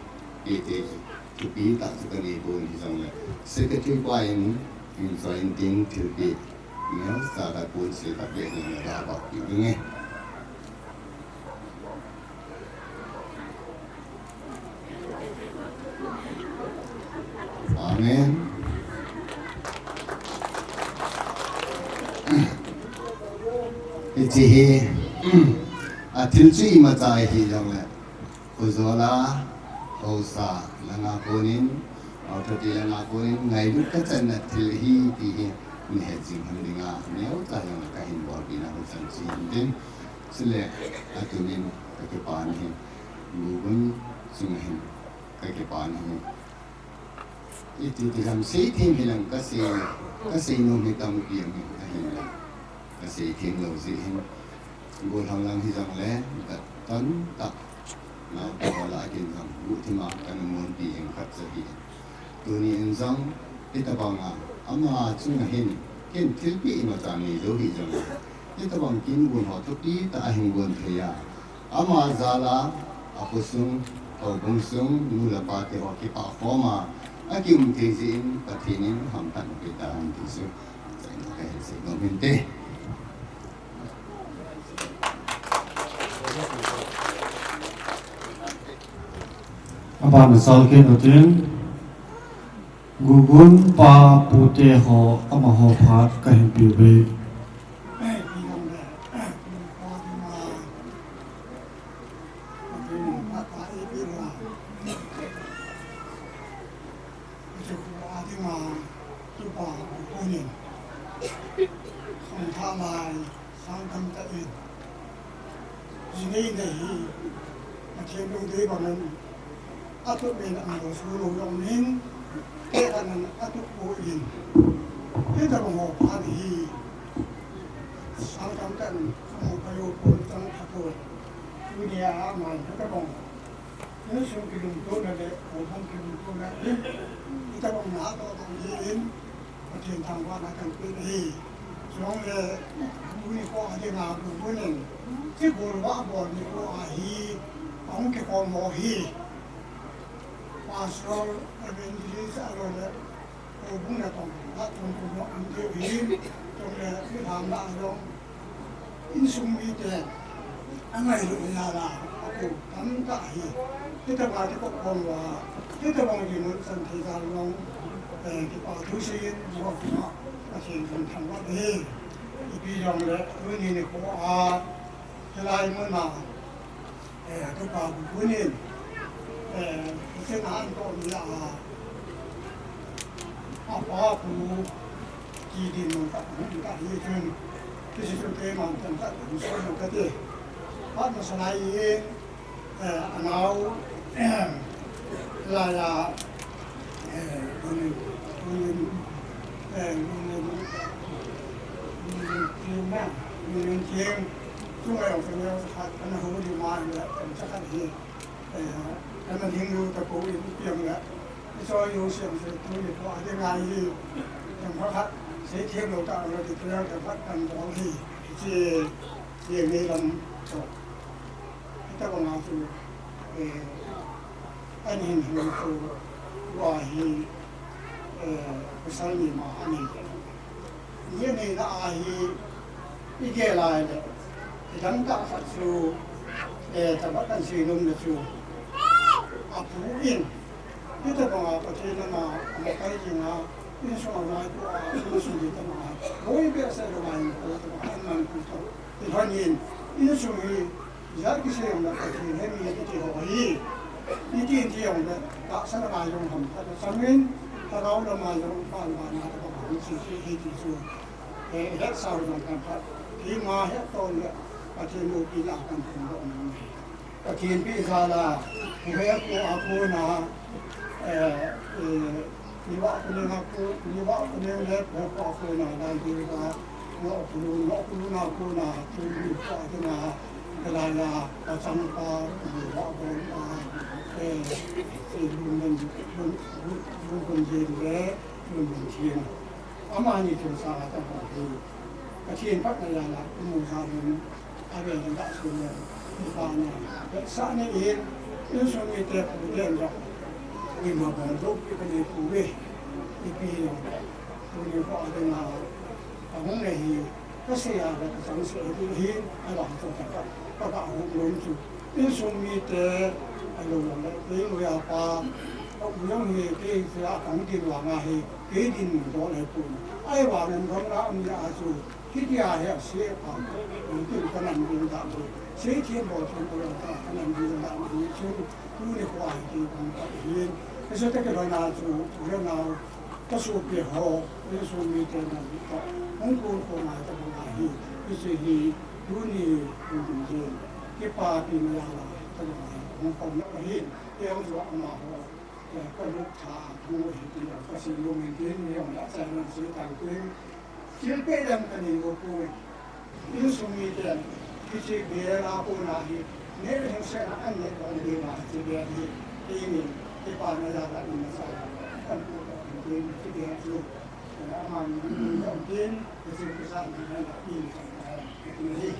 pehthei chu thupi tah chu kanei pon hijongle, secretary pa in, in join ding thilpeh neocha khat ponsil khat beh hin nagavah peh ding e. Amen. Hiche hi athil chu imacha ahi jongle, khojol a, haosa langa konin, authority langa konin ngailut kachanna thil ahi ti hi nahet jing lhon dinga neocha jong kahin bolpeh nau chan chu ahin tin. Chule atunin kakipana hi Lubun chunga hin kakipana hi, iti ti ham, seithem hilang, kasei, kasei nom hi tampi um in ahinla, kasei them lou jeh hin, golhang lang hijongle, katan tah, naote ho lah a ken jong guhthima kana monpi jing khat chu ahi. Tuni in jong hitabanga ama chunga hin ken thilpeh imacha nei jou hih jongle, hitabang kin gon ho thupi tah a hin gon thei a, ama jal a, akhosung, houbung sung nu le pate ho kipah khom a akium thei jeh in Pathen in hamphatna peh tahen ti chu kahin sei nom in te. Abana chal kit utin, Gugun pa pute ho amaho phat kahin pe uve. Sangtah lai, sang tamtah in, ji nei nei hi, Pathen lungdei bang in, atup in, amo su lou jong in, kei khat in atup poi, hitabang ho phat hi, sang tamtah in, amo pai u pon, chang pha poi, tunia amai hitabang Insung kilungtona le, houbung kilungtona in, hitabang natoh tong hi in, Pathen thangvahna kahin pe ahi. Chule, tuni nikho a dinga Lubun in, chigol vah bol nikho a hi, ahung kikhom ho hi, Pastor, Evangelist, ahilou le, houbung natong, natong kum jong um diu ahi, chule, mi lham lah jong, insung mite, angailutna jal a, akou tamtah ahi. Hitabang kikop khom uva, hitabang dinmun chan thei jal jong, eh, kipa thu seiyin, jong kuma, Pathen thangvah ahi. Ipi jongle, tuni nikho a, Lai mun a, eh, ka pa bu bu nin, eh, ka sen an ko ni a, a pa bu ki din mun ka bu ka hi chun, ki si chun ke man tan ka bu so no ka te. Pat ma sa lai in, eh, a nau, eh, lai a, eh, un, un, eh, un, un, un, un, un, un, Chunga jong, chunga jong khat, kana hou di ma le, kan cha khat hi, eh, kana ding lu ta ko in piang le, i choi u siam se tu ni ko a ding ngai hi, kan khat khat, se thiam lo ta lo di tu kan khat kan dong hi, chi, ye me lam cho. Ita ko nga chu, eh, an hin hin chu, wa hi, eh, pasal ni ma ani. Ni neina a hi, i gel lai le, i dang tah khat chu, eh, tobang kan sei nom le chu. A pu in, i tobang a Pathen in ama, ama kai jing a, insung a ngai pu a, insung di tobang a, boi behseh lo ngai pu, tobang a, an man pu tobang. I lhon in, insung hi, Ijat kisei jong le Pathen he mi iti ho hi. Iti iti jong le, tahsa lama jong ham khat le changin, lhagao lama jong pan vana le bang ham si si hi ti chu. Eh, het sao jong kan khat. Hi ma het ton le, Pathen loupina kan phongdoh nang. Pathen pi jal a, hu he ko a ko na, eh, eh, Niva kuning a ku, niva kuning le, pe ko a ku na lai di ka, no ku, no ku na ku na, tu ni ko a ku na, ka lai la, ka chang pa, niva bon pa, eh, eh, lun lun, lun, lun, lun lun jin le, lun lun jin. Ama ni chun sa ka ta ko hi. Ka chin pat na ya la, ku mo sa lun. A vel in ga sun le, i pa na, sa na in, insung mite pu ten jong, i ma bang do pi ka nei pu ve, i pi jong le, tuni ko a ding a, a hung le hi, ka sei a le ka chang sei ding hi, a bang chu ka, ka, ka hung lom chu. Insung mite, a lo le, kei lo ya pa, a u jong hi, kei sei a kang din vang a hi, kei din do le pu. Ai vang in rong la am ya chu, Hitia hi a se pa, tin ka nam ding dan hi. Se thiem bol thiem bol ta ka nam ding dan hi chun, tuni kho a hi ti bang ta hi. Ka se ta ke loi na chu, u le nau, ka sopi ho, insung mite nam ta. Hung kun kho ngai ta bang hi. Hiche hi, tuni, tuni ding. Kipapi na ya la, ta bang hi. Hung pom na hi. Em jo ama ho. Ka lut tha bu hi ti ka si lu min tin, mi ong la sa nan si tang tin. Thil pe dang ka nei u poi. Insung miten, hiche bel a kona hi, neh le heng sen a an neh bang ding a hiche bel hi, keinin, kipa na jal a in na sa, kan pu to tin, hiche bel chu, ama min tin, tin, hiche kisa na na in, in hi.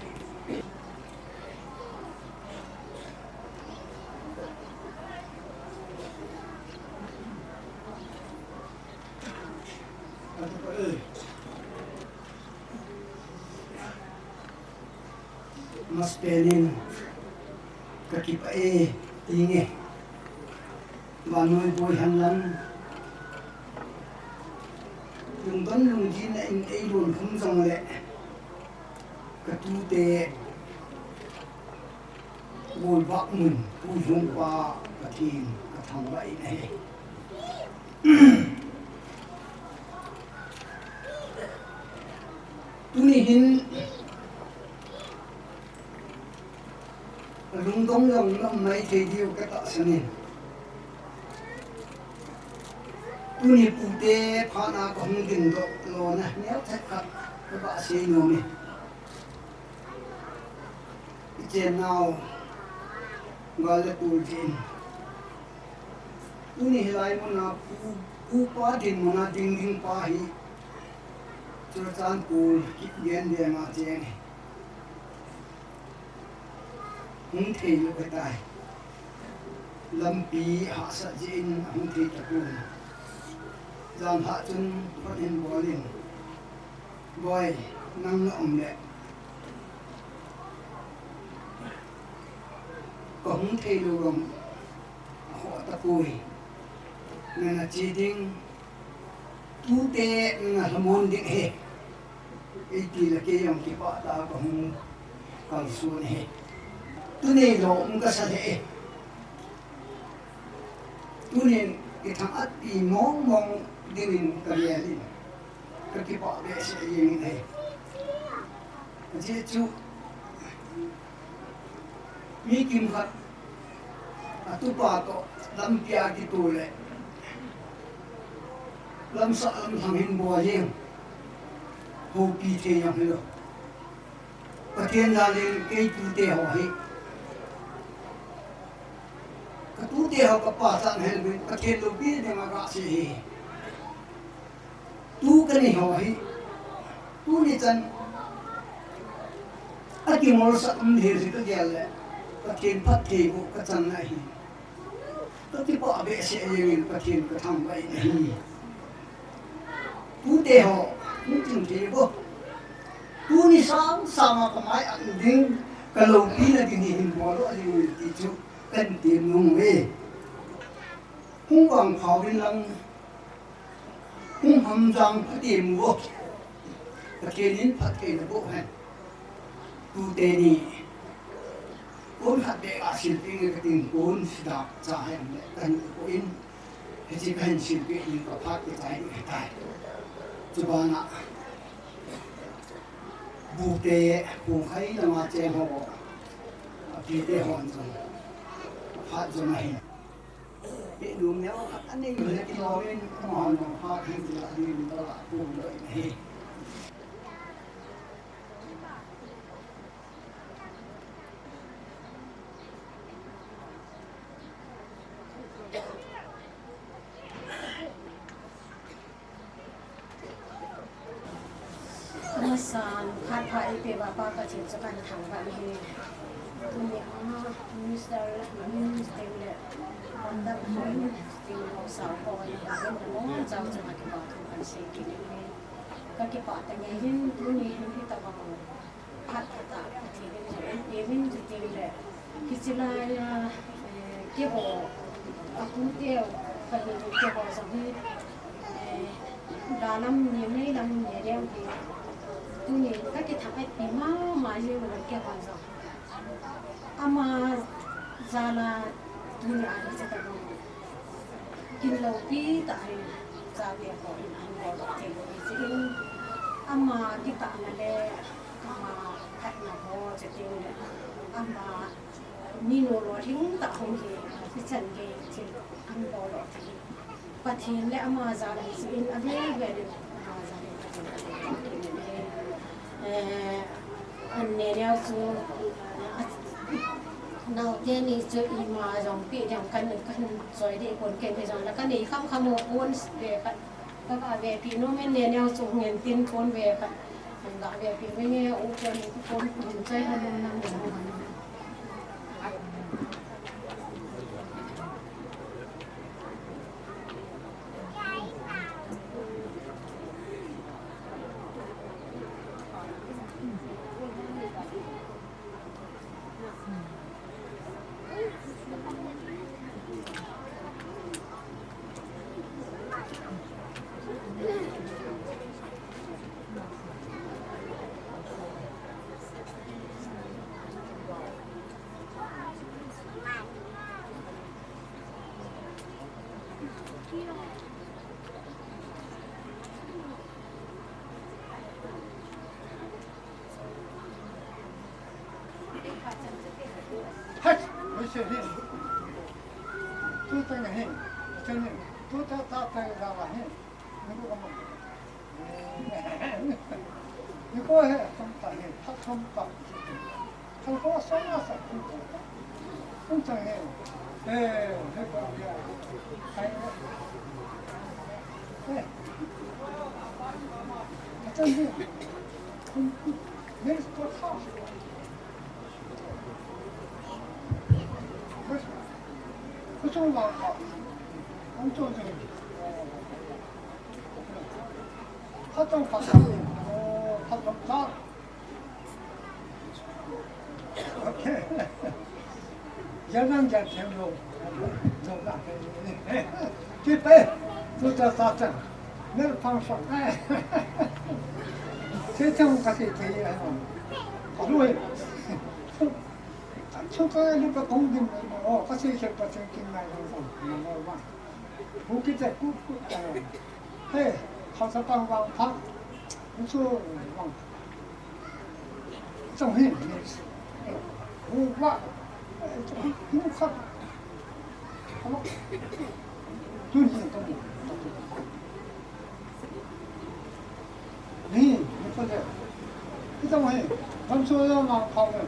Masapen in ka kipah e, ti nge. Vannoi boi hen lang. Lungdon lungjin a in ei lon khum jong le. Ka tute. Golvah mun, Pu Lhungpa Pathen ka thangvah in ahi. Tuni hin lungdong jong um maithei diu ka tahsan in. Tuni pute phat a ka hung dingdoh lona neocha khat ka ba sei nom e. I chennau gal le tul jin. Tuni hilai muna pu, pu pa dinmuna ding ding pa hi Churachandpur Kipgen veng a cheng hi. Hung thei lou hitai. Lampi hahsat jeh in hung thei tapon. Janlhah chun phone in bol in. Boi, nang na um le. Ka hung thei lou vang. Akhoh tapoi. Nana che ding. Tute nana lhamon ding ahi. Eiti le kei jong kipah tah a ka hung. Kalson ahi. Tuni lou um kasa lheh e. Tunin kithang-at pi mong mong dingin kagel in, kakipah behseh jengin ahi. Ajeh chu mi kimkhat atupa toh lampi a kitoh le lamsah lamlhang hin bol jeng, houpi thei jong hilou. Pathen jal in kei tute ho hi, katute ho kapachat hel uvin, Pathen loupi dinga kasei ahi. Tu kanei ho hi, tuni chan akingolsah um lheh jeh kagel le, Pathen phattheiboh kachan ahi. Kakipah behseh jengin Pathen kathangvah in ahi. Tute ho, hung ching thei uvo. Tuni sang sanga kamai a um ding, kaloupina ding hi hin bol u ahi ti chu kahin tem nom uve. Hung vangpha uvin lang, hung hamjang phatem uvo. Pathen in phattheina boh hen. Tute ni, kon khat beh a silpeh inge katin, kon sidak cha hen le kahin ko in, hiche kahin silpeh ding kaphat kichai ding ahitai. Chubana, bute, kongkhai langa cheng ho, apite hon jong, aphat jom ahin. Peh nom neo khat anei le kilom in, amahon jong phat hin ti la ding in kala pum loi in ahi. Amasan, phat pha eipeh uva Pa Pathen chu kahin thangvah in ahi. Tuni a Minister, Minister le, Honorable Minister ho, Sao ho, Honorable Minister ho chunga kipa thu kahin sei kit in ahi. Kakipah tah in ahi, tuni hin hitobang phat phatah Pathen in eipe uvin, chuteng le, hiche laiya, eh, keiho, aputeu, kahin keiho jong hi, eh, la lam ni, mei lam ni deu hi, tuni kakithang-at pi mama jeng uva keiho jong. Ama jal a tuni a hiche tobang kin loupi tah hi chate ho in ahin bol thei lou hi, chule ama kitahna le ama phatna ho, chuteng le ama minu lolhing tah hung hi, hichan gei thil ahin bol thei hi. Pathen le ama jal a hiche in avel vel in ama jal in Pathen, Pathen, Pathen, eh, an neh neo chu, eh, a, naote ni chu ima jong pe ding kan, kan choi ding pon, kei jong la kanei kham kham u pon ve khat. Kava ve pi nom in neh neo chu ngen tin pon ve khat. Kava ve pi ve nge u pon, pon, pon choi han nom nam. Hei, hei, hei. Tu ta na hei. Chen hei. Tu ta ta ta la la hei. Ni ko ka mo. Ni ko he, som ta he, ta som ta. Som ko sa na sa ku ta. Som ta he. Eh, he ko ya. Ai. Eh. Ta ta he. Ni ko ta. Ku chung vang ko. Ang chung chung. Phatong phatong. Oh, phatong ta. Okay. Jalan jateng lo. Lo la. Kipe. Tu ta ta ta. Ner pang sa. Te te ka te te. Alo. Chu ka lu ka kong din mai mo, ka se se pa chen kin mai mo, mo mo ma. Bu ki te ku ku ta. He, ha sa pa wang pa. Bu chu wang. Chong hin. Bu wa. Chong hin khat. Tun hin ka mu. Ni, ni pa le. Kita mo he. Kam so ya ma pa le.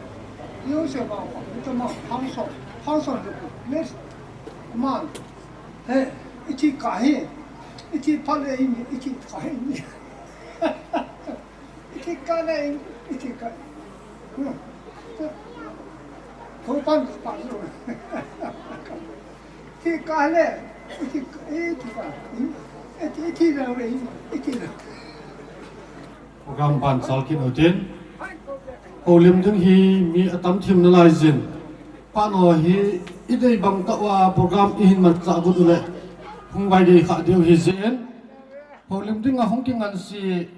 Yo se ma pa. Kita ma pa so. Pa so le. Yes. Man. He, iti ka he. Iti pa le ni, iti ka he ni. Iti ka le, iti ka. Hmm. Ko pan pa lo. Iti ka le, iti ka, iti ka. Iti, iti la le, iti la. Program ban sal kin utin. Holim ding hi mi atam thim nalai jin. Pano hi idei bang ta wa program ihin mat cha gu le. Hung vai dei kha deu hi jin. Holim ding a hung ki ngan si,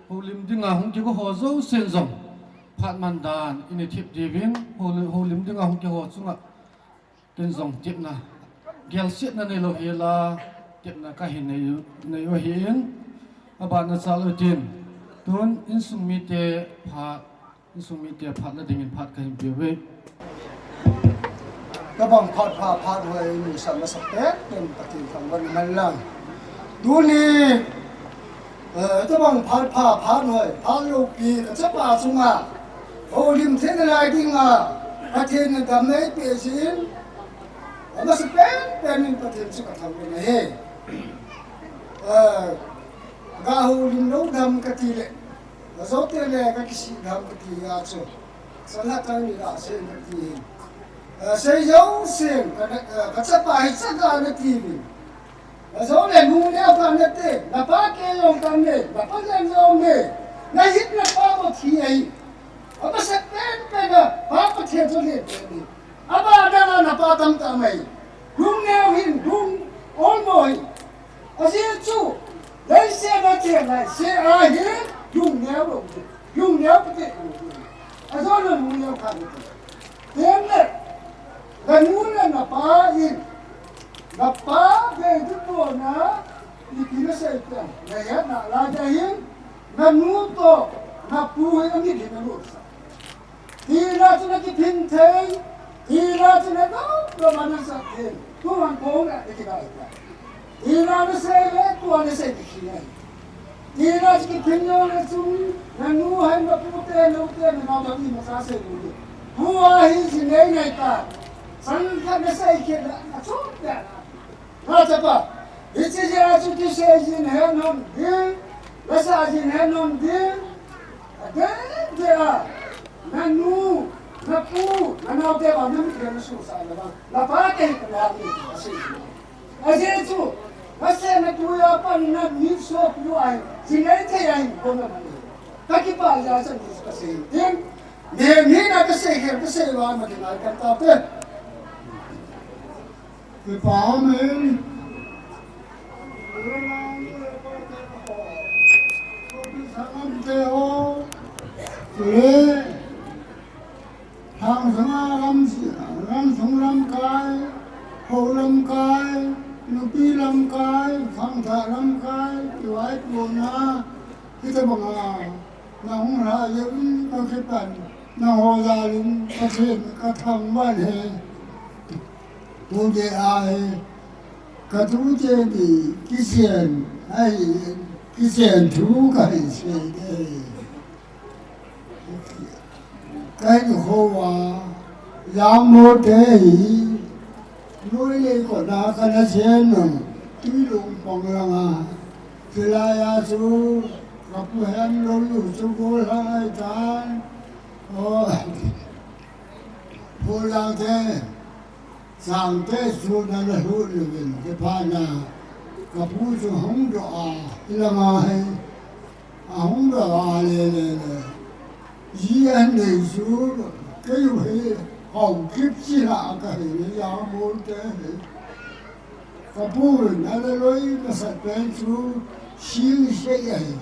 holim ding a hung ki ho jo sen jong. Phat man dan, ini thip divin, holim, holim ding a hung ki ho chunga. Ken jong tipna. Gelsetna nei lo hi la, tipna ka hin nei, nei u hi in. Abana chal utin. Tun insung mite phat, insung mite phat na dingin phat ka hin piu ve. Tabang phat pha phat hoi nu sa masa pet, ken Pathen thangvah in man lang. Tuni, eh, tabang phat pha phat hoi, phat loupi, ka chapa chunga. Holim thei nalai dinga, Pathen in dam nei pe jin. Amasa pen pen in Pathen chu ka thangvah in ahi. Eh, ga holim lou dam ka ti le. Ajo te le ka kisih dam ka ti a chu. Sa la ka ni la se na ti. Eh, sei jo sen, ka, eh, ka chapa hi cha ga na ti ni. Ajo le nu le pa na te, na pa ke jong ka ne, na pa le jong ne. Na hit na pa mo thi ai. Amasa pen pen na, pa pa the jo le pen ni. Abana na pa tam ta mai. Lung neo hin, lung ol mo hin. Ajeh chu, leiset a che lai, se a hin, lung neo lo, lung neo pute. Ajo lo lung neo kha ni. Tem le, na nu le na pa in, na pa ve tu po na, ipi na sei ta, na ya na la ja hin, na nu to, na pu hin, ami hin na lo sa. Tila chu na kiphin thei, tila chu na dom dom a na sah thei. Tu man kong na kidai ta. Tila na sei le, tua na sei kikhi ai. Tila chu kiphin jong le chung, na nu hai na pu te, na u te, na nao ta i ma sa sei lu le. Tua hi si nei nei ta. Sang khat na sei khe le, na chom le na. Nga chapa, hiche jeh a chu kisei jin hen hon ding, lasa jin hen hon ding, adeh deh a, na nu, na pu, na nao te vang na mit le na su sa le vang, na pa te hi ka na ni, asei. Ajeh chu, na se na tu ya pan na ni so pu ai, jin ai te ai ko na ni. Ka kipah jeh a chu ni ka sei ding, ni ni na ka sei khe, ka sei va ma ding ai kan ta pe. Kipa umin. Sangam te ho. Chule. Thang sanga lam, lam sung lamkai, ho lamkai, nupi lamkai, thang tha lamkai, kiwai puna, kita banga. Nahung lha jeh un ka kipan, nangho jal in Pathen ka thangvah e. Tuni a hi, ka tute ni kichen ahi, kichen thu kahin sei e. Kahin kho uva, Jangmo te hi, Noi le kona kana chen nung, Tuilung pang langa. Chulai a chu, ka pu Hemlou nu chu golhang ahitan. O, Pu Langte, Sangte chu nana lut uvin, kipana. Ka pu chu hung doh a, hilanga hi. Ahung doh a le le le. Ji an nei chu, kei u hi, hou kip chi la ka hi, Jangmo te hi. Ka pu in, ana loi ka sat pen chu, sing sei ahi.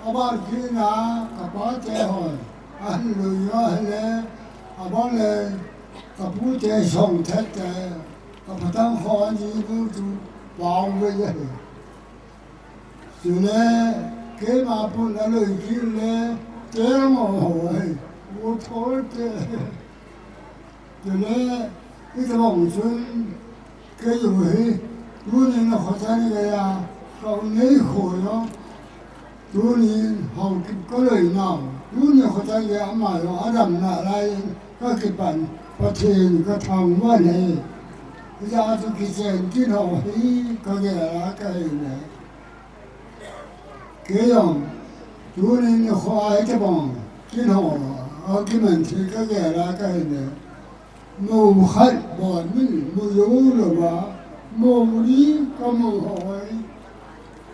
Aban kit na, ka pa te hon, Ahin lui ahile, abang le, kapu te song thet te, kapatang kho ani nu tu pao ve le. Chule, keima pun alui kit le, te ngo ho he, u thol te. Chule, itabang chun, kei u hi, tuni na khotang geiya, ka u nei kho yo. Tuni hou kip ka loi nau. Tuni khotang geiya ama yo, adam na lai, ka kipan, Pathen ka thangvah e. Hijeh chun kichen kin ho hi, ka gel a ka hi ne. Kei jong, tuni nikho a hitabang, kin ho, akiman thei ka gel a ka hi ne. Mou khat bou min, mu jou lou va, mou li ka mu hoi.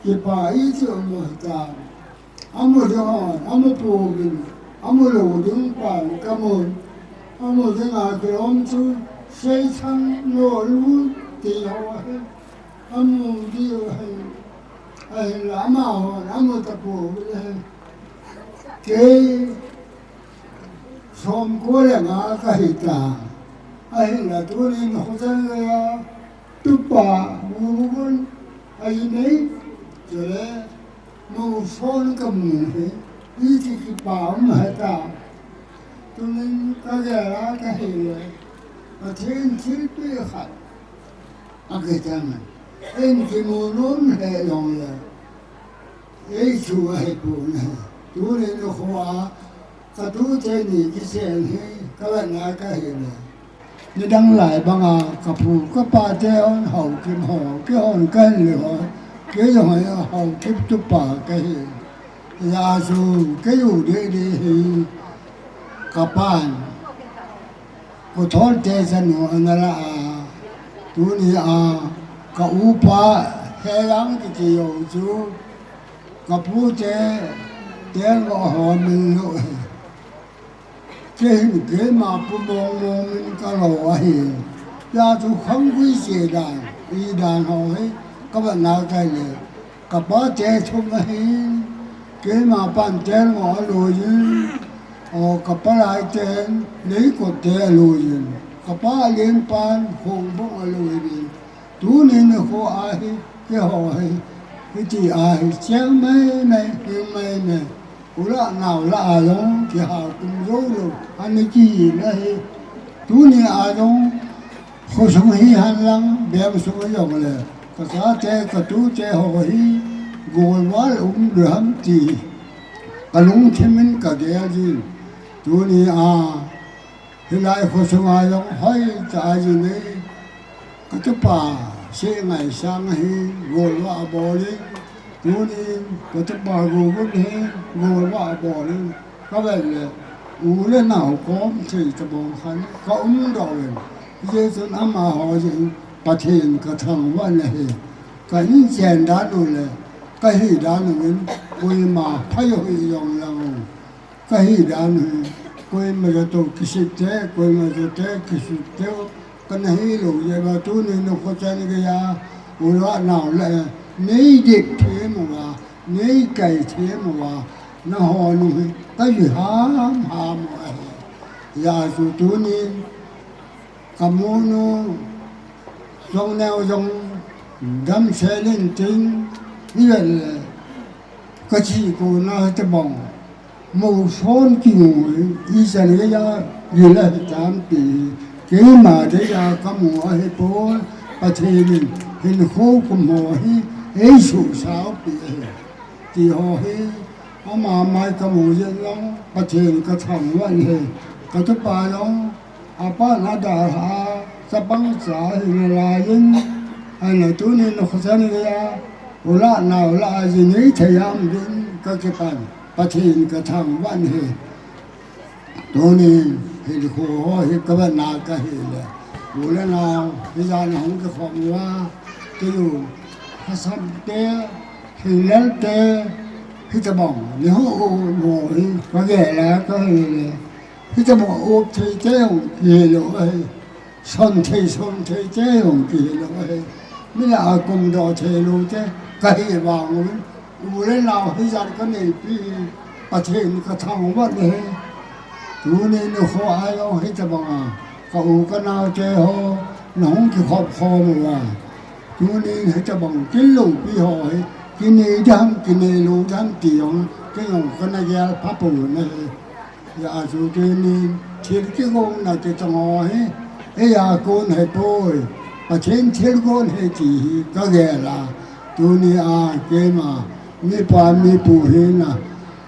Kipa iti um hita. Amu ding hon, amu pouvin, amu lou ding pan ka mu. Amu ding a kilom chu, sei chang no lu ti ho hi. Amu diu ahi, ahinla amahon amu tapou ahi. Kei somko le nga kahi ta. Ahinla tunin hojang geiya, tupa, mumun, ahi nei, chule, muson kamu hi, iti kipa um hita. Tunin kagel a kahile, Pathen thilpeh khat. Akitang. Eikimu nom le jongle. Eisu ahipon ahi. Tuni nikho a, katute ni kichen hi, kavetna kahi le. Nidang lai banga, kapu, kapa te hon Haokip ho, kei hon kahin le ho, kei jong hi Haokip tupa kahi. Hijeh chun, kei u deh deh hi, kapan. Kothol te chanu ana la a, tuni a, ka upa Hejang kiti jou chu, kapu te, Tengo ho min lou hi. Kei hin keima pu mong mong min ka lou ahi. Hijeh chun khang gui che dan, i dan ho hi, kavetna kahi le. Kapa te thum ahin, keima pan Tengo aloi in, o kapa lai ten, Neikot te aloi in, kapa alen pan, Hongbung aloi in, tuni nikho a hi, keiho hi, hiti a hi, cheng mai mai, hing mai mai, u lah nao lah a jong, kiha kum jou lou, ani kihi na hi, tuni a jong, Khosung hi henlang, beng sung hi jongle, ka chate, ka tute ho hi, golvah um ding ham ti, ka lungthim in ka gel jin. Tuni a, hilai khosung a jong hoitah a jin e, ka tupa, Seingaisang hi, golvah abol in, tunin, ka tupa Gogun hi, golvah abol in, Ka vet le, u le nao kom thei tabang khat ka um doh uvin. Hijeh chun amaho jeh in Pathen ka thangvah in ahi. Ka inchen dan u le, ka hi dan u in, koima phai u hi jong lang u. Ka hi dan u hi, koima joh toh kisit te, koima joh te, kisit te u. Kana hilou jeh uva tuni nikho chan geiya, u lah nao lah, nei dep them uva, nei kai them uva, nahon u hi, ka ji ham ham u ahi. Hijeh chun tunin, ka monu, Jongneo jong, damsel in tin, ivet le, ka chi kona hitabang. Mou son kingoi, ichan geiya, gila hitam ti, keima geiya kamu ahipoi, Pathen in, hinkho kum ho hi, eisuhsah pi ahi. Ti ho hi, ama mai kamu jeh in jong, Pathen ka thangvah in ahi, ka tupa jong, Apan adalha, chapang cha hi nalai in, ahinla tunin nakho chan geiya, u lah nao lah a ji nei thei ham tin ka kipan, Pathen ka thangvah in ahi. Tunin, hinkho ho hi ka vetna ka hi le. U le nao, hijat a hung kikhom uva, kei u, Hassan te, Hinlel te, hitabang, ni hu u mo hi, ka gel a ka hi le. Hitabang up thei te jong kihilou ahi. Son thei, son thei te jong kihilou ahi. Mi lah a kumdoh theilou te kahi vang uvin. U le nao hijat kaneipi hi Pathen kathangvah in ahi. Tuni nikho a jong hitabanga ka u ka naote ho nahung kikhop khom uva, tuni hitabang kin loupi ho hi kinei dam, kinei lou dam ti jong kei jong kana gel phapou ahi. Hijeh a chu tuni thil kigongna kitong ho hi, eija kon hipoi, Pathen thilgon ahi ti hi ka gel a, tuni a keima mipa mipu hina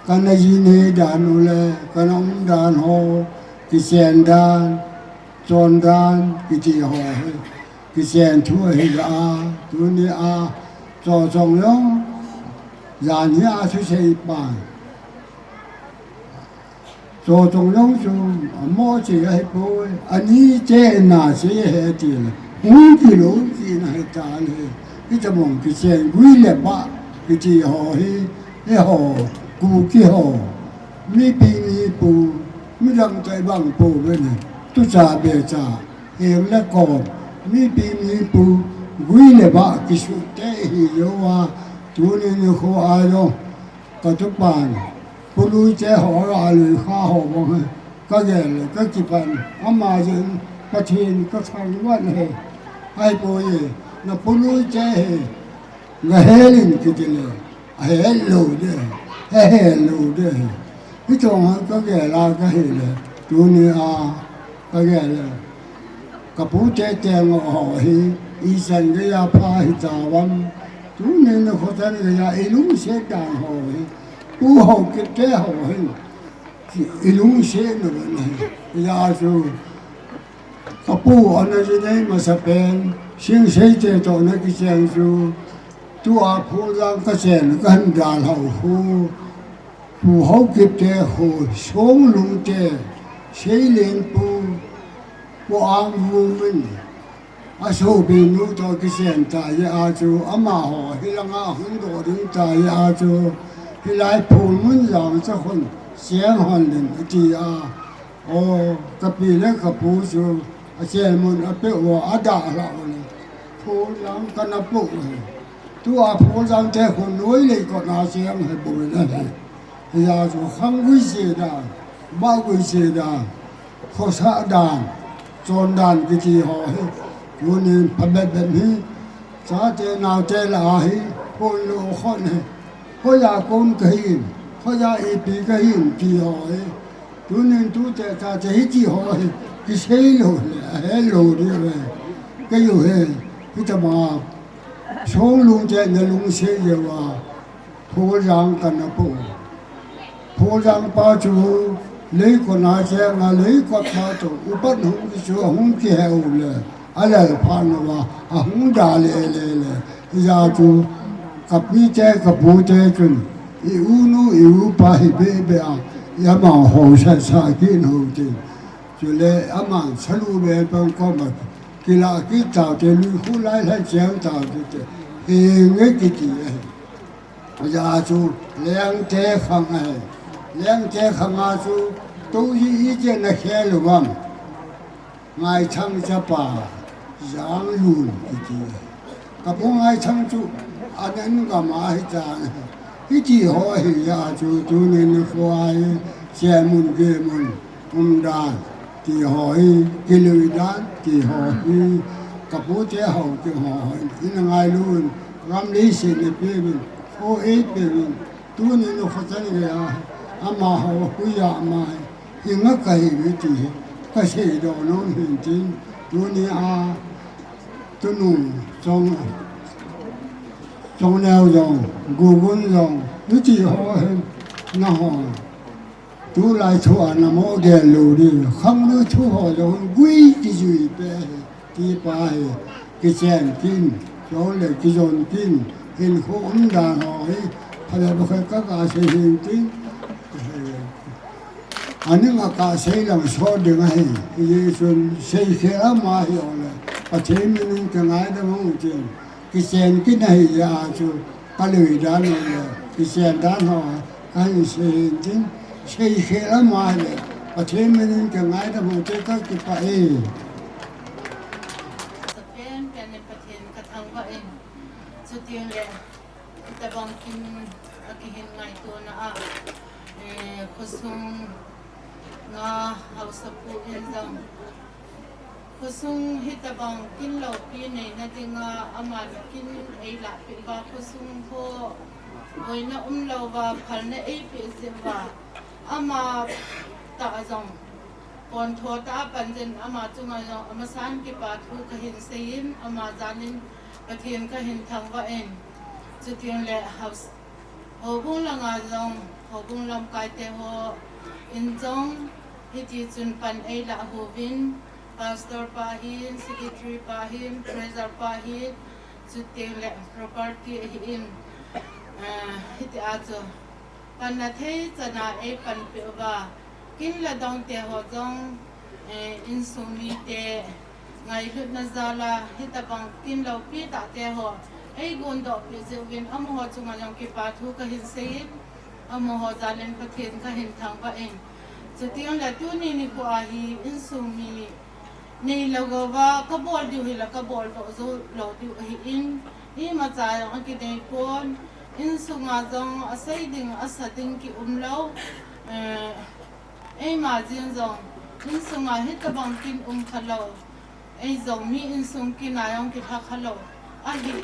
kana jinei dan u le kana um dan ho, kichen dan, chon dan kiti ho hi kichen thu ahi jeh a, tuni a cho chong jong, jan hi a thusei pa cho chong jong chu amo che ahipoi, ani che na che ahi tile, hung kilou tina ahitan ahi. Hitabang kichen gui le bah kiti ho hi, eiho Kuki ho, mipi mipu, midang toh ibang pouvin ahi, tucha becha, heng le kom, mipi mipu, gui le bah kisuhte ihi jouva, tuni nikho a jong katupan, Pu Luite ho, a lui kha ho bang hi kagel le kakipan, ama jeh in Pathen kathangvah e. Ahipoi, na Pu Luite hi gahel in kitile, ahel lou ding, ahel lou ding. Hichong a kagel a kahile, tuni a kagel le, kapute tengoh ho hi ichan geiya pha hitauvam, tuni nikho chan geiya ilungset dan ho hi, Pu Haokipte ho hin ilungset nau ahi. Hijeh a chu kapu ana jinei masapen, Singseite toh ana kichen chu, tua Pholjang kachen kahin dalhau khu, Pu Haokipte khu, Songlungte, Seilenpu, Pu Angvum in, asopi nu toh kichen tai jeh a chu, amaho hilanga hung doh ding tai jeh a chu, hilai Phulmun Jangchakhun cheng hon ding ati a, o, kapi le kapu chu achen mun apeh uva, adalhah u le, Pholjang kana poh u ahi. Tua Pholjangte khu noi leikot a cheng ahi bouvin ahi. Hijeh a chu khanggui che dan, bahgui che dan, khosah dan, chon dan kiti ho hi, tunin phabep bep hi, chate naote lah a hi, phonlou khon ahi. Hoiya kon kahin, hoiya ipi kahin ti ho hi, tunin tute chate hiti ho hi kisei lou le ahel lou diu ahi. Kei u hi, hitama Songlungte nalungset jeh uva, Pholjang kana poh. Pholjang pa chu leikot a chenga, leikot pa toh upat hung kichu, ahung kihe u le, alel phat uva ahung da le le le. Hijeh a chu kapite kapute chun, i unu i upa hi bebe a, i amaho sasa kit u tin, chule aman salu be pang koma kilah kit taute, lui khu lai lhan cheng taute, henge kiti ahi. Hijeh a chu Lengte khang ahi. Lengte khang a chu tou hi iti nakhel uvem? Ngaithang chapa Janglun kiti ahi. Kapu Ngaithang chu anan gam a ahitan ahi. Hiti ho ahijeh a chu tunin nikho a hi, chemun gemun umdan ti ho hi, kilui dan ti ho hi, kapute ho ti ho hi, ina ngailu in, gam leiset in eipeuvin, kho eipeuvin, tunin nikho chan geiya hi, amaho huiya ama hi, hinga kahiuve ti hi kaseidoh nom hin tin, tuni a tunu Chong, Chongneo jong, Gugun jong, hiti ho hin, naho tulai thu a namo gel lou ding, khanglui thu ho jong gui kijui pe hi, ti pa hi, kichen kin, chule kijon kin, hinkho umdan ho hi, phabep khat kakasei hin tin, aning a kasei lang sot ding ahi, hijeh chun seikhel ama hijongle, Pathen min in kingaidam u tin, kichen kin ahijeh a chu, kalui dan u le, kichen dan ho, kahin sei hin tin, seikhel ama le, Pathen min in kingaidam u te, kakipah e. Sapen pen in Pathen kathangvah in, chutengle, hitabang kin akihin ngaitona a, eh, khosung Nga hausapu in jong khosung hitabang kin loupi neina dinga aman kin eilahpeh uva, khosung ho boina umlouva phalna eipeh jeh uva, ama tah jong pontho tah a panjin ama chunga jong amasan kipa thu kahin seiyin, ama jalin Pathen kahin thangvah in, chutengle house Houbung langa jong, houbung lamkaite ho in jong, hitichun pan eilah uvin, pastor pa hin, secretary pa hin, treasurer pa hin, chutengle property ahin, ah, hitia chu panna thei chana eipanpeh uva, kin le dongte ho jong, eh, insung mite ngailutna jala hitabang kin loupi tahte ho eigondohpeh jeh uvin, amaho chunga jong kipa thu kahin seiyin, amaho jalin Pathen kahin thangvah in, chutengle tuni nikho a hi insung mi neilou uva kabol diu hile kaboldoh jou lou diu ahin, imacha jong akineipon, insunga jong asei ding asa ding kiumlou, eh, eima jeng jong insunga hitabang kin umkhalou, eijong mi insung kin a jong kilhakhalou ahin,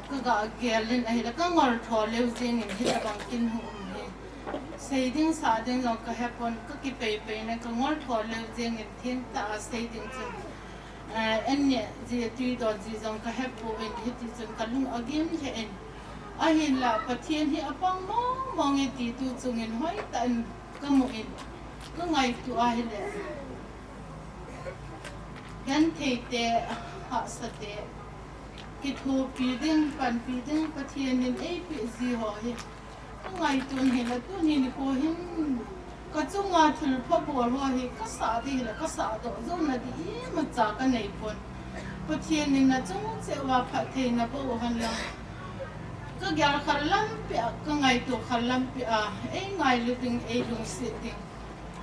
kaga gelin ahile kangoltho leu jengin hitabang kin hung um hi sei ding sah ding jong kahepon, kakipeipeina kangoltho leu jengin thengtah a sei ding chun, eh, an neh ji, twi don ji jong kahepouvin, hitichun kalung agim lheh in, ahinla Pathen hi apang mongmong e ti tu chungin hoitah in kamu in, kangaito ahile gentheite, hahsate, kithopi ding, panpi ding Pathen in eipeh ji ho hi kangaito in, hinla tuni nikho hin kachunga thilpha bol ho hi kasah ding hile kasahdoh jouna ding imacha kaneipon. Pathen in nachung cheh uva phattheina boh uhen lang, kagel khat lampi a, kangaito khat lampi a, eingailu ding, eilungset ding,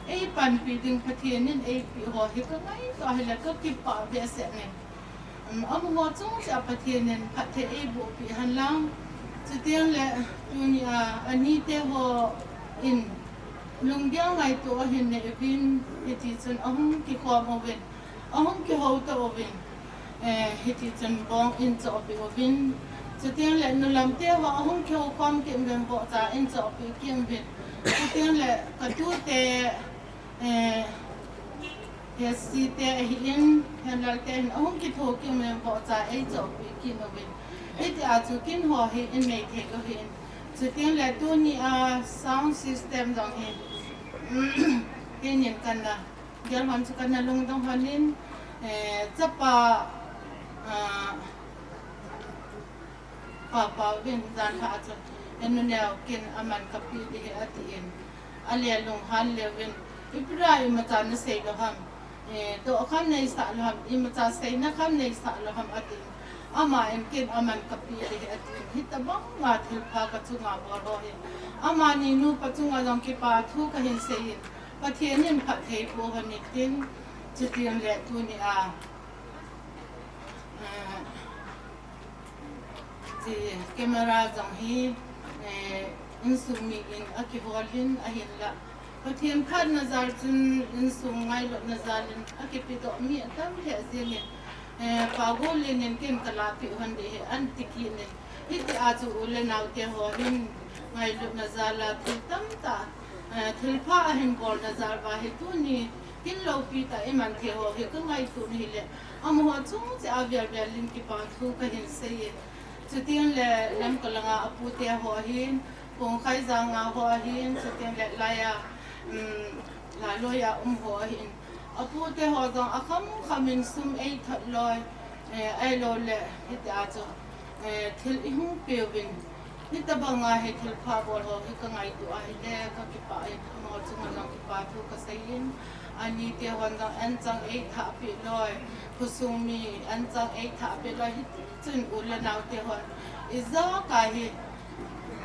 eipanpi ding Pathen in eipeh ho hi kangaito ahile kakipah behseh in. Um, amaho chungcheh a Pathen in phatthei eibohpeh hen lang. Chutengle tunia anite ho in lunggel ngaito ahin nei uvin, hitichun ahung kikhom uvin, ahung kihouto uvin, eh, hitichun bong in chohpeh uvin, chutengle nulamte ho ahung kihoukhom kit uvin, bohcha in chohpeh kit uvin, chutengle katute, eh, Hesite ahin, Henlalte ahin, ahung kitho kit uvin, bohcha eichohpeh kit uvin, hitia chu kin ho hi inei thei u ahin. Chutengle tunia sound system jong hi keinin kana gel hon chu kana lungdong hon in, eh, chapa, ah, Papa uvin janlhah a chun, Enu neo, kin aman kapeh ding ahi atin, ale lunghan leuvin, ipi dia imacha nasei lou ham, eh, doh khat neisah lou ham, imacha seina khat neisah lou ham atin, aman kin aman kapeh ding atin, hitabanga thilpha kachunga bol ho hi amani nupa chunga jong kipa thu kahin seiyin, Pathen in phatthei boh hen tin, chutengle tunia, eh, Camera jong hi, eh, insung mi in akiholin ahinla, Pathen phatna jal chun insung ngailutna jalin akipedoh mi atam lheh jengin, eh, Pa Golin in kin kalahpeh hon ding ahi anti kit in, hitia chu u le naote ho hin ngailutna jala thil tamtah, eh, thilpha ahin bolna jal uva hi tuni kin loupi tah iman thei ho hi kangaito in ahile, amaho chungcheh a velvelin kipa thu kahin seiyin, chutengle Lamka langa apute ho ahin, Kongkhai janga ho ahin, chutengle laia, um, Laloi a um ho ahin, apute ho jong akhamkham in sum eithot loi, eh, ahiloule hitia chu, eh, thil ihung peuvin, hitabanga hi thilpha bol ho hi kangaito ahile kakipah in, amaho chunga jong kipa thu kaseiyin, anite hon jong anchang eithahpeh loi, khosung mi anchang eithahpeh loi, hitichun u le naote hon ijat a hi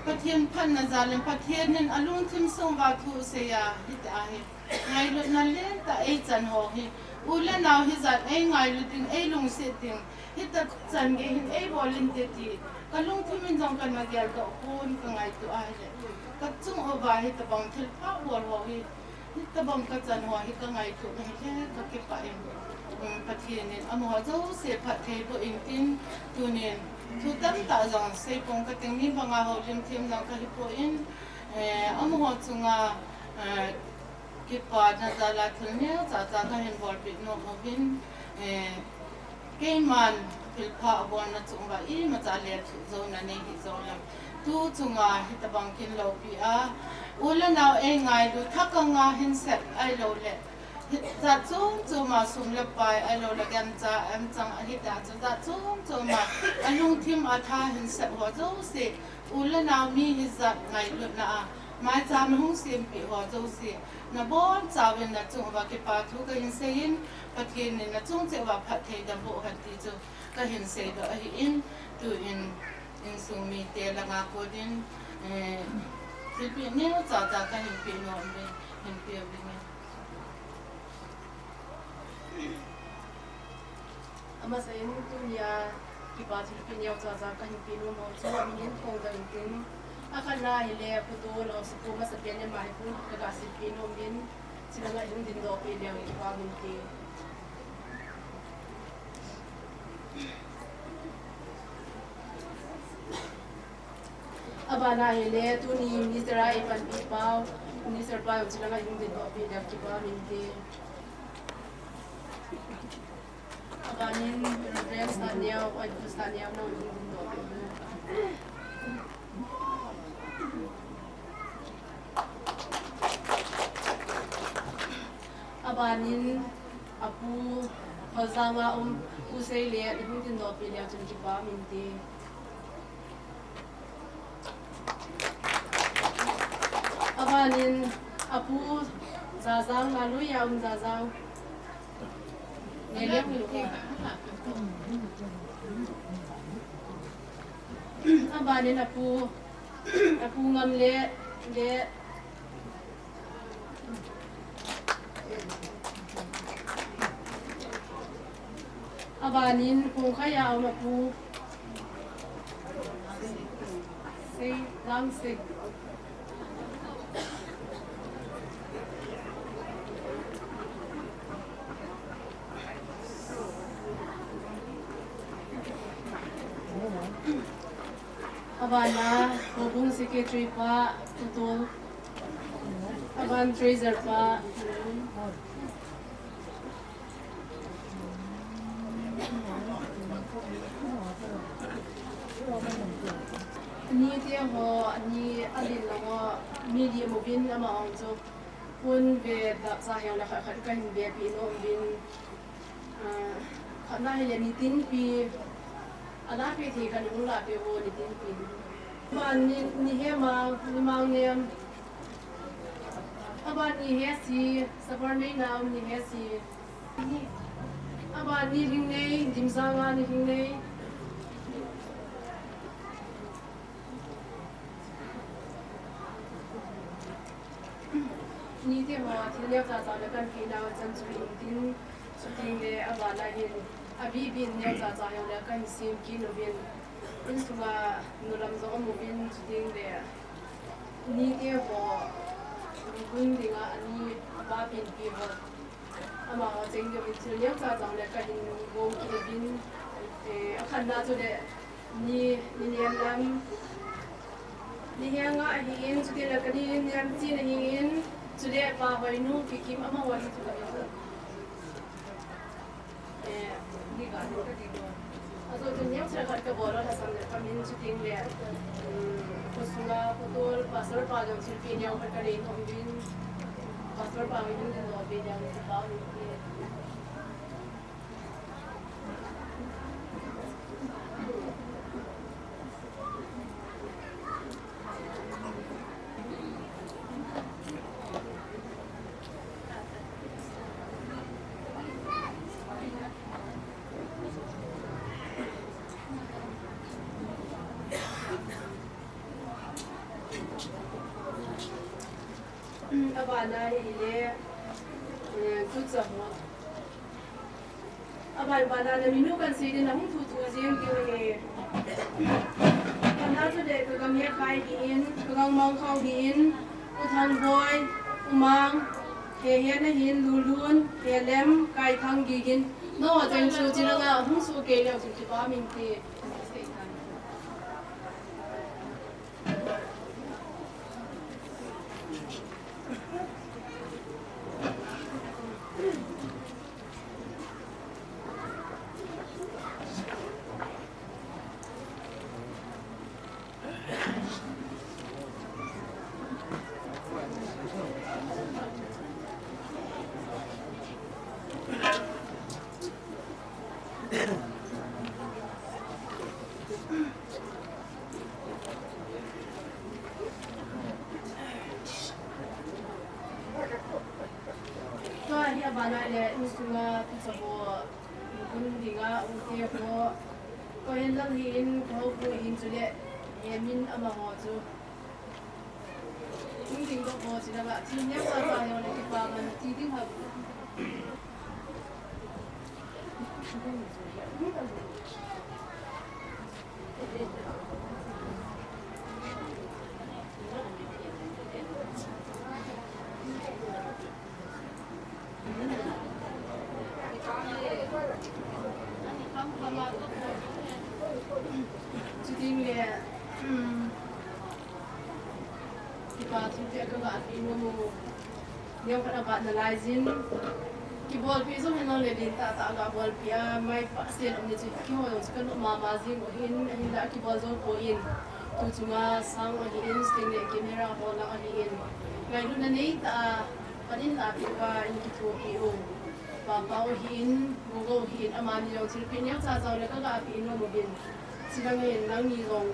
Pathen phatna jalin Pathen in alungthim sung uva thu seiya, hitia hi ngailutna lentah eichan ho hi, u le nao hijat eingailu ding, eilungset ding, hitachan gei hin eibol inte ti kalungthim in jong kana geldoh pon, kangaito ahile kachung uva hitabang thilpha bol ho hi Hitabang kachan ho hi kangaito nahi le kakipah in. Um, Pathen in amaho jouse phattheiboh intin, tunin thu tamtah jong seipong kating, mi banga houlim them jong kahipon, eh, amaho chunga, eh, kipana jal a thil neocha cha kahin bolpeh nom uvin, eh, keiman thilpha abolna chung uva imacha lethuh jouna nei hih jongleng, tu chunga hitabang kin loupi a, u le nao eingailu thakang a hinsep ahilouleh, hi, jat chom chom a sum le pai ahilouleh gancha anchang ahitia chu jat chom chom a alungthim a tha hinsep ho jouse, u le nao mi hijat ngailutna a maicham hung sempeh ho jouse, nabonchauvin nachung uva kipa thu kahin seiyin, Pathen in nachung cheh uva phatthei daboh hen ti chu kahin seidoh ahin, tuin insung mite langa konin, eh, thilpeh neocha cha kahin peh nom uvin, hin pe uvin. Amasan tunia kipa thilpeh neocha cha kahin pe nom ho chu amin in phong dang intin, akhatna hile Pu Tolou, Pu Masapen, ama hi pun khat kaga silpeh nom uvin, chulanga hung dingdoh peh leu hin kipa min te. Abana hile tuni minister a eipanpi pau, minister pa jong chulanga hung dingdoh peh leu kipa min te. Abanin Reverend Saneo, Oipu Saneo, nahung dingdoh peh in. Abanin apu Kholjang a um Pu Seilet, ihung dingdoh peh leu chun kipa min te. Abanin apu Jajang, Lalui a um Jajang. Abanin apu, apu Ngamlet, le abanin Kongkhai a um apu Sei, Langsei. Abana, Houbung Secretary pa, Pu Tol. Aban Treasurer pa. Nite ho, ni adin lang ho, mi lim uvin amaho chu pon ve dap cha hijongle khat khat kahin vepeh nom uvin. Ah, khatna hile nitinpi, alahpeh thei khat hung lahpeh uvo nitinpi. Aban ni, Nihemang, Nimangnem. Aban Nihesi, Sapornei nao Nihesi. Aban Nilhingnei, Dimjanga Nilhingnei. Nite ho, thil neocha cha le kahin pe nau chan chu intin, chutengle abana hin, abibin neocha cha hijongle kahin sem kit uvin, insunga nulam jong aum uvin, chutengle nite ho, lungdon dinga ani, apa Pinpi ho, amaho cheng diuvin thil neocha cha le kahin gong kit uvin, eh, akhatna chule, Ni, Ninemlam, Nihenga ahin, chutengle ka Ninemchin ahin, chule Pa Hoinu, Kikim amaho hi chu ka min. Eh, ni ka, ni ka ti ko. Ajo chu neocha khat kabol lou lhasam le kamin chutengle, um, khosunga, Pu Tol, Pastor pa jong thilpeh neo khat kanei nom uvin, Pastor pa jong dingdoh peh neo uvin, Pa Hoinu. Abana hile, eh, tucha ho. Aban bana naminu kan sei din nahung thu thu jeng diu ahi. Khatna chule ka Gamhekkhai din, ka Gangmangkhao din, U Thangboi, U Mang, He he na hin Lulun, he lem, Kaithang Gigin. No, chang chu chinanga hung su ke leo chu kipa min ti. Tua hi abana le insunga tu sabo. Hun dinga ute ho. Ko hin lang hi in ko pu hin chu le. He min amaho chu. Hun ding ko ho chu la. Thi ne pa pa yo le kipa man ti ding ha. Chuting le, um, kipa thilpeh kaga pe nom u. Neo khat avat nalai jin. Kibolpi jong hi nong le lentah tah a ga bolpi a, maipah sel um le chu kihou jong chu kanop mama jing u hin, ahinla kibol jou poi. Tu chunga sang u ahin, sting le camera ho lang ahin. Ngailutna neitah a, pan in la pi uva in kithopi u. Papa u ahin, Gogo u ahin, amani jong thilpeh neocha jong le kaga pe nom uvin. Chibang in nangni jong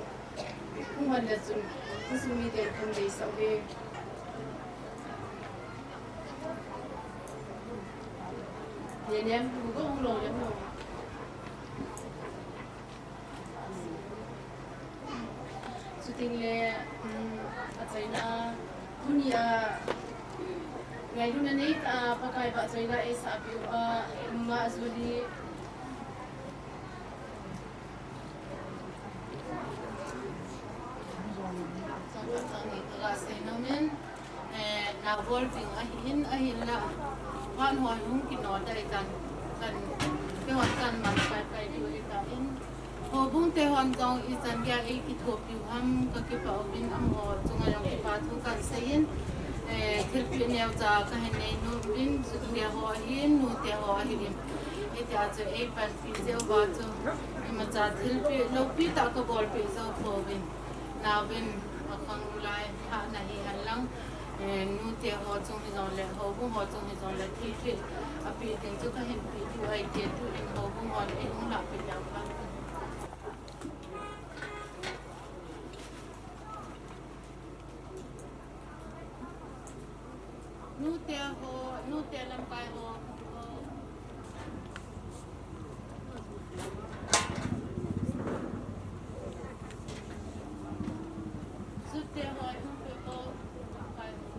hung hon le chun, insung miten kan deisah uve. Chuting le, um, achaina, tunia, ngailutna neitah a, Pakai vahchoina eisah peh uva, um, ma Julie. Chang, chang, chang, ni kaga sei nom in. Eh, na bol ding ahin, ahinla. Van hoi hung kino dai tan, kan, kihon tan man pai pai diu ahitan. Houbung te hon jong ichan gei a eikithopi u ham kakipah uvin amaho chunga jong kipa thu kan sei in. Eh, thilpeh neocha kahin nei nom uvin, chute ho ahin, nute ho ahin. Hitia chu eipanpi jeh uva chu, imacha thilpeh, loupi tah kabolpeh jou pouvin. Naovin, akhang ulai, hahna hihen lang, eh, nute ho chung hijongle, houbung ho chung hijongle, thilpeh, apeh ding chu kahin peh diu ahi, tun houbung hon eihung lahpeh leu hen. Nute ho, nute lamkai ho. Sute ho, nute ho, lamkai ho.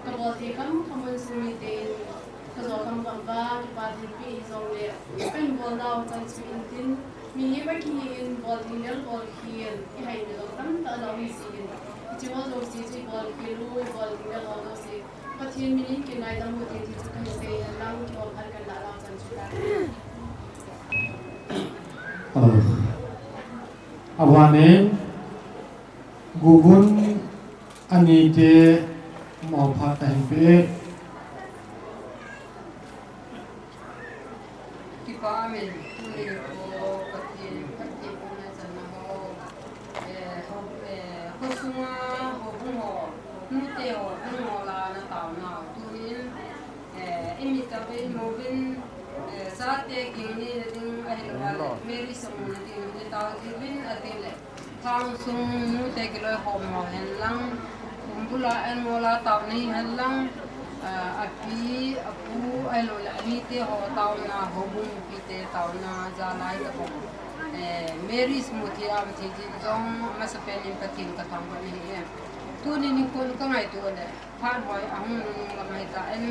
Kabol thei kham kham un sung miten, kajo kham kham uva, kipa thilpeh hijongle, kahin bolnau chan chu intin, mihem akihin, bol thei lel bol khel, ihai mi jong tamtah ana um jin. Hiche ho jouse chu ibol khel u, ibol thei lel ho jouse. Pathen min in kingaidam u hite ti chu kahin sei hen lang, kihoulim khat kahin lah nau chan chu ta. Ah. Abanin, Gugun anite mo phat ahin pe. Kipa amen, tuni ko Pathen, Pathen ko na chan na ho. Eh, ho, eh, ho sunga, ho bung ho, nute ho, bung ho la na tao na, tunin, eh, imi ta ve mo vin, eh, sa te king ni na ding, ahin lo, Mary Samu na ding, ni tao ji vin, a ding le. Thang sung nute kiloi hom ho hen lang, kumbula en mola tao nei hen lang, ah, api, apu, ahilou le anite ho taona, houbung mipite taona, jalai tabang. Eh, Mary Smoothie am thei jin jong, amasapen in Pathen ka thangvah nahi e. Tuni nikho ka ngaito le, phat hoi ahung nung lam ahi tan,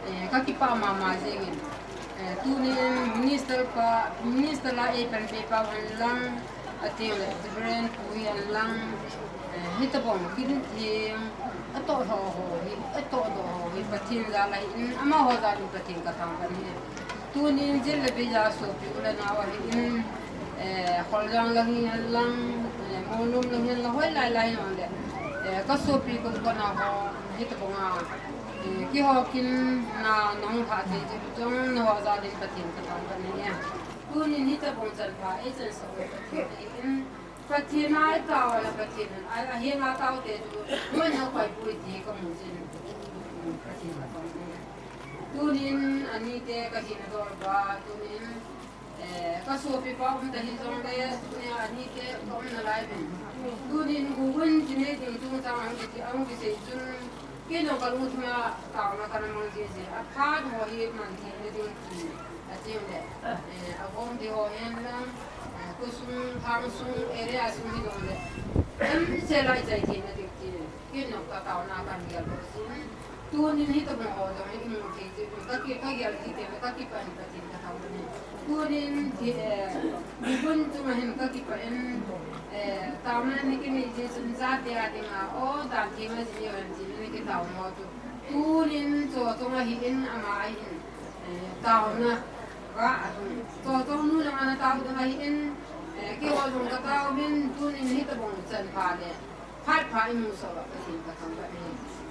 eh, ka kipah mama jingin. Eh, tunin minister pa, minister la eipanpi pa hen lang, ati le, Reverend pu hi hen lang, eh, hitabang kin thim, atoh ho ho hi, atoh doh ho hi, Pathen jal ahin, amaho jal in Pathen ka thangvah e. Tunin jil le beija sopi u le nau ahin, eh, Kholjang lang hi hen lang, eh, Molnom lang hi hen lang, hoilai lai jong le, eh, ka sopi kon kon a ho, hitabang a, eh, kihou kin na nahung lha thei jeh u chun naho jal in Pathen ka thangvah e. Tunin hitabang chan pha eichan sah u Pathen ahin, Pathen a i tao a le Pathen in, a, ahenga taote chu, moi na koi pui ti ka mu jin. Pathen ka thangvah e. Tunin anite ka hina dol uva, tunin, eh, ka sopi pa um ta hijong le, tunin anite ka umna lai uvin. Tunin Gugun chinei ding chungchang a hung kisei, hung kisei chun, kei jong ka lungthim a taona kana mang jiji. Aphat ho hi man theina ding ti. Ati le, eh, agom di ho hen lang, eh, khosung, khangsung, area sung hi jong le, em, se lai chai theina ding ti. Kei jong ka taona kana gel bou jin. Tunin hitabang ho jong hi imu thei jeh un ka ki, ka gel thei te, ka kipah in Pathen ka thangvah e. Tunin hi, eh, Gugun chunga hin ka kipah in, eh, taona nei kinei jeh chun jati a dinga, o, dan thei ma ji uvin tin nei kitao mo chu. Tunin cho chunga hin ama ahin, eh, taona, ga, cho chunga nu langa na tao ding ahin, eh, keiho jong ka tao uvin, tunin hitabang chan pha le. Phat pha imu sah uva Pathen ka thangvah e.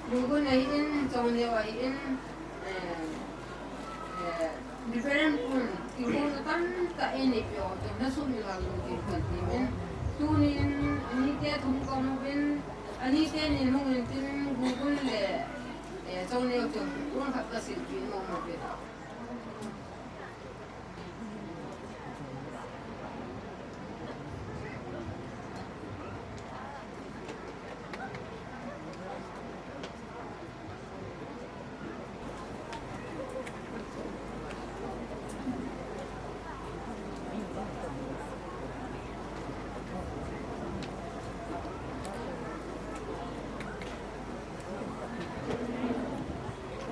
Gugun ahin, Chongneo ahin, eh, eh, Reverend pun, kihou na tamtah eini peh u, chun na sumil a lungkim kan ti uvin. Tunin, anite thum ka um uvin, anite nin hung in tin Gugun le, eh, Chongneo chun, room khat ka silpeh nom uve.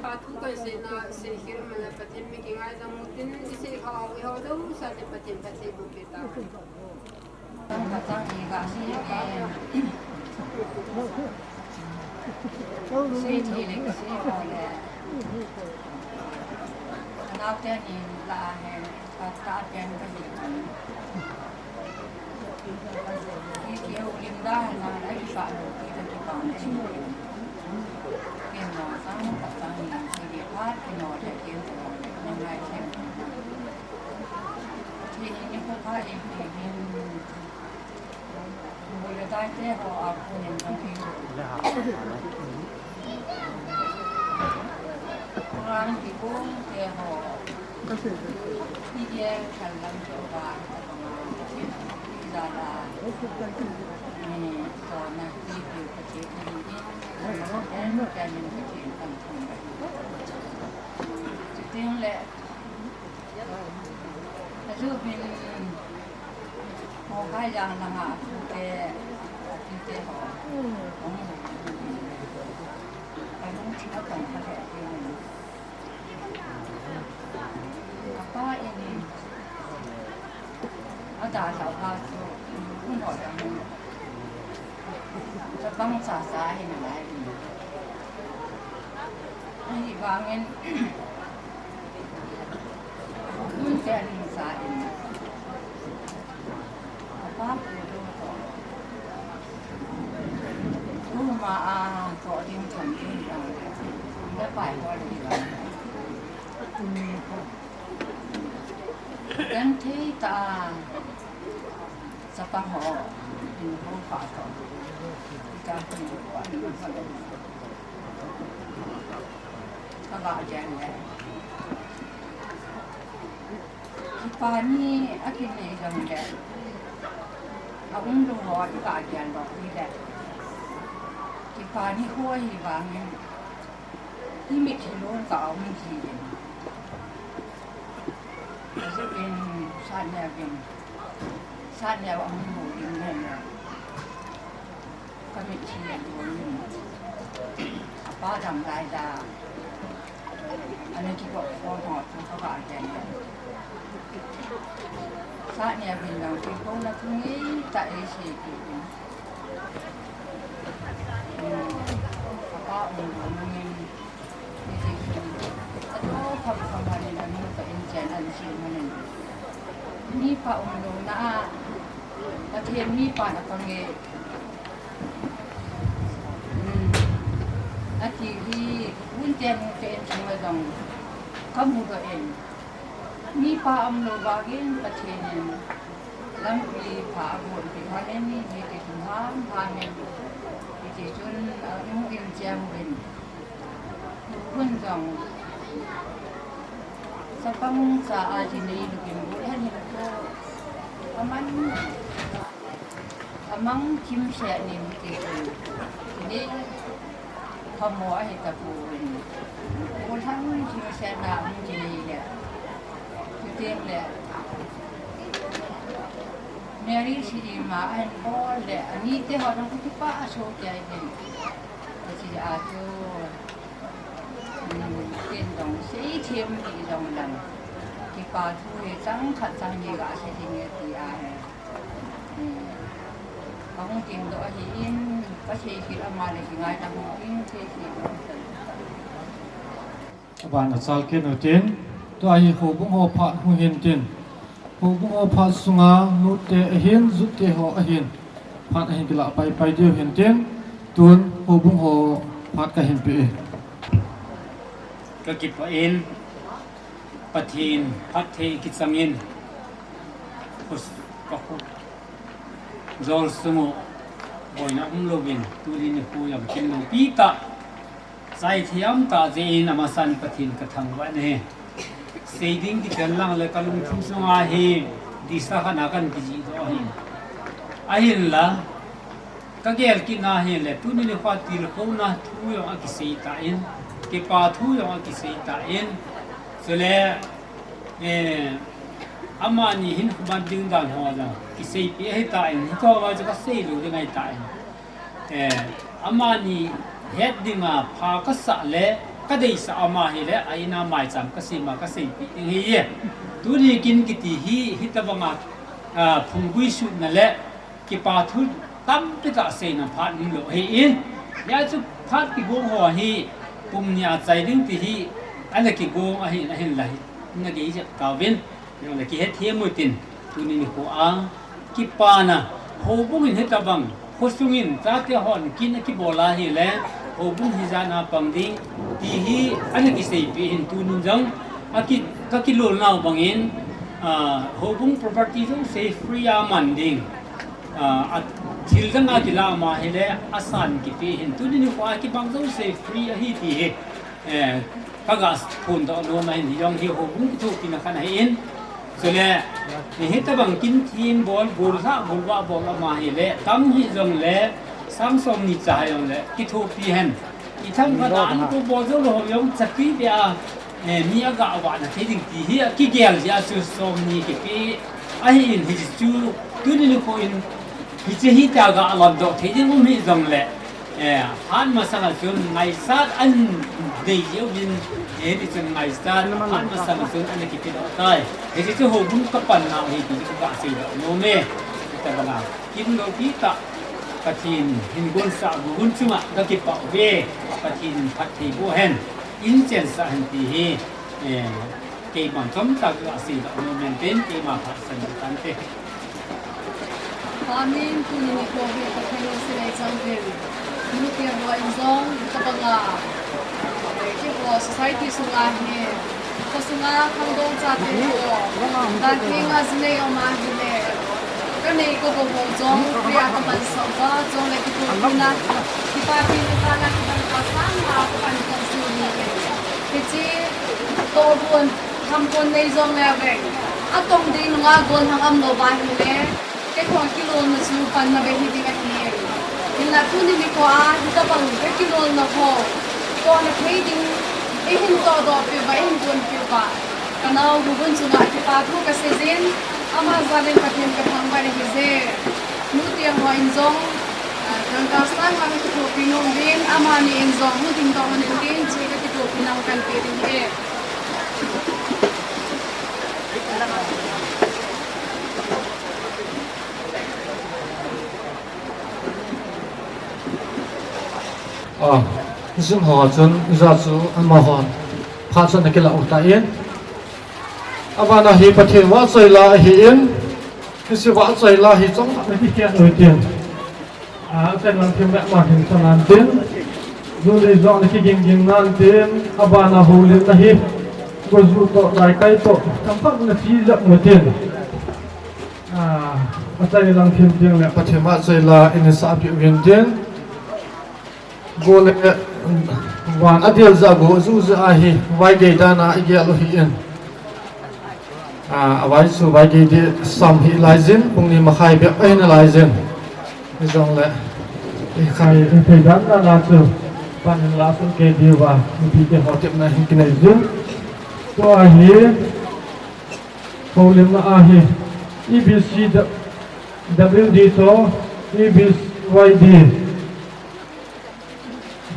Pathen kaseina, seikhel mana Pathen mi kingaidam u tin, isei kha u, ihou deu sa te Pathen, Pathen bu pe ta. Tang ka tang ni ka sei ke. Sei thei le ka sei ho le. Ka nao te ni la he, ka ta te ni ka ni. Ki ki u lim da na la ki pa lo ki ta ki pa le. Ki no tang ka tang ni ki pa ki no te ki no le. Ni ngai te. Ki ni ko pa e ki ni. Bole tai te ho a kunin kan pi. Ram ki bong te ho. Ki ye khalam to ba. Ki da la. Ni to na ki pi ka ti ni. Kan kan ni ka ti kan kan. Ting le. Achu bin, ho khai jang langa, atute, atute ho. Hung, alung thim atong kha le, apa in, ada sa pa chu, hung ho jang. Chapang cha cha hin lai. Ahivangin, Gugun te ahin sa in. Apa pu lu to. Tuma a to ding thon ding dang. Na pai ho le ding. Kan thei ta. Chapang ho, in ho pa to. Ka hin pa ni pa. Ka ga jen le. Kipa ni a kinei jong le. A um lou ho a ka jen lou ni le. Kipa ni ho ahivangin. I mitlhi lou ka um ji in. Ajo in sa ne bin. Sa ne a um lou in ne. Ka mitlhi a lou in. Pa dam lai da. Ana kikop khom ho chu ka ba ken. Sa nia bin dang pi ko na thu ngei ta ei sei ki. Hmm. Ka pa um lo na ngei. Iti sun. Ato kham kham hanin anu ka in chen an si hanin. Mipa um lo na a. Pathen mipa na ka ngei. Hmm. Ati hi, hun te nu te in chang a dong. Ka mu do in. Mipa um lo vangin Pathen in lampi pha a gon pi hon in, hiti chun ham ham in, hiti chun, uh, nu in chiang uvin. Nu khun jong chapang cha a ji nei lupin bu hen hin ko. Aman, amang kim se ni hiti chun. Ni Phamo ahi tapon. Golhang thingsetna hung kinei le. Chuteng le. Mary Silima ahin bol le. Ani te ho jong kipah a so kei hin. Hiche a chu. Hmm, ken jong sei them ti jong lang. Kipa thu hi chang khat chang ni ga sei ding e ti ahi. Ka hung ding doh ahin, ka sei khel ama le kingai ta hung ding, sei khel. Aban a chal kit u tin, tua hi houbung ho phat hung hin tin. Houbung ho phat sunga, nu te ahin, zu te ho ahin. Phat ahin kila pai pai diu hin tin, tun houbung ho phat ka hin pe e. Ka kipah in, Pathen phatthei kichangin, khus-, ka khut jol sungu boina umlouvin, tuni nikho jong kin loupi tah, chai thiam tah jeh in amasan Pathen ka thangvah e. Sei ding kitel lang le ka lungthim sunga hi disa khat na kan kijih doh ahi. Ahinla, ka gel kit na hile, tuni nikho a tilkhouna thu jong akisei tan, kipa thu jong akisei tan, chule, eh, amani hin khuman ding dan ho jong kiseipi ahi tan, hiche ho chu ka sei lou ding ahi tan. Eh, amani het dinga pha ka sah le, ka deisah ama hile, a ina maicham ka sem a ka seipi ding ahi e. Tuni kin kiti hi, hitabanga, ah, phunggui sutna le, kipa thu tampi tah seina phat umlou ahi in. Hia chu phat kigong ho hi pum ni a chai ding ti hi ana kigong ahin, ahinla hi na gei jep tauvin. Nang le kihet them u tin, tuni nikho a kipana houbung in hitabang khosung in chate hon kin akibol a hile, houbung hijat na pang ding ti hi ana kiseipi hin, tunin jong aki, ka kilolnau bangin, ah, houbung property jouse free a man ding. Ah, a thil dang a kila ma hile, asan kipe hin. Tuni nikho a kibang jouse free ahi ti hi, eh, ka ga phondoh nom ahin, hijong hi houbung kithopina khat ahin. Chule, hitabang kin thim bol, bol lha, bol vah bol ama hile, tam hijongle, sang som ni cha hijongle, kithopi hen. Itham khat a an ko bol jou lou ho jong chapang beh a, eh, mi aga vahna thei ding ti hi akigel jeh a chu som ni kipe ahin, hichu tuni nikho in hiche hi ta ga lamdoh thei ding um hijongle, eh, hat masang a chun ngaisat an dei jeh uvin, eh, hiti chun ngaisat hat masang a chun ana kipe doh tai. Hiche chu houbung ka panna hi ti chu ka seidoh nom e. Hitabanga kin loupi tah, Pathen hin gonsah gu hun chunga ka kipah uve, Pathen in phatthei boh hen, in chensah hen ti hi, eh, keiman chomcha ka seidoh nom in tin, keima phat san tante. Amen. Tuni nikho hi Pathen in sei chang uvin. Nute ho in jong, hitabanga, eh, keiho society sunga hi, kho sunga khangdong chate ho, dan thei nga jinei um ahile, ka nei ka gou ho jong, free a ka mansah uva, chule kithopina, kipapina, kipana, kipana, sang a, kipana, kipana, Hiche tohgon, thamgon nei jongle veng, atong ding nunga gon hang umlou va hile, keiho kilolna chu panna beh hiding ahi. Hinla tuni nikho a, hitabang ka kilolna ho, tohna thei ding, eihin tohdoh peh uva, eihin gon peh uva. Ka nao Guvun chunga kipa thu ka seijin, ama jal in Pathen ka thangvah in ahije. Nute ho in jong, ah, dangka sang a kithopi nom uvin, ama Ani in jong hung ding dong anin, kei in che ka kitup in lang kan pe ding e. Ah, jun ho chun ija chu amahon phat chun akilah u ta in. Abana hi Pathen vahchoi la ahi in, hiche vahchoi la hi chomkhat na kikhen u hitin. Ah, chen lang thim le ma thim sa nan tin. Ju le jong na kiging ging nan tin. Abana houlimna hi. Goju toh, daikai toh. Chomkhat na chi jep u hitin. Ah, achai lang thim ding le Pathen vahchoi la in isah peh uvin tin. Go le, van adel ja go ju ja ahi, vaigei dan a igel u hi in. Ah, avai chu vaigei di sam hi lai jin, pung ni makhai bep ahi nalai jin. Hijong le, ikhai, ikhai dan dan a chu, pan in la sun kei diu va, mipi te ho tepna hin kinei jin. Tua hi, houlimna ahi, E B C W D toh, E B Y D.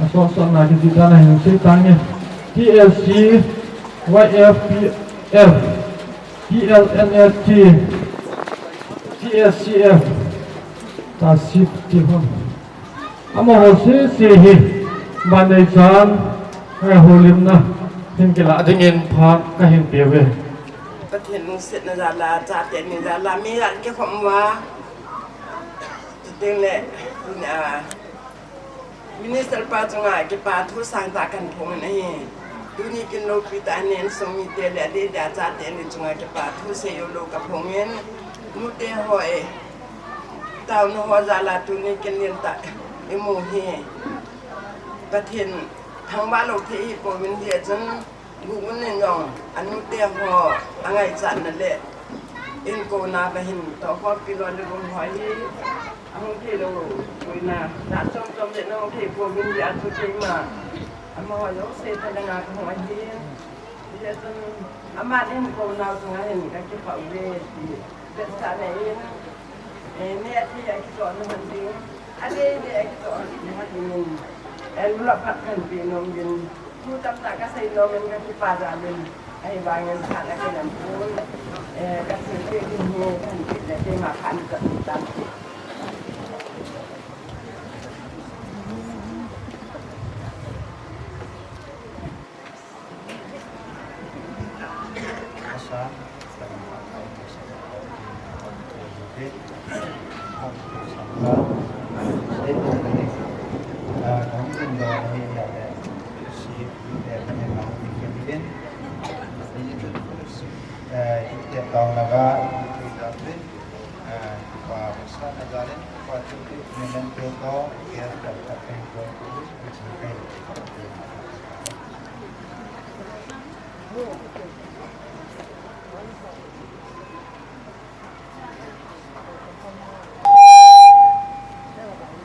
Asot sot na kijih dan a hin sei tange. T S C, Y F P F, T L N S T, T S C F, ta sip ti hon. Amaho sese hi, ban nei chan, eh, houlimna, hin kilah dingin phat kahin pe uve. Pathen lungsetna jal a, chate ni jal a, mi jal kikhom uva. Chuteng le, ah, Minister pa chunga kipa thu sangtah kahin phong in ahi. Tuni kin loupi tah in insung mite le adeh dia chate ni chunga kipa thu seijou lou kaphong in. Nute ho e. Taona ho jal a tuni kin lentah imu hi. Pathen thangvah lou thei hipouvin hijeh chun. Guhmun in jong, anute ho, angaichatna le, inkouna va hin, tohkhompi loi le gong ho hi, ahung thei lou, boina, jat chom chom le nahung thei pouvin jeh a chu keima, amaho jouse phalna nga kahung ahi, hijeh chun, aman inkounau chunga hin kakipah uve ti, vetsahna in, eh, mi athi a kichohna man ding, adei dei a kichohna man ding in, eh, lula phat kahin pe nom uvin, Thu tamtah kasei nom in kakipah jal in, ahivangin phat a kahin pon, eh, kathilpeh ding hi kahin peh le keima phat kahin tan.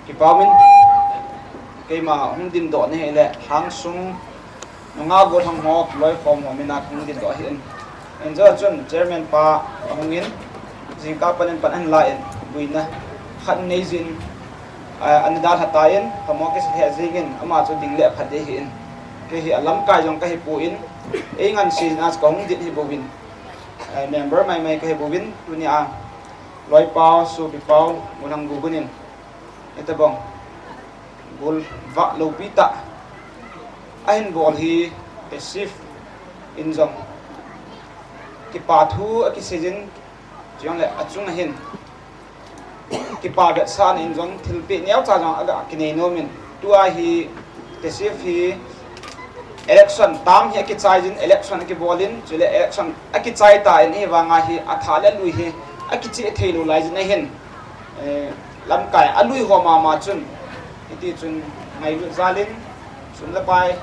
Kipa umin, keima hung dingdoh na hile, lhangsung nungah gollhang ho, loikhom ho mina hung dingdoh ahin. Injo chun chairman pa ahungin, jingkah panin pan ahin la in, buina khat nei jin, ah, ana dalha tan, phamo kisa lheh jingin, ama chu ding le phat ding ahin. Kei hi alamkai jong kahi pon, ei ngansi jin a chu kahung ding hi bouvin. Eh, member maimai kahi bouvin, tunia, loipau, sopipau, Gollhang Gugun in, hitobang, gol vah loupi tah, ahin bol hi, TESIF in jong, kipa thu akisei jin, chujongle achung ahin, kipa vetsahna in jong thilpeh neocha jong aga kinei nom in. Tua hi TESIF hi election term hi akichai jin, election akibol in, chule election akichai tan ahivanga hi athah le alui hi akicheh thei lou lai jin ahin, eh, lamkai alui ho mama chun, hiti chun ngailut jal in, sum le pai,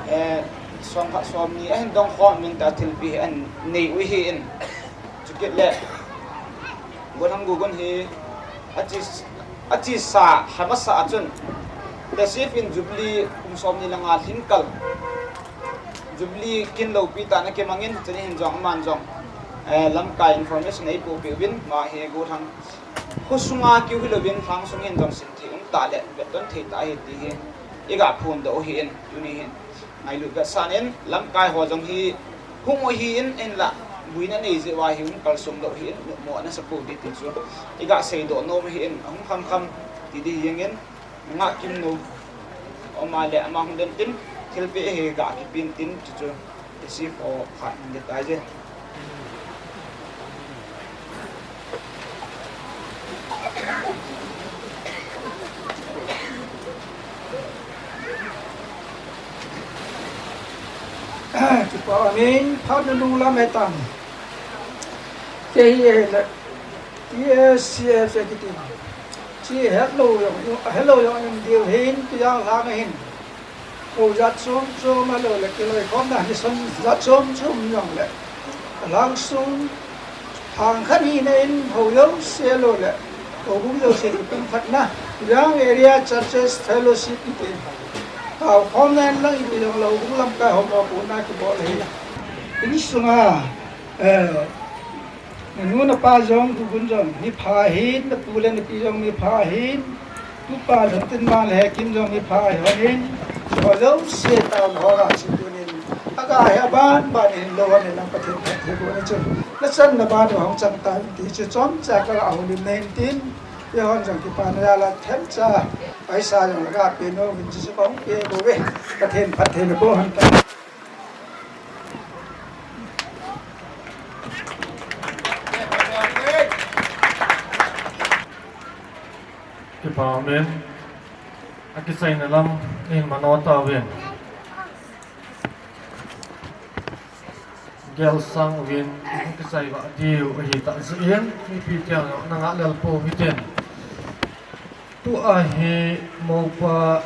eh, som khat som ni ahin dong khom in ta thilpeh hi ahin nei u ahin. Chukit le, Gollhang Gugun hi achi, achesa lha masa a chun, TESIF in Jubilee kum somni le nga lhingkal, Jubilee kin loupi tah ana kimangin, chuni hin jong aman jong, eh, lamkai information eipoh peh uvin, ama hi Gollhang khosunga keu hilouvin, lhangsung hin jong sin thei um tah le, vetton thei tah ahi ti hi, iga phondoh u ahin, tuni hin ngailut vetsahnan lamkai ho jong hi hung u ahin, ahinla buina nei jeh uva hi hung kalsong doh u ahin, mo ana sa pouve ti chu iga seidoh nom u ahin, ahung khamkham ti ding ahin, nungah Kimnou, ama le ama hung den tin, thilpeh hi ga kipen tin, chuchu, isi pho khat hung ding tai je. Kipa min, phat nunung lam e tan. Kei hi le, T S C F kiti. Chi hello jong, hello jong in diu hin, tu jang lang hin. Ko jat chom chom a lo le kiloikhomna ni son jat chom chom jong le. Lang sung hang khat hina in ho jouse lo le. Ko bung jouse kipumkhatna. Young Area Churches Fellowship kiti. Tao khomna in lang ipi jong lo bung lamkai ho mo puna kibol hi. Insunga, eh, nanu napa jong, gugun jong, mipha ahin, napu le napi jong mipha ahin, tupa Lhuntinmang le Hekim jong mipha ahin, ho jouse taona ho a chu tunin, aga hi aban ban in lo ahin lang Pathen phatthei bohna chu, nachanna ban u hung chang tan ti chu chomcha kaga houlim nahin tin, eihon jong kipana jal a themcha, paisa jong laga pe nom in chu kahung pe bouve, Pathen phatthei naboh hen tan. Kipa min, akichaina lam, in mano tauvin. Gelsang uvin, kichai va diu, ahi tah jeh in, mipi teng nanga lel pou hitin. Tua hi mopa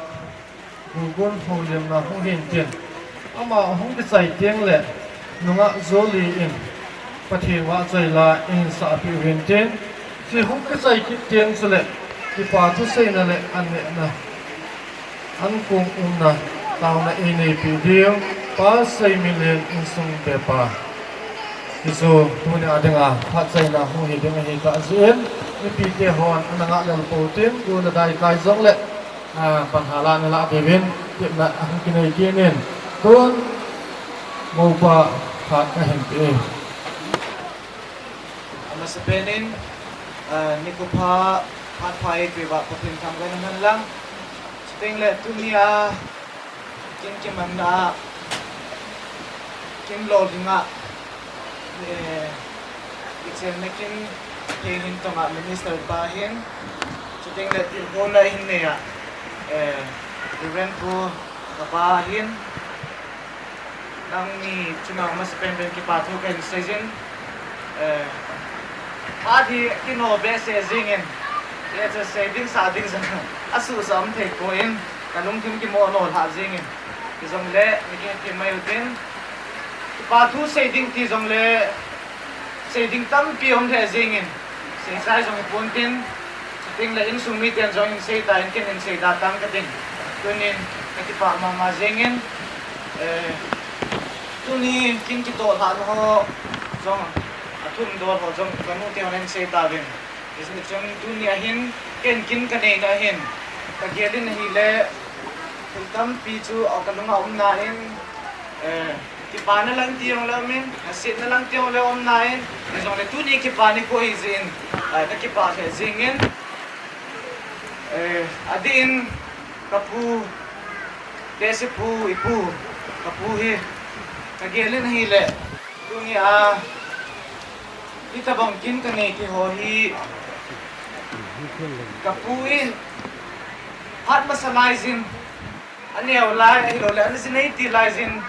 gugun houlimna hung hin tin. Ama hung kichai teng le nungah Joli in Pathen vahchoi la ihin sahpeh uvin tin. Chi hung kichai kit teng chule kipa thuseina le an nehna, an kong umna, taona inei peh diu, Pa Seiminlen insung pepa. Hichu, tuni a dinga, phatchaina hung hi ding ahi tah jeh in, mipite hon, ana ngah lel pou tin, tun adaikai jongle, a, pan hala ana lah diuvin, tepna ahung kinei kit in, tun, mopa phat kahin pe e. Amasapen in, a, nikho pha, phat pha eipeh uva Pathen thangvahna man lang. Chuteng le, tuni a, Kin kimanna, kin lolhing a, eh, kichenna kin heng hin tong a minister pa hin, chuteng le tilkhouna hin nei a, eh, Reverend Pu kapa hin, nangni chunga masapen pen kipa thu kahin seijin, eh, phat hi kino behseh jingin, eh, sei ding sah ding jong asuhsah um thei poi. Kalungthim kimo lou lhah jingin, hijongle, mi kihethem mai utin, kipa thu sei ding ti jongle, sei ding tampi um lheh jingin, sei chai jong hipon tin, chuteng le insung miten jong hin sei tan, ken hin sei da tang kating, tunin kakipah mama jingin, eh, tuni kin kitoh lhahna ho jong, athum dol ho jong, kanu te hon hin sei tauvin. Hijeh chun tuni ahin, ken kin kaneina ahin, kagelin ahile, thil tampi chu, a, kalunga um nan, eh, kipana lang ti jongle um in, ngasetna lang ti jongle um nan, hijongle tuni kipa nikho ahi jeh in, eh, kakipah lheh jingin, eh, adeh in, kapu, Tehsepu, ipu, kapu hi, kagelin ahile, tuni a, hitobang kin kanei thei ho hi, kapu in, phat masa laijin, aneo lai, ahiloule, ana jinei ti laijin,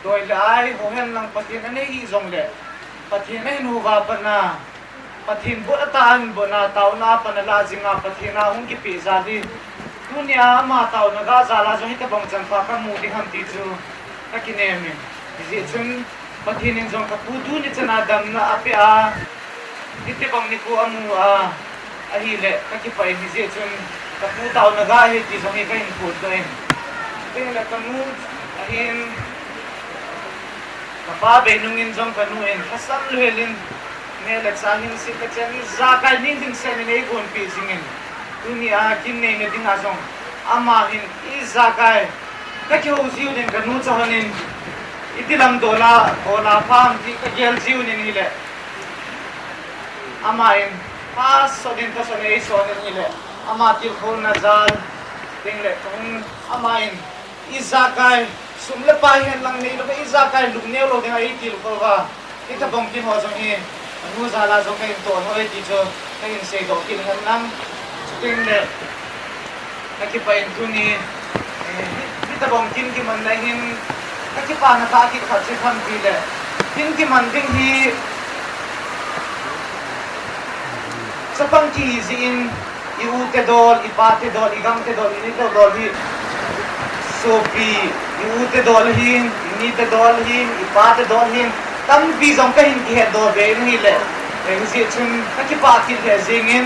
doi le ai, ho hen lang Pathen anei hih jongle, Pathen ahin houva pat a, Pathen bot a tah a ahin bot a, taona a pat a lah jinga Pathen a hung kipeh jal hi. Tunia ama taona gah jal a jong hitobang chanpha kamu ding ham ti chu kakinem in. Hijeh chun Pathen in jong kapu tuni chan a damna apeh a, hitobang nikho amu a, ahile kakipah in hijeh chun kapu taona gah ahi ti jong hi kahin phondoh in. Chuteng le kanu ahin, kapa bei nungin jong kanu in lhasam louhel in, neh le chah hin set le chen in ijakai nin ding seh in eigonpeh jingin. Tunia kin neina dinga jong Ama hin ijakai kakihou jiu nin kanu chahon in, iti lam dola, dola pham ti kagel jiu nin hile. Ama in, pha sot in, pha sot in, ei sot in hile. Ama tilkhouna jal, ding le, kahung, ama in, ijakai, sum le pai hen lang neilou, ijakai, lungneo lou ding a ei tilkhou va. Hitobang kin ho jong hi, anu jal a jong kahin toh lhon e ti chu, kahin seidoh kit hen lang. Chuting le, kakipah in tuni, eh, hitobang kin kimanna hin, kakipana tah kit khat chu ipi ham ti le, kin kiman ding hi, chapang kihi jeh in, i u te dol, i pa te dol, i gang te dol, i ni te dol hi. Sopi, i u te dol hin, i ni te dol hin, i pa te dol hin. Tampi jong kahin kihet doh be in hile. Eh, hijeh chun kakipah kit lheh jeng in.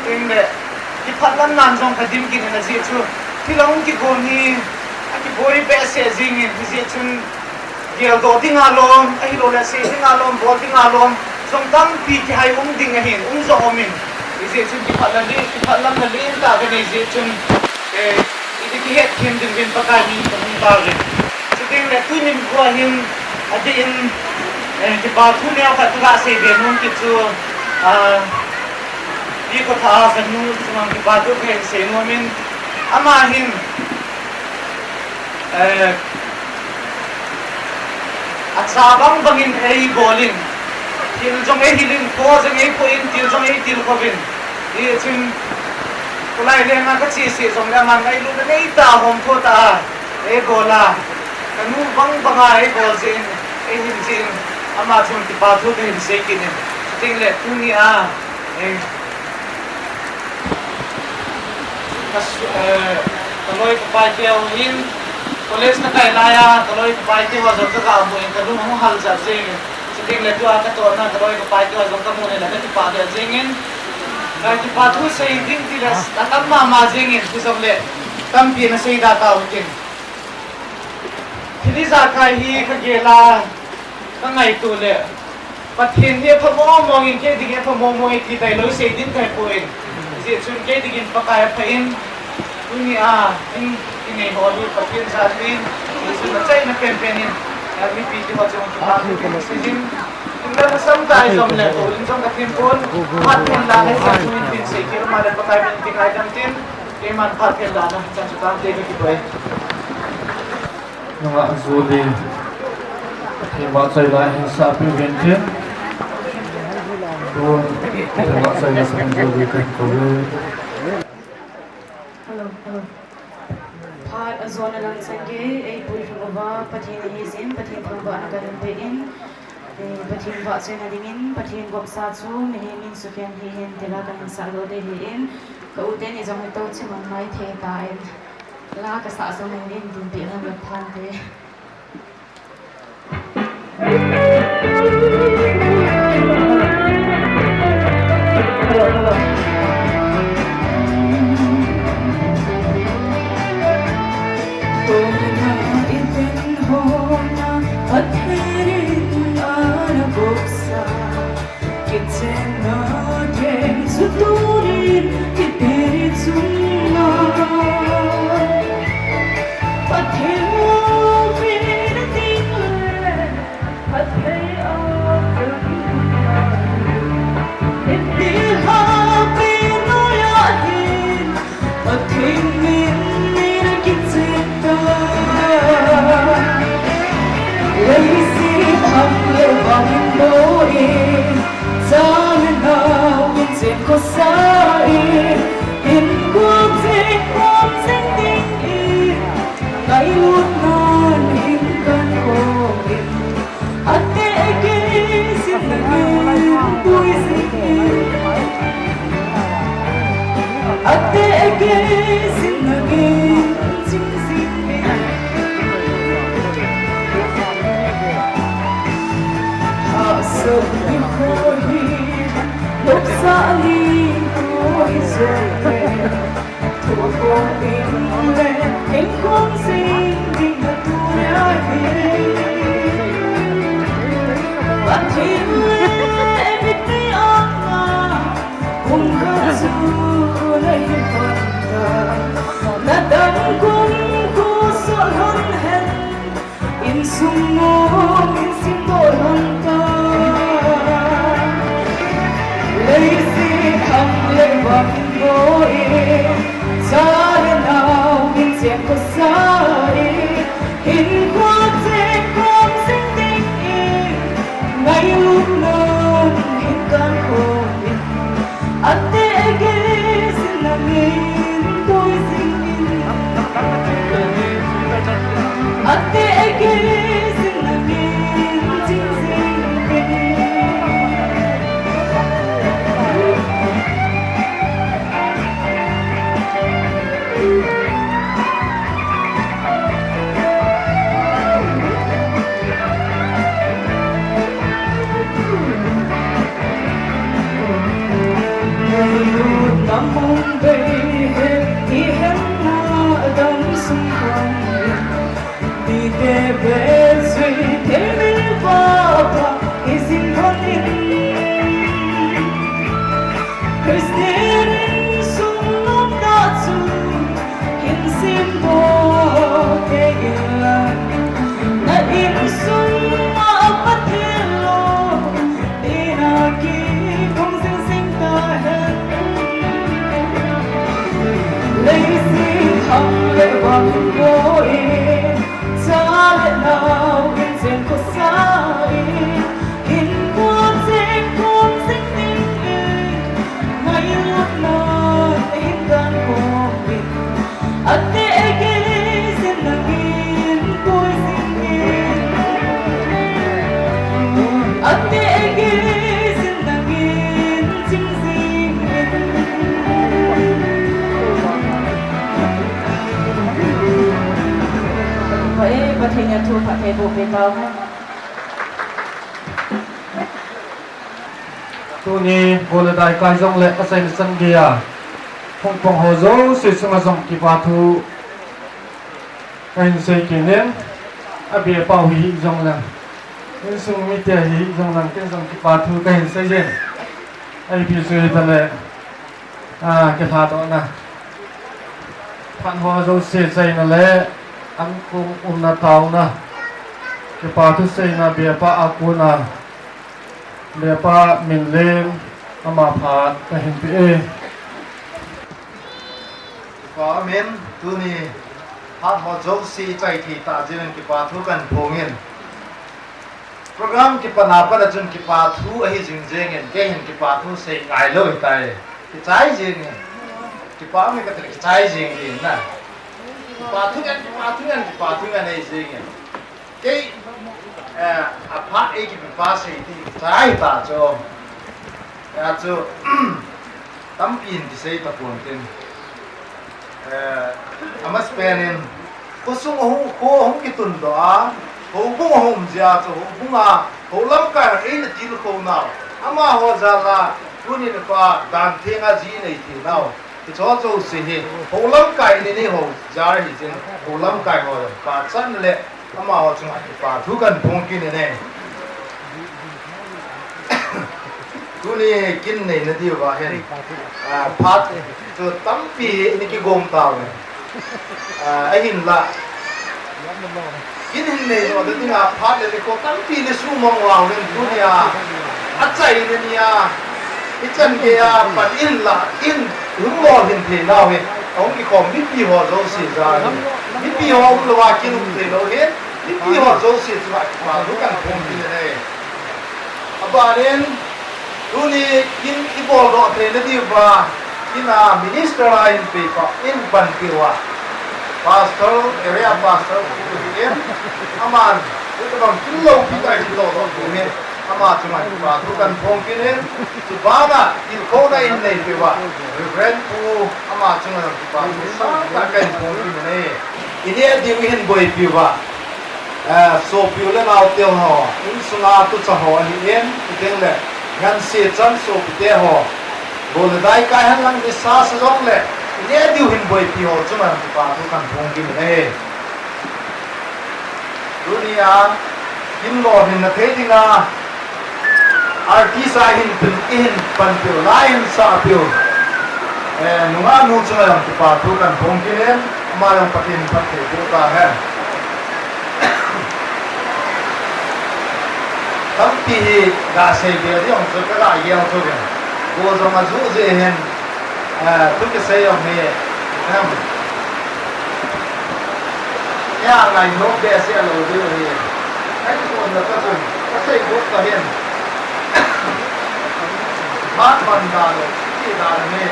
Tin le, kiphatlam nan jong kadim kit in ajeh chu. Thil ahung kigon hi, akiboi behseh jeng in, hijeh chun. Geldoh ding a lom, ahilou le sei ding a lom, bol ding a lom, jong tampi kihai um ding ahin, um jong um in. Hijeh chun kiphatlam le, kiphatlam le len tah kanei jeh chun, eh, iti kihet them ding uvin Pakai min kahung tauvin. Chuting le tunin kho hin, adeh in, eh, kipa thu neo khat kaga sei be nom kit chu, ah, Pi Kotha a kanu chunga kipa thu kahin sei nom in, ama hin, Eh, acha bang bangin eibol in, thil jong eihil in, kho jong eipui in, thil jong eitilkhou in. Hichun, tulai lenga kache seh jongle aman ngailutna neitah a hom tho tah a eibol a, kanu bang banga eibol jeh in, eihil jeh in, ama chunga kipa thu kahin sei kit in. Chuting le tuni a, eh, Ka su-, eh, ka loi ka pai te ho hin, college ka kai lai a, ka loi ka pai te ho jong ka ga mu in, ka lung hung hal jat jeng in. Chuting le tua ka tohna, ka loi ka pai te ho jong ka mu in, la ka kipah lheh jeng in. Ka kipah thu sei ding ti le, atam mama jeng in, hijongle, tampi na sei da tau tin. Thil ijakai hi ka gel a, ka ngaito le, Pathen hi apha mong mong in, kei dingin apha mong mong e ti tailou sei ding kahi poi. Hijeh chun kei dingin Pakai apha in, tuni a, in, inei ho hi Pathen jal in, Jesu achaina penpen in, a mipi te ho chunga kipa thu kasei in, in ka sam tai jongle, kou in jong ka them pon, phat phen la le, sa chu in tin sei kit ma le Pakai min kingaidam tin, keiman phat phen la na, chan chu tante ka kipah e. Nungah Julie, Pathen vahchoila hin sahpeh uvin tin. Tun, Pathen vahchoila sah in Julie kahin kou e. Hello, hello. Phat ajon alang chan gei, eipui lhung uva, Pathen ahi jeh in, Pathen thangvahna kahin pe in, eh, Pathen vahchoina dingin, Pathen gopsa chu mihem in sukhen hih hen, ti la kahin sah lou ding ahi in, ka u teni jong hitou chimang mai thei tan. La kasah jong in, in tin ti lang la phan te. Tuna i tin hon a, Pathen in ana gopsa. Kichenna theng chu tunin kiti chunga Pathen loupi na ding le, Pathen a kan hiti hapi noiya hin, Pathen min in akichen ta. Leiset thang le vang in boi, cha le nao in chen khosa in, in guang chen khom jing ding in, ngailutnan in kan khom in. Ate ake sin nagin pui sin. Ate ake sin nagin ching sin. Ha so ni ko hi, lok sa ni ko hi so. Sungnom in simdoh lhon ta. Leiset thang le vang boi, cha le nao in cheng khosa in, hinkho cheng khom jing dingin, ngailutnan hin kan khom in. Ate ege sin nangin boi jingin. Ate ege sin nangin jing jingin. Ngailutna mun bei hi, ihenna dang sung khom in, mite vetsui thei mi vapa ijing lhon in. Christian insung nomtah chu hin simdoh kei inlang, na insung a Pathen lou tina kikhong jing jing tahen. Leiset thang le vang boi, cha le nao in cheng khosa in, hinkho cheng khom jing dingin, ngailutnan hin kan khom in. Ate ege sin nangin boi jingin. Ate ege sin nangin jing jingin. Pha e, Pathen in athu phatthei boh peh tauhen. Tuni, bol le dai kai jong le, kasei na chan geiya hung pang ho jouse chunga jong kipa thu kahin sei kit in, abeh pau hi jong leng, insung mite hi jong leng, ken jong kipa thu kahin sei jin. Ipi chu hita le, a, kilhadohna, phat ho jouse chaina le, ankong umna taona, kipa thu seina, beh pa a kona, beh pa Minlen, ama phat kahin pe e. Kipa umin, tuni phat ho jouse chai thei tah jeh in kipa thu kan phong in. Program kipat na pat a chun kipa thu ahi jing jeng in, kei hin kipa thu sei ngai lou hitai. Kichai jeng in. Kipa umin kati le kichai jeng in na. Kipa thu ngen, kipa thu ngen, kipa thu ngen ahi jeng in. Kei, eh, aphat ei kipe pa sei ti chai ta chu. Eh, chu, tampi hin kisei tapon tin. Eh, amasapen in, khosung a hung, kho hung kitun doh a, houbung a hung um jeh a chu, houbung a, hou lamkai a eina tilkhou nau, amaho jal a, tuni nikho a, dan theng a ji nei thei nau. Hiche jouse hi, hou lamkai in eihou jal ahi jeh in, hou lamkai ho jong, pachatna le, amaho chunga kipa thu kan phong kit in e. Tuni kin neina diuva hin, a, phat chu tampi hi kigong tauve. A, ahinla, kin hin nei doh na dinga phat le nikho tampi le sumang uva hin tunia, achaina nia, ichan geiya pan in la, kin hung lolhin thei nau hi, ahung kikhom mipi ho jouse jal ahi. Mipi ho umlouva kin um thei lou hi, mipi ho jouse chunga kipa thu kan phong kit in e. Abanin, tuni kin ibol doh theina diuva, kin a minister a hin pei pa, hin panpi uva, pastor, area pastor, aman, itobang kin loupi tah a kin doh doh theina, ama chunga kipa thu kan phong kit in, chubana, tilkhouna in neipeh uva, Reverend Pu, ama chunga kipa thu sangtah kan phong kit in e. Ineh diu ihin boipi uva, eh, sopi u le nao te ho, insunga tucha ho ahin, chuteng le, ngansi chan sopite ho, bol le dai kai henlang nisa sa jongle, ineh diu hin boipi ho chunga kipa thu kan phong kit in e. Tunia, kin lolhinna thei dinga, artist a hin pil, ihin panpiu, la ihin sahpiu, eh, nungah nu chunga jong kipa thu kan phong kit in, ama jong Pathen in phatthei boh tahen. Tampi hi gasei be ding jong chu kagah gel chu ve. Go jong aju jeh hin, eh, thu kisei jong hi, em. Nia ngainom behseh lou diu ahi. Kahin phondoh kachun, kasei got kahin. Phat man dan lou, ti dan hi.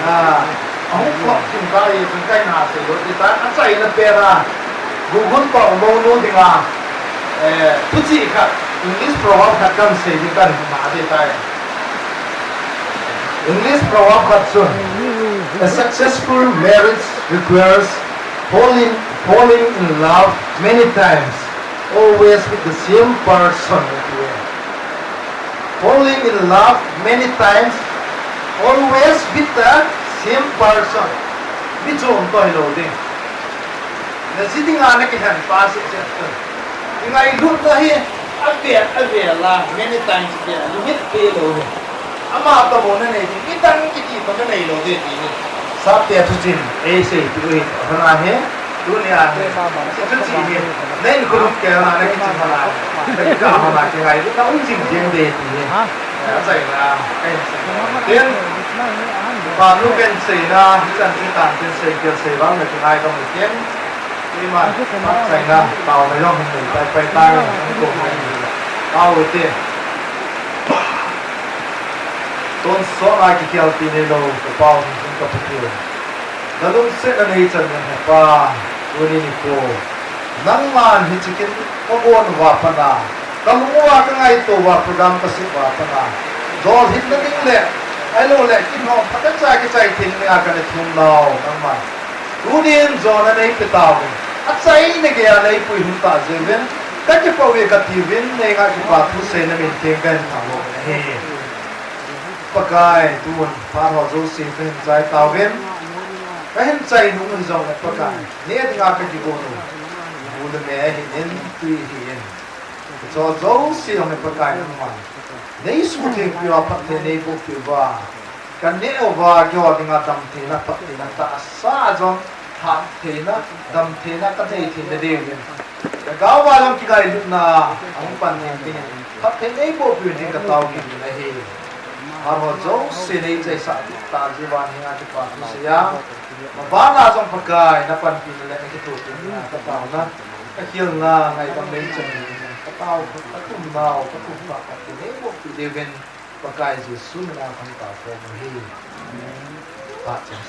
Ah, ahung khop chun kahi, chun kahin sei got ti tan, achaina pen a. Google toh mounu dinga, eh, thuchih khat, English proverb khat kahin sei ding kahin ma ding tai. English proverb khat chu, "A successful marriage requires falling, falling in love many times, always with the same person," ati e. "Falling in love many times, always with the same person." Mi chom toh hilou ding. Naji dinga nakihen pa seh seh chu, kingailutna hi avel avel a, many times avel, limit kei lou hi. Ama toh bou nanei ding, midang kiti toh nanei lou ding ti hi. Sapte thuchih in eisei peh u hi, ahina hi, tunia hi, hiche thuchih hi, na inkhonung kel a nakiching hon a, nakikah hon a kingailutna um jing jing ding ti hi. Achaina, kahin sei. Tin, pa nu kahin seina, hichan chu tan tin sei kel sei vang na kingaidam u tin. Ima, achaina, taona jong hin nei pai pai tai, hung ko mai. Tao u te. Tonsot a kikhelpi neilou, ka Pa u hung ka Pathen. Nalungsetna neichan in he Pa, tuni nikho. Nangman hiche kin kagon uva pat a, kalung uva kangaito uva program kasem uva pat a, jolhinna ding le, ahilouleh, kin hom phatecha kichai thei dinga kana thum nau, nangman. Tunin jona neipe tauvin, achaina geiya neipui hung tah jeh uvin, kakipah uve kati uvin, neingah kipathu seina min theng kahin thangvah u ahi. Pakai, tun, phat ho jouse kahin chai tauvin, kahin chai nung hijongle Pakai, neh dinga kakigon u, bu le me ahin, tui ahin, hicheho jouse jong hi Pakai nangman neisuhtheng peh uva, phatthei neiboh peh uva, kaneh uva, keiho dinga damtheina, phattheina tahsa jong, thantheina, damtheina kanei theina diuvin, lhagao a jong kingailutna ahung pan ding dingin, phatthei neiboh peh ding katao kit in ahi. Phat ho jouse neichaisah tah jeh uva nangma kipathu seiya, maban a jong Pakai, napanpina le nakithopi dinga kataona, kakhelna, ngaidam neichan in, katao, kathum nau, kathum tah, phatthei neiboh peh diuvin, Pakai Jesu mina kahin tao khom ahi. Pachat